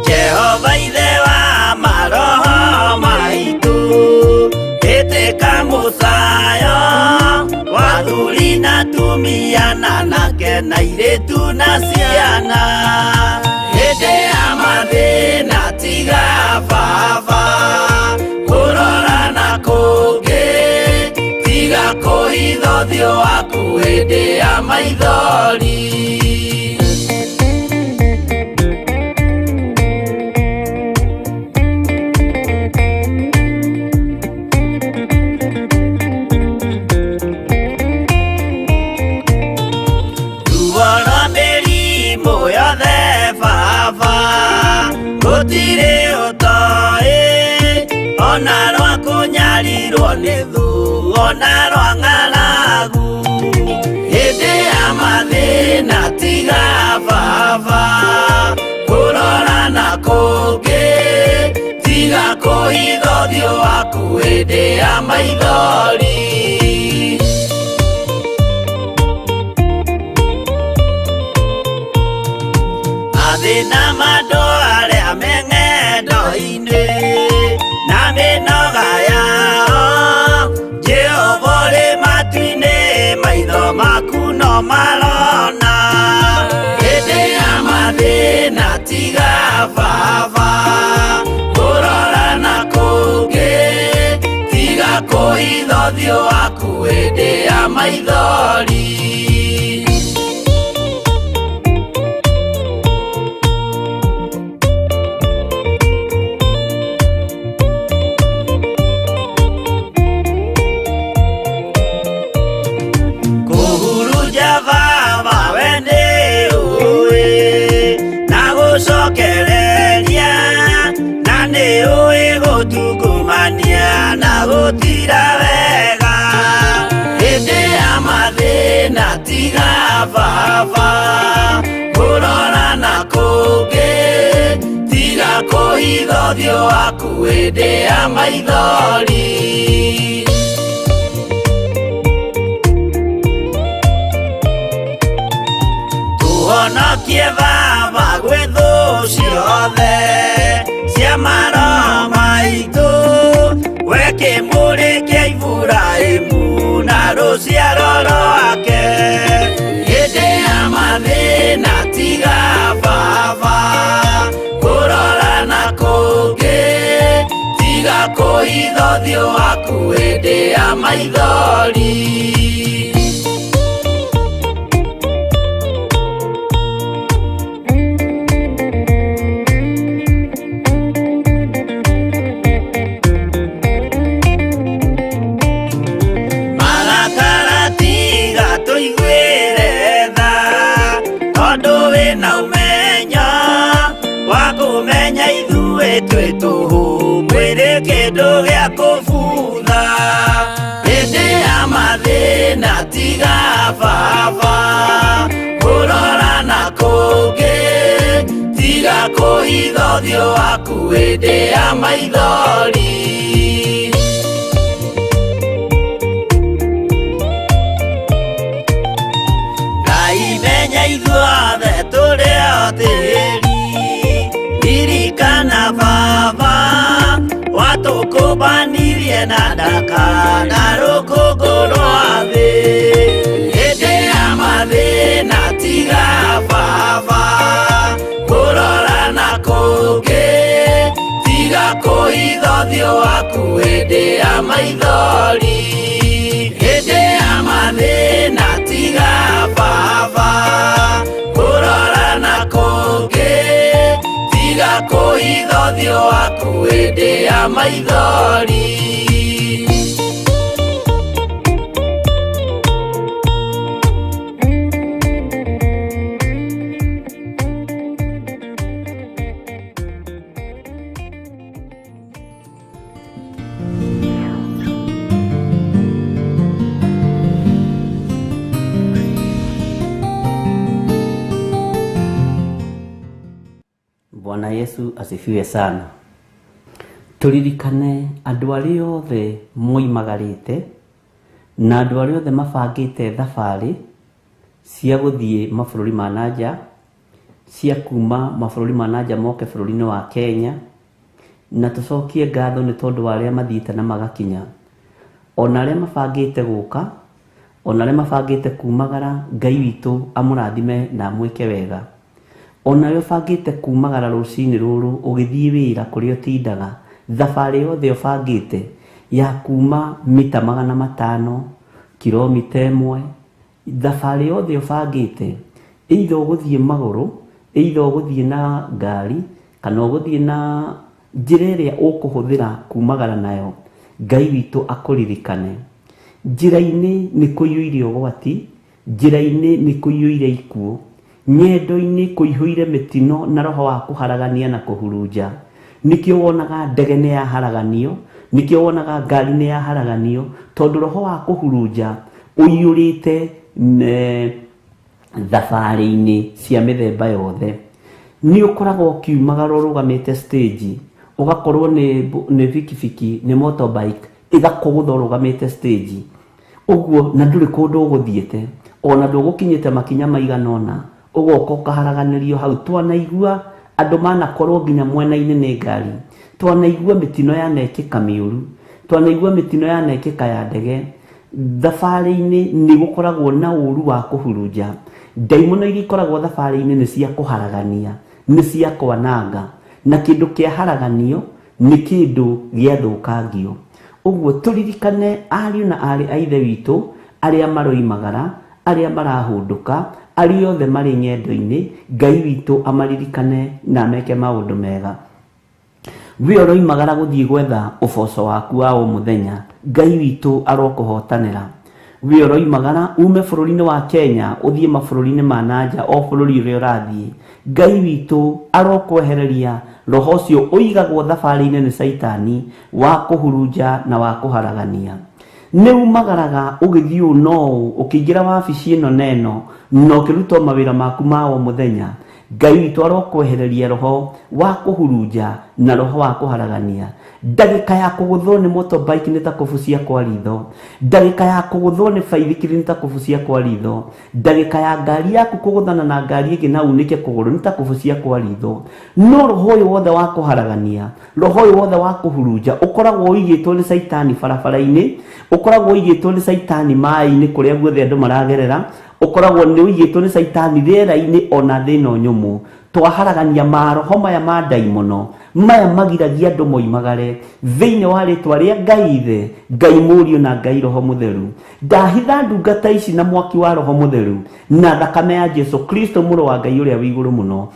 Jehova ithe wa maroho maitũ, ĩtĩka mũcayo wa athuri na atumia na anake na airĩtu na ciana. Hĩndĩ ya mathĩna tiga baba kũrora na kũngĩ, tiga kũhitha ũthiũ waku hĩndĩ ya maithori. Ruo rwa mĩrimũ yothe baba gũtirĩ ũtoĩ, ona rwa kũnyarirwo nĩ thũ, ona rwa ng'aragu. Hĩndĩ ya mathĩna tiga baba kũrora na kũngĩ, tiga kũhitha ũthiũ waku hĩndĩ ya maithori. Mathĩna ma andũ arĩa me ng'endo-inĩ na mĩnoga yao, Jehova ũrĩ matu-inĩ maitho maku no marona. Hĩndĩ ya mathĩna tiga baba kũrora na kũngĩ, tiga kũhitha ũthiũ waku hĩndĩ ya maithori. Kũhurunja baba we nĩ ũĩ, baba kũrora na kũngĩ tiga kũhitha ũthiũ waku hĩndĩ ya maithori. Tũhonokie baba gwĩ thũ ciothe cia maroho maitũ, we kĩmũrĩ kĩa Iburahĩmu na rũciaro rwake. Hĩndĩ ya mathĩna tiga baba kũrora na kũngĩ, tiga kũhitha ũthiũ waku hĩndĩ ya maithori. Marakara tiga tũiguĩre tha, tondũ wĩna ũmenyo wa kũmenya ithuĩ twĩ tũhũ, mwĩrĩ kĩndũ gĩa kũbutha. Hĩndĩ ya mathĩna tiga baba kũrora na kũngĩ, tiga kũhitha ũthiũ waku hĩndĩ ya maithori. Ngai menya ithuothe tũrĩ o tĩri, ririkana baba watũkũmbanirie na ndaka na rũkũngũ rwa thĩ. Hĩndĩ ya mathĩna tiga baba kũrora na kũngĩ, tiga kũhitha ũthiũ waku hĩndĩ ya maithori. Hĩndĩ ya mathĩna tiga baba kũrora na kũngĩ, tiga kũhitha ũthiũ waku hĩndĩ ya maithori. Bwana Yesu asifiwe sana. Tũririkane andũ arĩa othe moimagarĩte na andũ arĩa othe mabangĩte thabarĩ cia gũthiĩ mabũrũri ma nanja, cia kuma mabũrũri ma nanja moke bũrũri-inĩ wa Kenya, na tũcokie ngatho nĩ tondũ wa arĩa mathiĩte na magakinya, ona arĩa mabangĩte gũka, ona arĩa mabangĩte kumagara, Ngai witũ amũrathime na amwĩke wega. Ona arĩa ũbangĩte kumagara rũcinĩ rũrũ ũgĩthiĩ wĩra kũrĩa ũtindaga, thabarĩ yothe ũbangĩte ya kuma mita 500, kilomita 1, thabarĩ yothe ũbangĩte, either ũgũthiĩ magũrũ, either ũgũthiĩ na ngari, kana ũgũthiĩ na njĩra ĩrĩa ũkũhũthĩra kumagara nayo, Ngai witũ akũririkane. Njĩra-inĩ nĩ kũiyũire ũgwati, njĩra-inĩ nĩ kũiyũire ikuũ, ng'endo-inĩ kũihũire mĩtino na roho wa kũharagania na kũhurunja. Nĩkĩo wonaga ndege nĩ yaharaganio, nĩkĩo wonaga ngari nĩ yaharaganio, tondũ roho wa kũhurunja ũiyũrĩte thabarĩ-inĩ cia mĩthemba yothe. Nĩ ũkoragwo ũkiumagara ũrũgamĩte stage, ũgakorwo nĩ bikibiki, nĩ motorbike, ĩgakũgũtha ũrũgamĩte stage. Ũguo na ndũrĩ kũndũ ũgũthiĩte, ona ndũgũkinyĩte makinya maigana ũna, ũgoka ũkaharaganĩrio hau. Twanaigua andũ manakorwo nginya mwena-inĩ nĩ ngari, twanaigua mĩtino yanekĩka mĩũru, twanaigua mĩtino yanekĩka ya ndege. Thabarĩ-inĩ nĩ gũkoragwo na ũru wa kũhurunja. Ndaimono iria ikoragwo thabarĩ-inĩ nĩ cia kũharagania, nĩ cia kwananga, na kĩndũ kĩaharaganio nĩ kĩndũ gĩathũkangio. Ũguo tũririkane ariũ na aarĩ a Ithe witũ arĩa maroimagara, arĩa marahũndũka, arĩa othe marĩ ng'endo-inĩ, Ngai witũ amaririkane na ameke maũndũ mega. We ũroimagara gũthiĩ gwetha ũboco waku wa o mũthenya, Ngai witũ arokũhotanĩra. We ũroimagara ume bũrũri-inĩ wa Kenya ũthiĩ mabũrũri-inĩ ma nanja, o bũrũri ũrĩa ũrathiĩ, Ngai witũ arokwehereria roho ũcio ũigagwo thabarĩ-inĩ nĩ Caitani wa kũhurunja na wa kũharagania. Nĩ umagaraga ũgĩthiĩ ũũ na ũũ, ũkĩingĩra wabici ĩno na ĩno, na ũkĩruta mawĩra maku ma o mũthenya. Ngai witũ arokwehereria roho wa kũhurunja na roho wa kũharagania. Ndagĩka ya kũgũthwo nĩ motorbike nĩ ta kũbucia kwa ritho. Ndagĩka ya kũgũthwo nĩ baithikiri nĩ ta kũbucia kwa ritho. Ndagĩka ya ngari yaku kũgũthana na ngari ĩngĩ na unĩke kũgũrũ nĩ ta kũbucia kwa ritho. No roho ũyũ wothe wa kũharagania, roho ũyũ wothe wa kũhurunja ũkoragwo ũigĩtwo nĩ caitani barabara-inĩ, ũkoragwo ũigĩtwo nĩ caitani maĩ-inĩ kũrĩa guothe andũ maragerera, ũkoragwo nĩ ũigĩtwo nĩ caitani rĩera-inĩ ona thĩ ĩno nyũmũ. Twaharagania maroho maya ma ndaimono, maya magiragia andũ moimagare thĩinĩ wa rĩtwa rĩa Ngai Ithe, Ngai Mũriũ na Ngai Roho Mũtheru. Ndahitha ndungata ici na mwaki wa Roho Mũtheru na thakame ya Jesu Kristo mũrũ wa Ngai ũrĩa wĩ igũrũ mũno.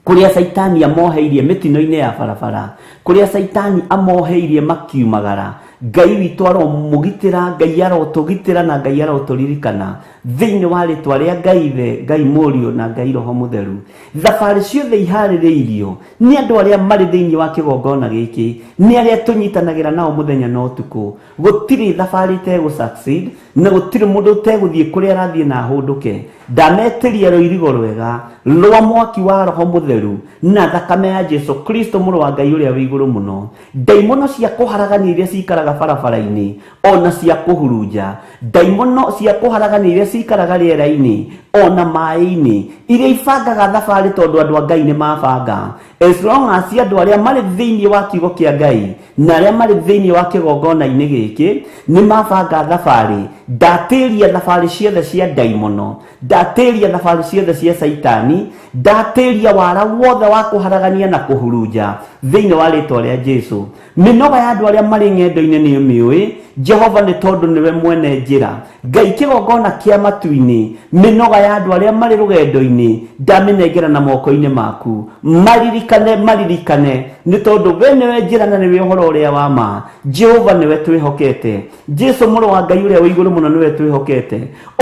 Kũrĩa caitani amoheirie mĩtino-inĩ ya barabara, kũrĩa caitani amoheirie makiumagara, Ngai witũ aromũgitĩra, Ngai arotũgitĩra na Ngai arotũririkana thĩinĩ wa rĩtwa rĩa Ngai Ithe, Ngai Mũriũ na Ngai Roho Mũtheru. Thabarĩ ciothe iharĩrĩirio nĩ andũ arĩa marĩ thĩinĩ wa kĩgongona gĩkĩ, nĩ arĩa tũnyitanagĩra nao mũthenya na ũtukũ. Gũtirĩ thabarĩ ĩtegũ succeed na gũtirĩ mũndũ ũtegũthiĩ kũrĩa arathiĩ na ahũndũke. Ndametĩria rũirigo rwega rwa mwaki wa Roho Mũtheru na thakame ya Jesu Kristo mũrũ wa Ngai ũrĩa wĩ igũrũ mũno. Ndaimono cia kũharagania iria cikaraga barabara-inĩ ona cia kũhurunja, ndaimono cia kũharagania iria cikaraga rĩera-inĩ ona maĩ-inĩ, iria ibangaga thabarĩ tondũ andũ a Ngai nĩ mabanga. As long as andũ arĩa marĩ thĩinĩ wa kiugo kĩa Ngai na arĩa marĩ thĩinĩ wa kĩgongona-inĩ gĩkĩ nĩ mabanga thabarĩ, ndatĩria thabarĩ ciothe cia ndaimono, ndatĩria thabarĩ ciothe cia caitani, ndatĩria wara wothe wa kũharagania na kũhurunja thĩinĩ wa rĩtwa rĩa Jesu. Mĩnoga ya andũ arĩa marĩ ng'endo-inĩ nĩ ũmĩũĩ, Jehova, nĩ tondũ nĩwe mwene njĩra. Ngai kĩgongona kĩa matu-inĩ, mĩnoga ya andũ arĩa marĩ rũgendo-inĩ ndamĩnengera na moko-inĩ maku. Maririkane, maririkane, nĩ tondũ we nĩwe njĩra na nĩwe ũhoro ũrĩa wa ma. Jehova nĩwe twĩhokete. Jesu mũrũ wa Ngai ũrĩa wĩ igũrũ mũno nĩwe twĩhokete.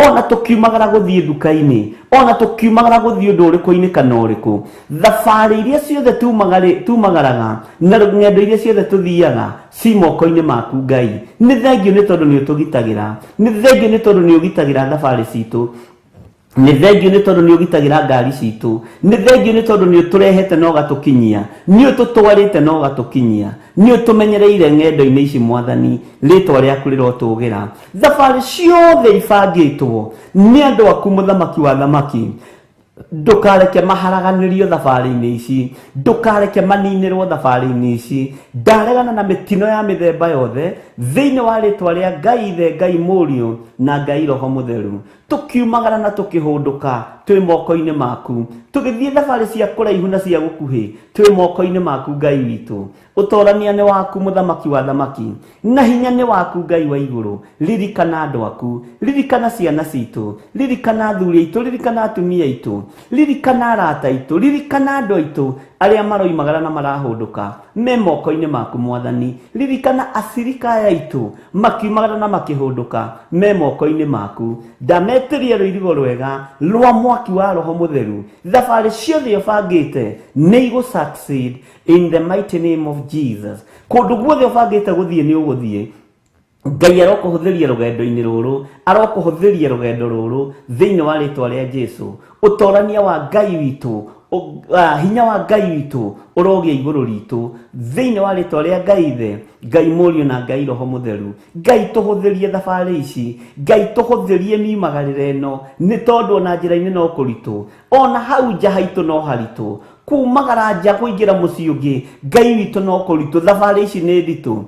Ona tũkiumagara gũthiĩ nduka-inĩ, ona tũkiumagara gũthiĩ ũndũ ũrĩkũ-inĩ kana ũrĩkũ, thabarĩ iria ciothe tumagaraga na ng'endo iria ciothe tũthiaga ci moko-inĩ maku Ngai. Nĩ thengio nĩ tondũ nĩ ũtũgitagĩra, nĩ thengio nĩ tondũ nĩ ũgitagĩra thabarĩ citũ, nĩ thengio nĩ tondũ nĩ ũgitagĩra ngari citũ, nĩ thengio nĩ tondũ nĩ ũtũrehete na ũgatũkinyia, nĩ ũtũtwarĩte na ũgatũkinyia, nĩ ũtũmenyereire ng'endo-inĩ ici Mwathani, rĩtwa rĩaku rĩrotũgĩra. Thabarĩ ciothe ibangĩtwo nĩ andũ aku Mũthamaki wa thamaki, ndũkareke maharaganĩrio thabarĩ-inĩ ici, ndũkareke maninĩrwo thabarĩ-inĩ ici. Ndaregana na mĩtino ya mĩthemba yothe thĩinĩ wa rĩtwa rĩa Ngai Ithe, Ngai Mũriũ na Ngai Roho Mũtheru. Tũkiumagara na tũkĩhũndũka twĩ moko-inĩ maku, tũgĩthiĩ thabarĩ cia kũraihu na cia gũkuhĩ twĩ moko-inĩ maku Ngai witũ. Ũtorania nĩ waku Mũthamaki wa thamaki, na hinya nĩ waku Ngai wa igũrũ. Ririkana andũ aku, ririkana ciana citũ, ririkana athuri aitũ, ririkana atumia aitũ, ririkana arata aitũ, ririkana andũ aitũ arĩa maroimagara na marahũndũka me moko-inĩ maku Mwathani. Ririkana acirika aya aitũ makiumagara na makĩhũndũka me moko-inĩ maku. Ndametĩria rũirigo rwega rwa mwaki wa Roho Mũtheru. Thabarĩ ciothe ũbangĩte nĩ igũ succeed in the mighty name of Jesus. Kũndũ guothe ũbangĩte gũthiĩ nĩ ũgũthiĩ. Ngai arokũhũthĩria rũgendo-inĩ rũrũ, arokũhũthĩria rũgendo rũrũ thĩinĩ wa rĩtwa rĩa Jesu. Ũtorania wa Ngai witũ, hinya wa Ngai witũ ũrogĩa igũrũ ritũ thĩinĩ wa rĩtwa rĩa Ngai Ithe, Ngai Mũriũ na Ngai Roho Mũtheru. Ngai tũhũthĩrie thabarĩ ici, Ngai tũhũthĩrie miumagarĩre ĩno, nĩ tondũ ona njĩra-inĩ no kũritũ, ona hau nja haitũ no haritũ, kumagara nja kũingĩra mũciĩ ũngĩ Ngai witũ no kũritũ. Thabarĩ ici nĩ nditũ.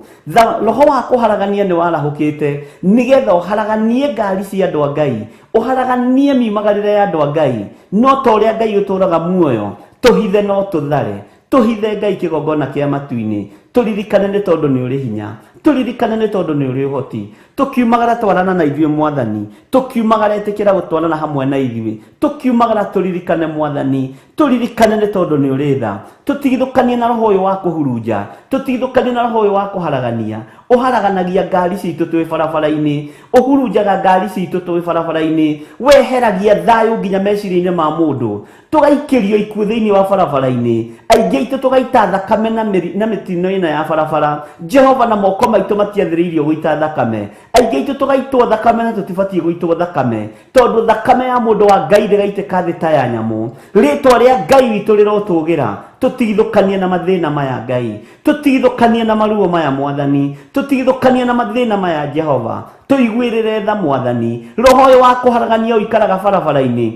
Roho wa kũharagania nĩ warahũkĩte nĩgetha ũharaganie ngari cia andũ a Ngai, ũharaganie miumagarĩre ya andũ a Ngai. No ta ũrĩa Ngai ũtũraga muoyo, tũhithe no tũthare, tũhithe Ngai kĩgongona kĩa matu-inĩ, tũririkane nĩ tondũ nĩ ũrĩ hinya, tũririkane nĩ tondũ nĩ ũrĩ ũhoti. Tũkiumagara twarana na ithuĩ Mwathani, tũkiumagara ĩtĩkĩra gũtwarana hamwe na ithuĩ, tũkiumagara tũririkane Mwathani, tũririkane nĩ tondũ nĩ ũrĩ tha. Tũtigithũkanie na roho ũyũ wa kũhurunja, tũtigithũkanie na roho ũyũ wa kũharagania. Ũharaganagia ngari citũ twĩ barabara-inĩ, ũhurunjaga ngari citũ twĩ barabara-inĩ, weheragia thayũ nginya meciria-inĩ ma mũndũ, tũgaikĩrio ikuũ thĩinĩ wa barabara-inĩ, aingĩ aitũ tũgaita thakame na na mĩtino ĩno ya barabara. Jehova, na moko maitũ matiathĩrĩirio gũita thakame. Aingĩ aitũ tũgaitwo thakame na tũtibatiĩ gũitwo thakame, tondũ thakame ya mũndũ wa Ngai ndĩgaitĩka thĩ ta ya nyamũ. Rĩtwa rĩa Ngai witũ rĩrotũgĩra. Tũtigithũkanie na mathĩna maya Ngai, tũtigithũkanie na maruo maya Mwathani, tũtigithũkanie na mathĩna maya Jehova, tũiguĩrĩre tha Mwathani. Roho ũyũ wa kũharagania ũikaraga barabara-inĩ,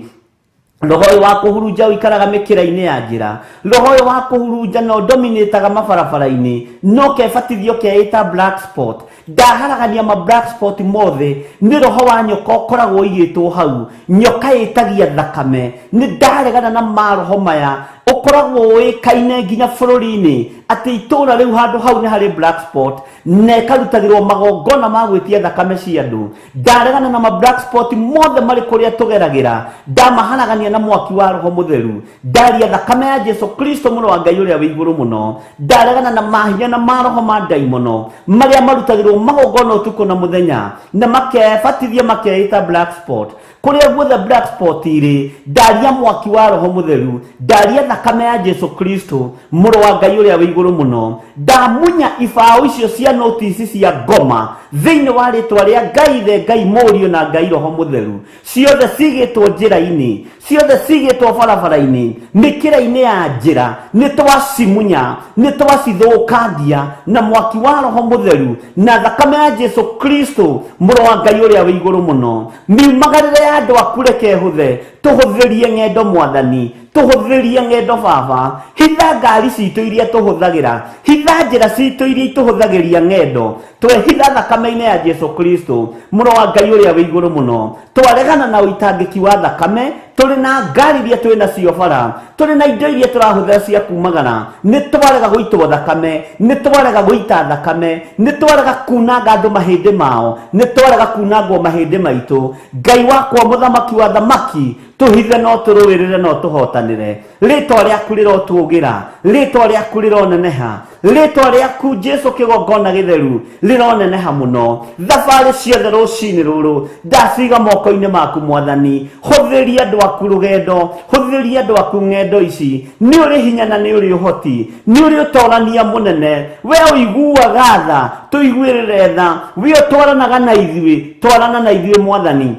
roho ũyũ wa kũhurunja ũikaraga mĩkĩra-inĩ ya njĩra, roho ũyũ wa kũhurunja na ũdominĩtaga mabarabara-inĩ, no kebatithio keĩta black spot. Ndaharagania ma black spot mothe, nĩ roho wa nyoka ũkoragwo ũigĩtwo hau, nyoka ĩtagia thakame. Nĩ ndaregana na maroho maya ũkoragwo ũĩkaine nginya bũrũri-inĩ atĩ itũũra rĩu handũ hau nĩ harĩ black spot na ĩkarutagĩrwo magongona ma gwĩtia thakame cia andũ. Ndaregana na ma black spot mothe marĩ kũrĩa tũgeragĩra, ndamaharagania na mwaki wa Roho Mũtheru, ndaria thakame ya Jesu Kristo mũrũ wa Ngai ũrĩa wĩ igũrũ mũno. Ndaregana na mahinya na maroho ma ndaimono marĩa marutagĩrwo magongona ũtukũ na mũthenya na makebatithia makeĩta black spot. Kũrĩa guothe black spot irĩ, ndaria mwaki wa Roho Mũtheru, ndaria thakame ya Jesu Kristo mũrũ wa Ngai ũrĩa wĩ igũrũ mũno. Ndamunya ibaũ icio cia notisi cia ngoma thĩinĩ wa rĩtwa rĩa Ngai Ithe, Ngai Mũriũ na Ngai Roho Mũtheru. Ciothe cigĩtwo njĩra-inĩ, ciothe cigĩtwo barabara-inĩ, mĩkĩra-inĩ ya njĩra, nĩ twacimunya, nĩ twacithũkangia na mwaki wa Roho Mũtheru na thakame ya Jesu Kristo mũrũ wa Ngai ũrĩa wĩ igũrũ mũno. Miumagarĩre ya andũ aku reke ĩhũthe, tũhũthĩrie ng'endo Mwathani, tũhũthĩrie ng'endo Baba. Hitha ngari citũ iria tũhũthagĩra, hitha njĩra citũ iria itũhũthagĩria ng'endo, twehitha thakame-inĩ ya Jesu Kristo mũrũ wa Ngai ũrĩa wĩ igũrũ mũno. Twaregana na ũitangĩki wa thakame, tũrĩ na ngari iria twĩ nacio bara, tũrĩ na indo iria tũrahũthĩra cia kumagara, nĩ twarega gũitwo thakame, nĩ twarega gũita thakame, nĩ twarega kunanga andũ mahĩndĩ mao, nĩ twarega kunangwo mahĩndĩ maitũ. Ngai wakwa, mũthamaki wa thamaki, tũhithe no tũrũĩrĩre no tũhotanĩre. Rĩtwa rĩaku rĩrotũgĩra, rĩtwa rĩaku rĩroneneha, rĩtwa rĩaku Jesu kĩgongona gĩtheru rĩroneneha mũno. Thabarĩ ciothe rũcinĩ rũrũ ndaciga moko-inĩ maku Mwathani. Hũthĩria andũ aku rũgendo, hũthĩria andũ aku ng'endo ici. Nĩ ũrĩ hinya na nĩ ũrĩ ũhoti, nĩ ũrĩ ũtorania mũnene. We ũiguaga tha, tũiguĩrĩre tha. We ũtwaranaga na ithuĩ, twarana na ithuĩ Mwathani.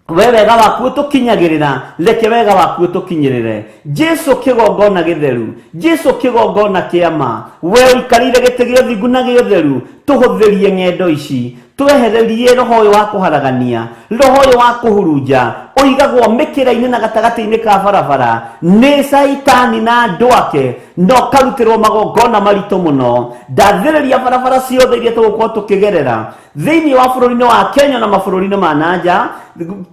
We wega waku ũtũkinyagĩrĩra, reke wega waku ũtũkinyĩrĩre. Jesu kĩgongona gĩtheru, Jesu kĩgongona kĩa ma, we ũikarĩire gĩtĩ gĩa ũthingu na gĩa ũtheru, tũhũthĩrie ng'endo ici, twehererie roho ũyũ wa kũharagania, roho ũyũ wa kũhurunja ũigagwo mĩkĩra-inĩ na gatagatĩ-inĩ ka barabara nĩ Caitani na andũ ake, na ũkarutĩrwo magongona maritũ mũno. Ndathĩrĩria barabara ciothe iria tũgũkorwo tũkĩgerera thĩinĩ wa bũrũri-inĩ wa Kenya na mabũrũri-inĩ ma nanja,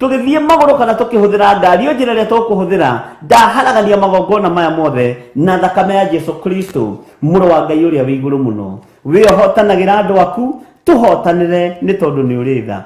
tũgĩthiĩ magũrũ kana tũkĩhũthĩra ngari, o njĩra ĩrĩa tũkũhũthĩra, ndaharagania magongona maya mothe na thakame ya Jesu Kristo mũrũ wa Ngai ũrĩa wĩ igũrũ mũno. We ũhotanagĩra andũ aku, tũhotanĩre nĩ tondũ nĩ ũrĩ tha.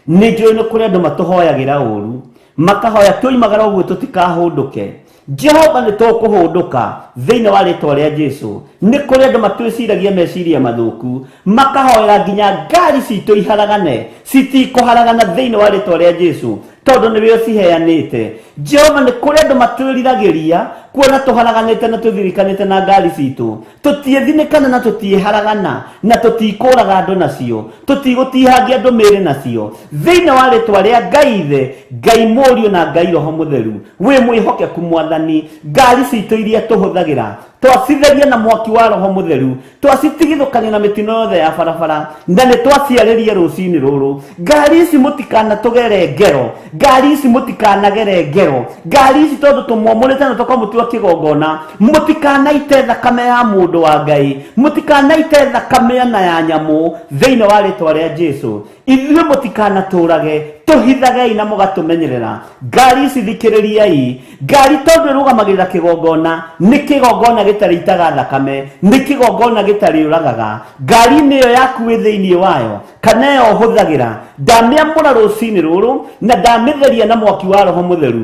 Nĩ njũĩ nĩ kũrĩ andũ matũhoyagĩra ũru, makahoya twoimagara ũguo tũtikahũndũke. Jehova, nĩ tũkũhũndũka thĩinĩ wa rĩtwa rĩa Jesu. Nĩ kũrĩ andũ matwĩciragia meciria mathũku, makahoera nginya ngari citũ iharagane, citikũharagana thĩinĩ wa rĩtwa rĩa Jesu, tondũ nĩwe ũciheanĩte. Jehova, nĩ kũrĩ andũ matwĩriragĩria kuona tũharaganĩte na tũthirikanĩte na ngari citũ, tũtiĩthinĩkana na tũtiĩharagana na tũtikũraga andũ nacio, tũtigũtihangia andũ mĩĩrĩ nacio, thĩinĩ wa rĩtwa rĩa Ngai Ithe, Ngai Mũriũ na Ngai Roho Mũtheru. Wĩ mwĩhokeku Mwathani. Ngari citũ iria tũhũthagĩra twacitheria na mwaki wa Roho Mũtheru, twacitigithũkania na mĩtino yothe ya barabara, na nĩ twaciarĩria rũcinĩ rũrũ. Ngari ici mũtikanatũgere ngero, ngari ici mũtikanagere ngero, ngari ici tondũ tũmwamũrĩte na tũkamũtua kĩgongona, mũtikanaite thakame ya mũndũ wa Ngai, mũtikanaite thakame na ya nyamũ thĩinĩ wa rĩtwa rĩa Jesu. Ithuĩ mũtikanatũrage, tũhithagei na mũgatũmenyerera. Ngari ici thikĩrĩriai, ngari tondũ ĩrũgamagĩrĩra kĩgongona, nĩ kĩgongona gĩtarĩ itaga thakame, nĩ kĩgongona gĩtarĩ ũragaga. Ngari-inĩ ĩyo yaku wĩ thĩinĩ wayo kana ĩyo ũhũthagĩra, ndamĩamũra rũcinĩ rũrũ na ndamĩtheria na mwaki wa Roho Mũtheru.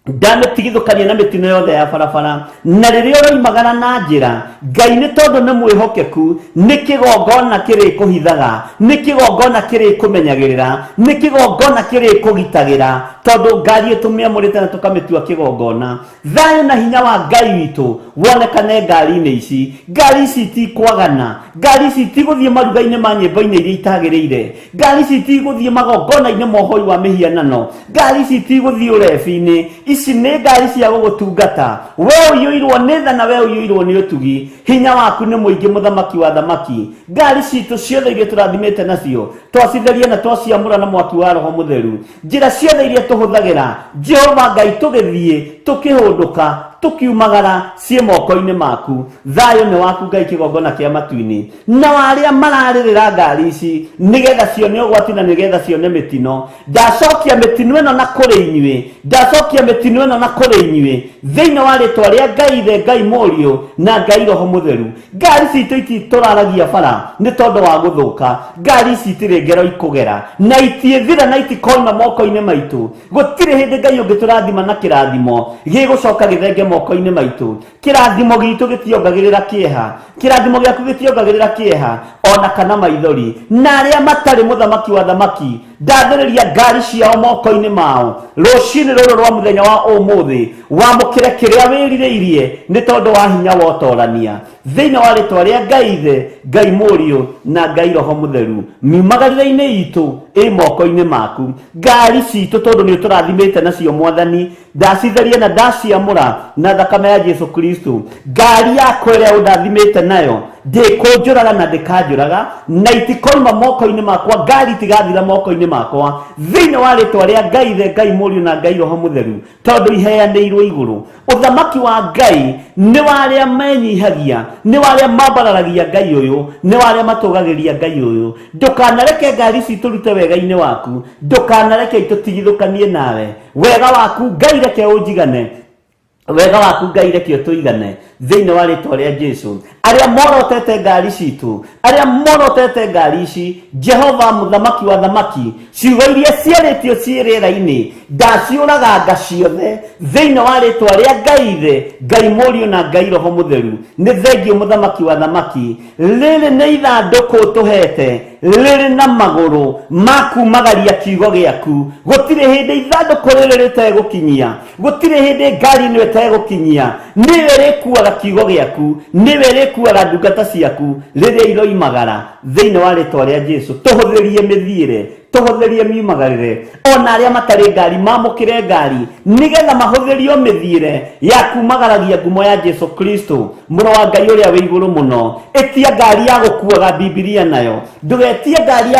Ndamĩtigithũkania na mĩtino yothe ya barabara. Na rĩrĩa ũroimagara na njĩra, Ngai nĩ tondũ nĩ mwĩhokeku, nĩ kĩgongona kĩrĩkũhithaga, nĩ kĩgongona kĩrĩkũmenyagĩrĩra, nĩ kĩgongona kĩrĩkũgitagĩra, tondũ ngari tũmĩamũrĩte na tũkamĩtua kĩgongona. Thayũ na hinya wa Ngai witũ wonekane ngari-inĩ ici. Ngari ici itikwagana, ngari ici itigũthiĩ maruga-inĩ ma nyĩmbo-inĩ iria itagĩrĩire, ngari ici itigũthiĩ magongona-inĩ ma ũhoi wa mĩhianano, ngari ici itigũthiĩ ũrebi-inĩ. Ici nĩ ngari cia gũgũtungata we ũiyũirwo nĩ tha na we ũiyũirwo nĩ ũtugi. Hinya waku nĩ mũingĩ, mũthamaki wa thamaki. Ngari citũ ciothe iria tũrathimĩte nacio twacitheria na twaciamũra na mwaki wa Roho Mũtheru. Njĩra ciothe iria tũhũthagĩra, Jehova Ngai, tũgĩthiĩ tũkĩhũndũka tũkiumagara, ciĩ moko-inĩ maku. Thayũ nĩ waku Ngai, kĩgongona kĩa matu-inĩ. Na arĩa mararĩrĩra ngari ici nĩgetha cione ũgwati na nĩgetha cione mĩtino, ndacokia mĩtino ĩno na kũrĩ inyuĩ, ndacokia mĩtino ĩno na kũrĩ inyuĩ thĩinĩ wa rĩtwa rĩa Ngai Ithe, Ngai Mũriũ na Ngai Roho Mũtheru. Ngari citũ ititũraragia bara nĩ tondũ wa gũthũka. Ngari ici itirĩ ngero ikũgera na itiĩthira na itikoima moko-inĩ maitũ. Gũtirĩ hĩndĩ Ngai ũngĩtũrathima na kĩrathimo gĩgũcoka gĩthenge moko-inĩ maitũ. Kĩrathimo gitũ gĩtiongagĩrĩra kĩeha, kĩrathimo gĩaku gĩtiongagĩrĩra kĩeha ona kana maithori. Na arĩa matarĩ mũthamaki wa thamaki, ndathĩrĩria ngari ciao moko-inĩ mao rũcinĩ rũrũ rwa mũthenya wa ũmũthĩ. Wamũkĩre kĩrĩa wĩrirĩirie nĩ tondũ wa hinya wa ũtorania thĩinĩ wa rĩtwa rĩa Ngai Ithe, Ngai Mũriũ na Ngai Roho Mũtheru. Miumagarĩre-inĩ itũ ĩ moko-inĩ maku. Ngari citũ, tondũ nĩ ũtũrathimĩte nacio Mwathani, ndacitheria na ndaciamũra na thakame ya Jesu Kristo. Ngari yakwa ĩrĩa ũndathimĩte nayo ndĩkũnjũraga na ndĩkanjũraga na itikoima moko-inĩ makwa. Ngari itigathira moko-inĩ makwa thĩinĩ wa rĩtwa rĩa Ngai Ithe, Ngai Mũriũ na Ngai Roho Mũtheru, tondũ iheanĩirwo igũrũ. Ũthamaki wa Ngai nĩ wa arĩa menyihagia, nĩ wa arĩa mambararagia Ngai ũyũ, nĩ wa arĩa matũgagĩria Ngai ũyũ. Ndũkanareke ngari ici tũrute wega-inĩ waku, ndũkanareke itũtigithũkanie nawe. Wega waku Ngai reke ũnjigane, wega waku Ngai reke ũtũigane thĩinĩ wa rĩtwa rĩa Jesu. Arĩa morotete ngari citũ, arĩa morotete ngari ici, Jehova mũthamaki wa thamaki, ciugo iria ciarĩtio ciĩ rĩera-inĩ ndaciũraganga ciothe thĩinĩ wa rĩtwa rĩa Ngai Ithe, Ngai Mũriũ na Ngai Roho Mũtheru. Nĩ thengio mũthamaki wa thamaki. Rĩrĩ nĩ ithandũkũ ũtũhete rĩrĩ na magũrũ ma kumagaria kiugo gĩaku. Gũtirĩ hĩndĩ ithandũkũ rĩrĩ rĩtegũkinyia, gũtirĩ hĩndĩ ngari ĩno ĩtegũkinyia. Nĩwe ĩrĩkuaga kiugo gĩaku, nĩwe ĩrĩkuaga ndungata ciaku rĩrĩa iroimagara thĩinĩ wa rĩtwa rĩa Jesu. Tũhũthĩrie mĩthiĩre, tũhũthĩrie miumagarĩre, ona arĩa matarĩ ngari mamũkĩre ngari nĩgetha mahũthĩrio mĩthiĩre ya kumagaragia ngumo ya Jesu Kristo, mũrũ wa Ngai ũrĩa wĩ igũrũ mũno. Ĩtia ngari ya gũkuaga Bibilia nayo, ndũgetie ngari ya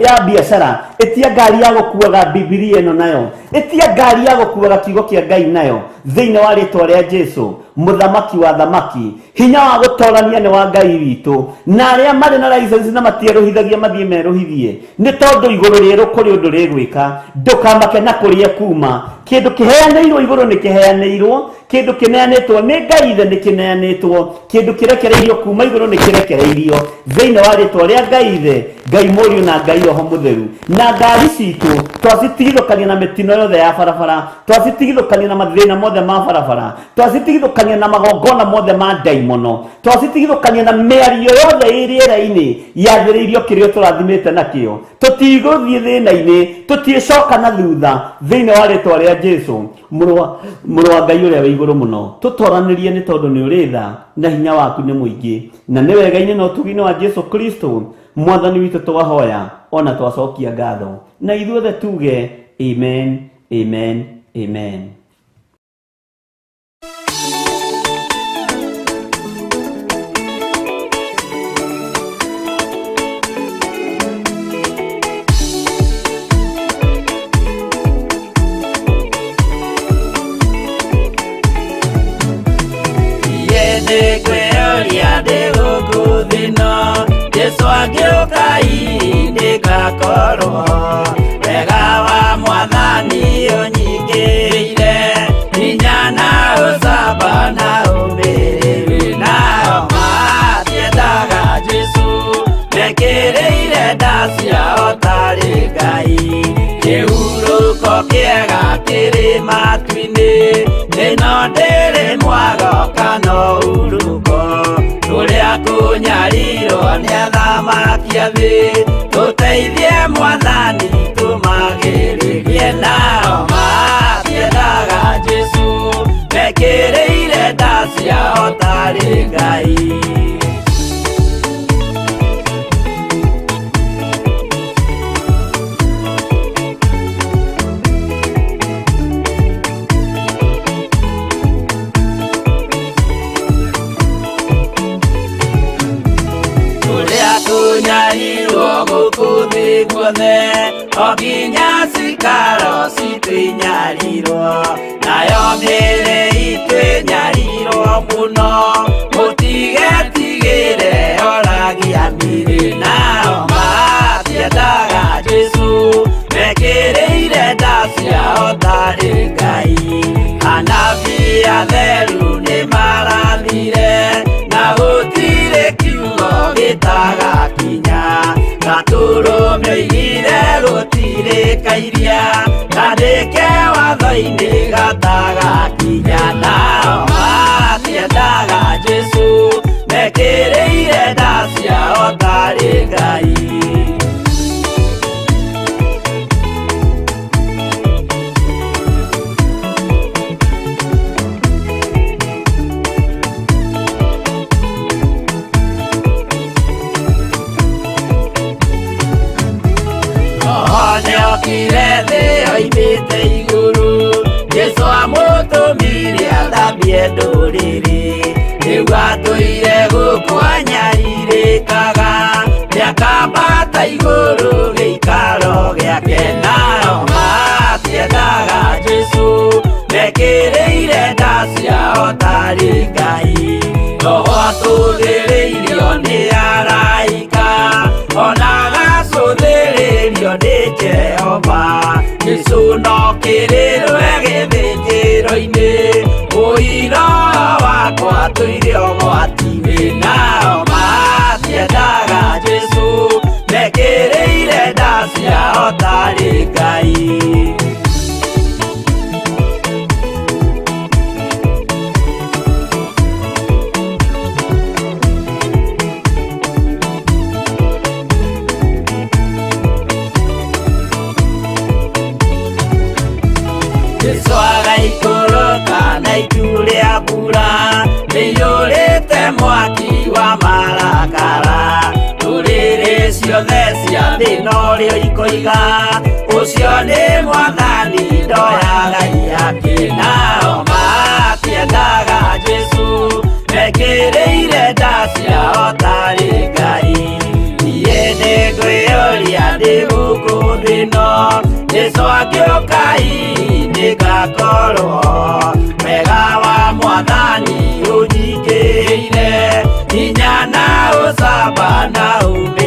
ya biacara. Ĩtia ngari ya gũkuaga Bibilia ĩno nayo, ĩtia ngari ya gũkuaga kiugo kĩa Ngai nayo thĩinĩ wa rĩtwa rĩa Jesu, mũthamaki wa thamaki. Hinya wa gũtorania nĩ wa Ngai witũ. Na arĩa marĩ na license na matierũhithagia mathiĩ merũhithie, nĩ tondũ igũrũ rĩerũ kũrĩ ũndũ rĩgwĩka. Ndũkamake na kũrĩa kuma. Kĩndũ kĩheanĩirwo igũrũ nĩ kĩheanĩirwo, kĩndũ kĩneanĩtwo nĩ Ngai Ithe nĩ kĩneanĩtwo, kĩndũ kĩrekereirio kuma igũrũ nĩ kĩrekereirio thĩinĩ wa rĩtwa rĩa Ngai Ithe, Ngai Mũriũ na Ngai Roho Mũtheru. Na ngari citũ twacitigithũkania na mĩtino yothe ya barabara, twacitigithũkania na mathĩna mothe ma barabara, twacitigithũkania na magongona mothe ma ndaimono, twacitigithũkania na mĩario yothe ĩ rĩera-inĩ yathĩrĩirio kĩrĩa tũrathimĩte nakĩo. Tũtigũthiĩ thĩna-inĩ, tũtiĩcoka na thutha thĩinĩ wa rĩtwa rĩa Jesu, mũrũ wa Ngai ũrĩa wĩ igũrũ mũno. Tũtoranĩrie nĩ tondũ nĩ ũrĩ tha na hinya waku nĩ mũingĩ, na nĩ wega-inĩ na ũtugi-inĩ wa Jesu Kristo mwathani witũ twahoya ona twacokia ngatho, na ithuothe tuge amen, amen, amen. Nĩngwĩyũria ndĩ gũkũ thĩ ĩno, Jesũ angĩũka hihi ndĩgakorwo. Wega wa Mwathani ũnyingĩrĩire, hinya na ũcamba na ũmĩrĩru. Nao matiendaga Jesũ, mekĩrĩire nda ciao tarĩ Ngai. Kĩhurũko kĩega kĩrĩ matu-inĩ ĩno ndĩrĩ mwago kana ũhurũko tũrĩa kũnyarirwo nĩ athamaki a thĩ tũteithie mwathani tũmagĩrĩrie nao matiendaga Jesũ mekĩrĩire nda ciao tarĩ Ngai. Tũrĩa tũnyarirwo gũkũ thĩ guothe o nginya cikaro citũ inyarirwo nayo mĩĩrĩ itũ ĩnyarirwo mũno mũtigetigĩre oragia mĩĩrĩ nao matiendaga Jesũ mekĩrĩire nda ciao tarĩ Ngai. Anabii atheru nĩmarathire na gũtirĩ kiugo gĩtagakinya gatũrũme oigire gũtirĩ kairia kandĩke watho-inĩ gatagakinya nao matiendaga Jesũ mekĩrĩire nda ciao tarĩ Ngai. Nĩokire thĩ oimĩte igũrũ Jesũ amũtũmire athambie ndũrĩrĩ rĩu atũire gũkũ anyarirĩkaga nĩakambata igũrũ gĩikaro gĩake nao matiendaga Jesũ mekĩrĩire nda ciao tarĩ Ngai. Roho atũthĩrĩirio nĩ araika ona agacũthĩrĩrio nĩ Jehova Jesũ no kĩrĩrwe gĩthĩnjĩro-inĩ ũira wakwa tũire ũgwati-inĩ nao matiendaga Jesũ mekĩrĩire nda ciao tarĩ Ngai. Jesũ agaikũrũka na itu rĩa mbura rĩiyũrĩte mwaki wa marakara ndũrĩrĩ ciothe cia thĩ norĩo ikoiga ũcio nĩ mwathani ndoyaga ihaki nao matiendaga Jesũ mekĩrĩire nda ciao tarĩ Ngai. Niĩ nĩngwĩyũria ndĩ gũkũ thĩ ĩno Jesũ angĩũka hihi nĩngakorwo wega wa mwathani ũnyingĩrĩire hinya na ũcamba na ũmĩrĩru.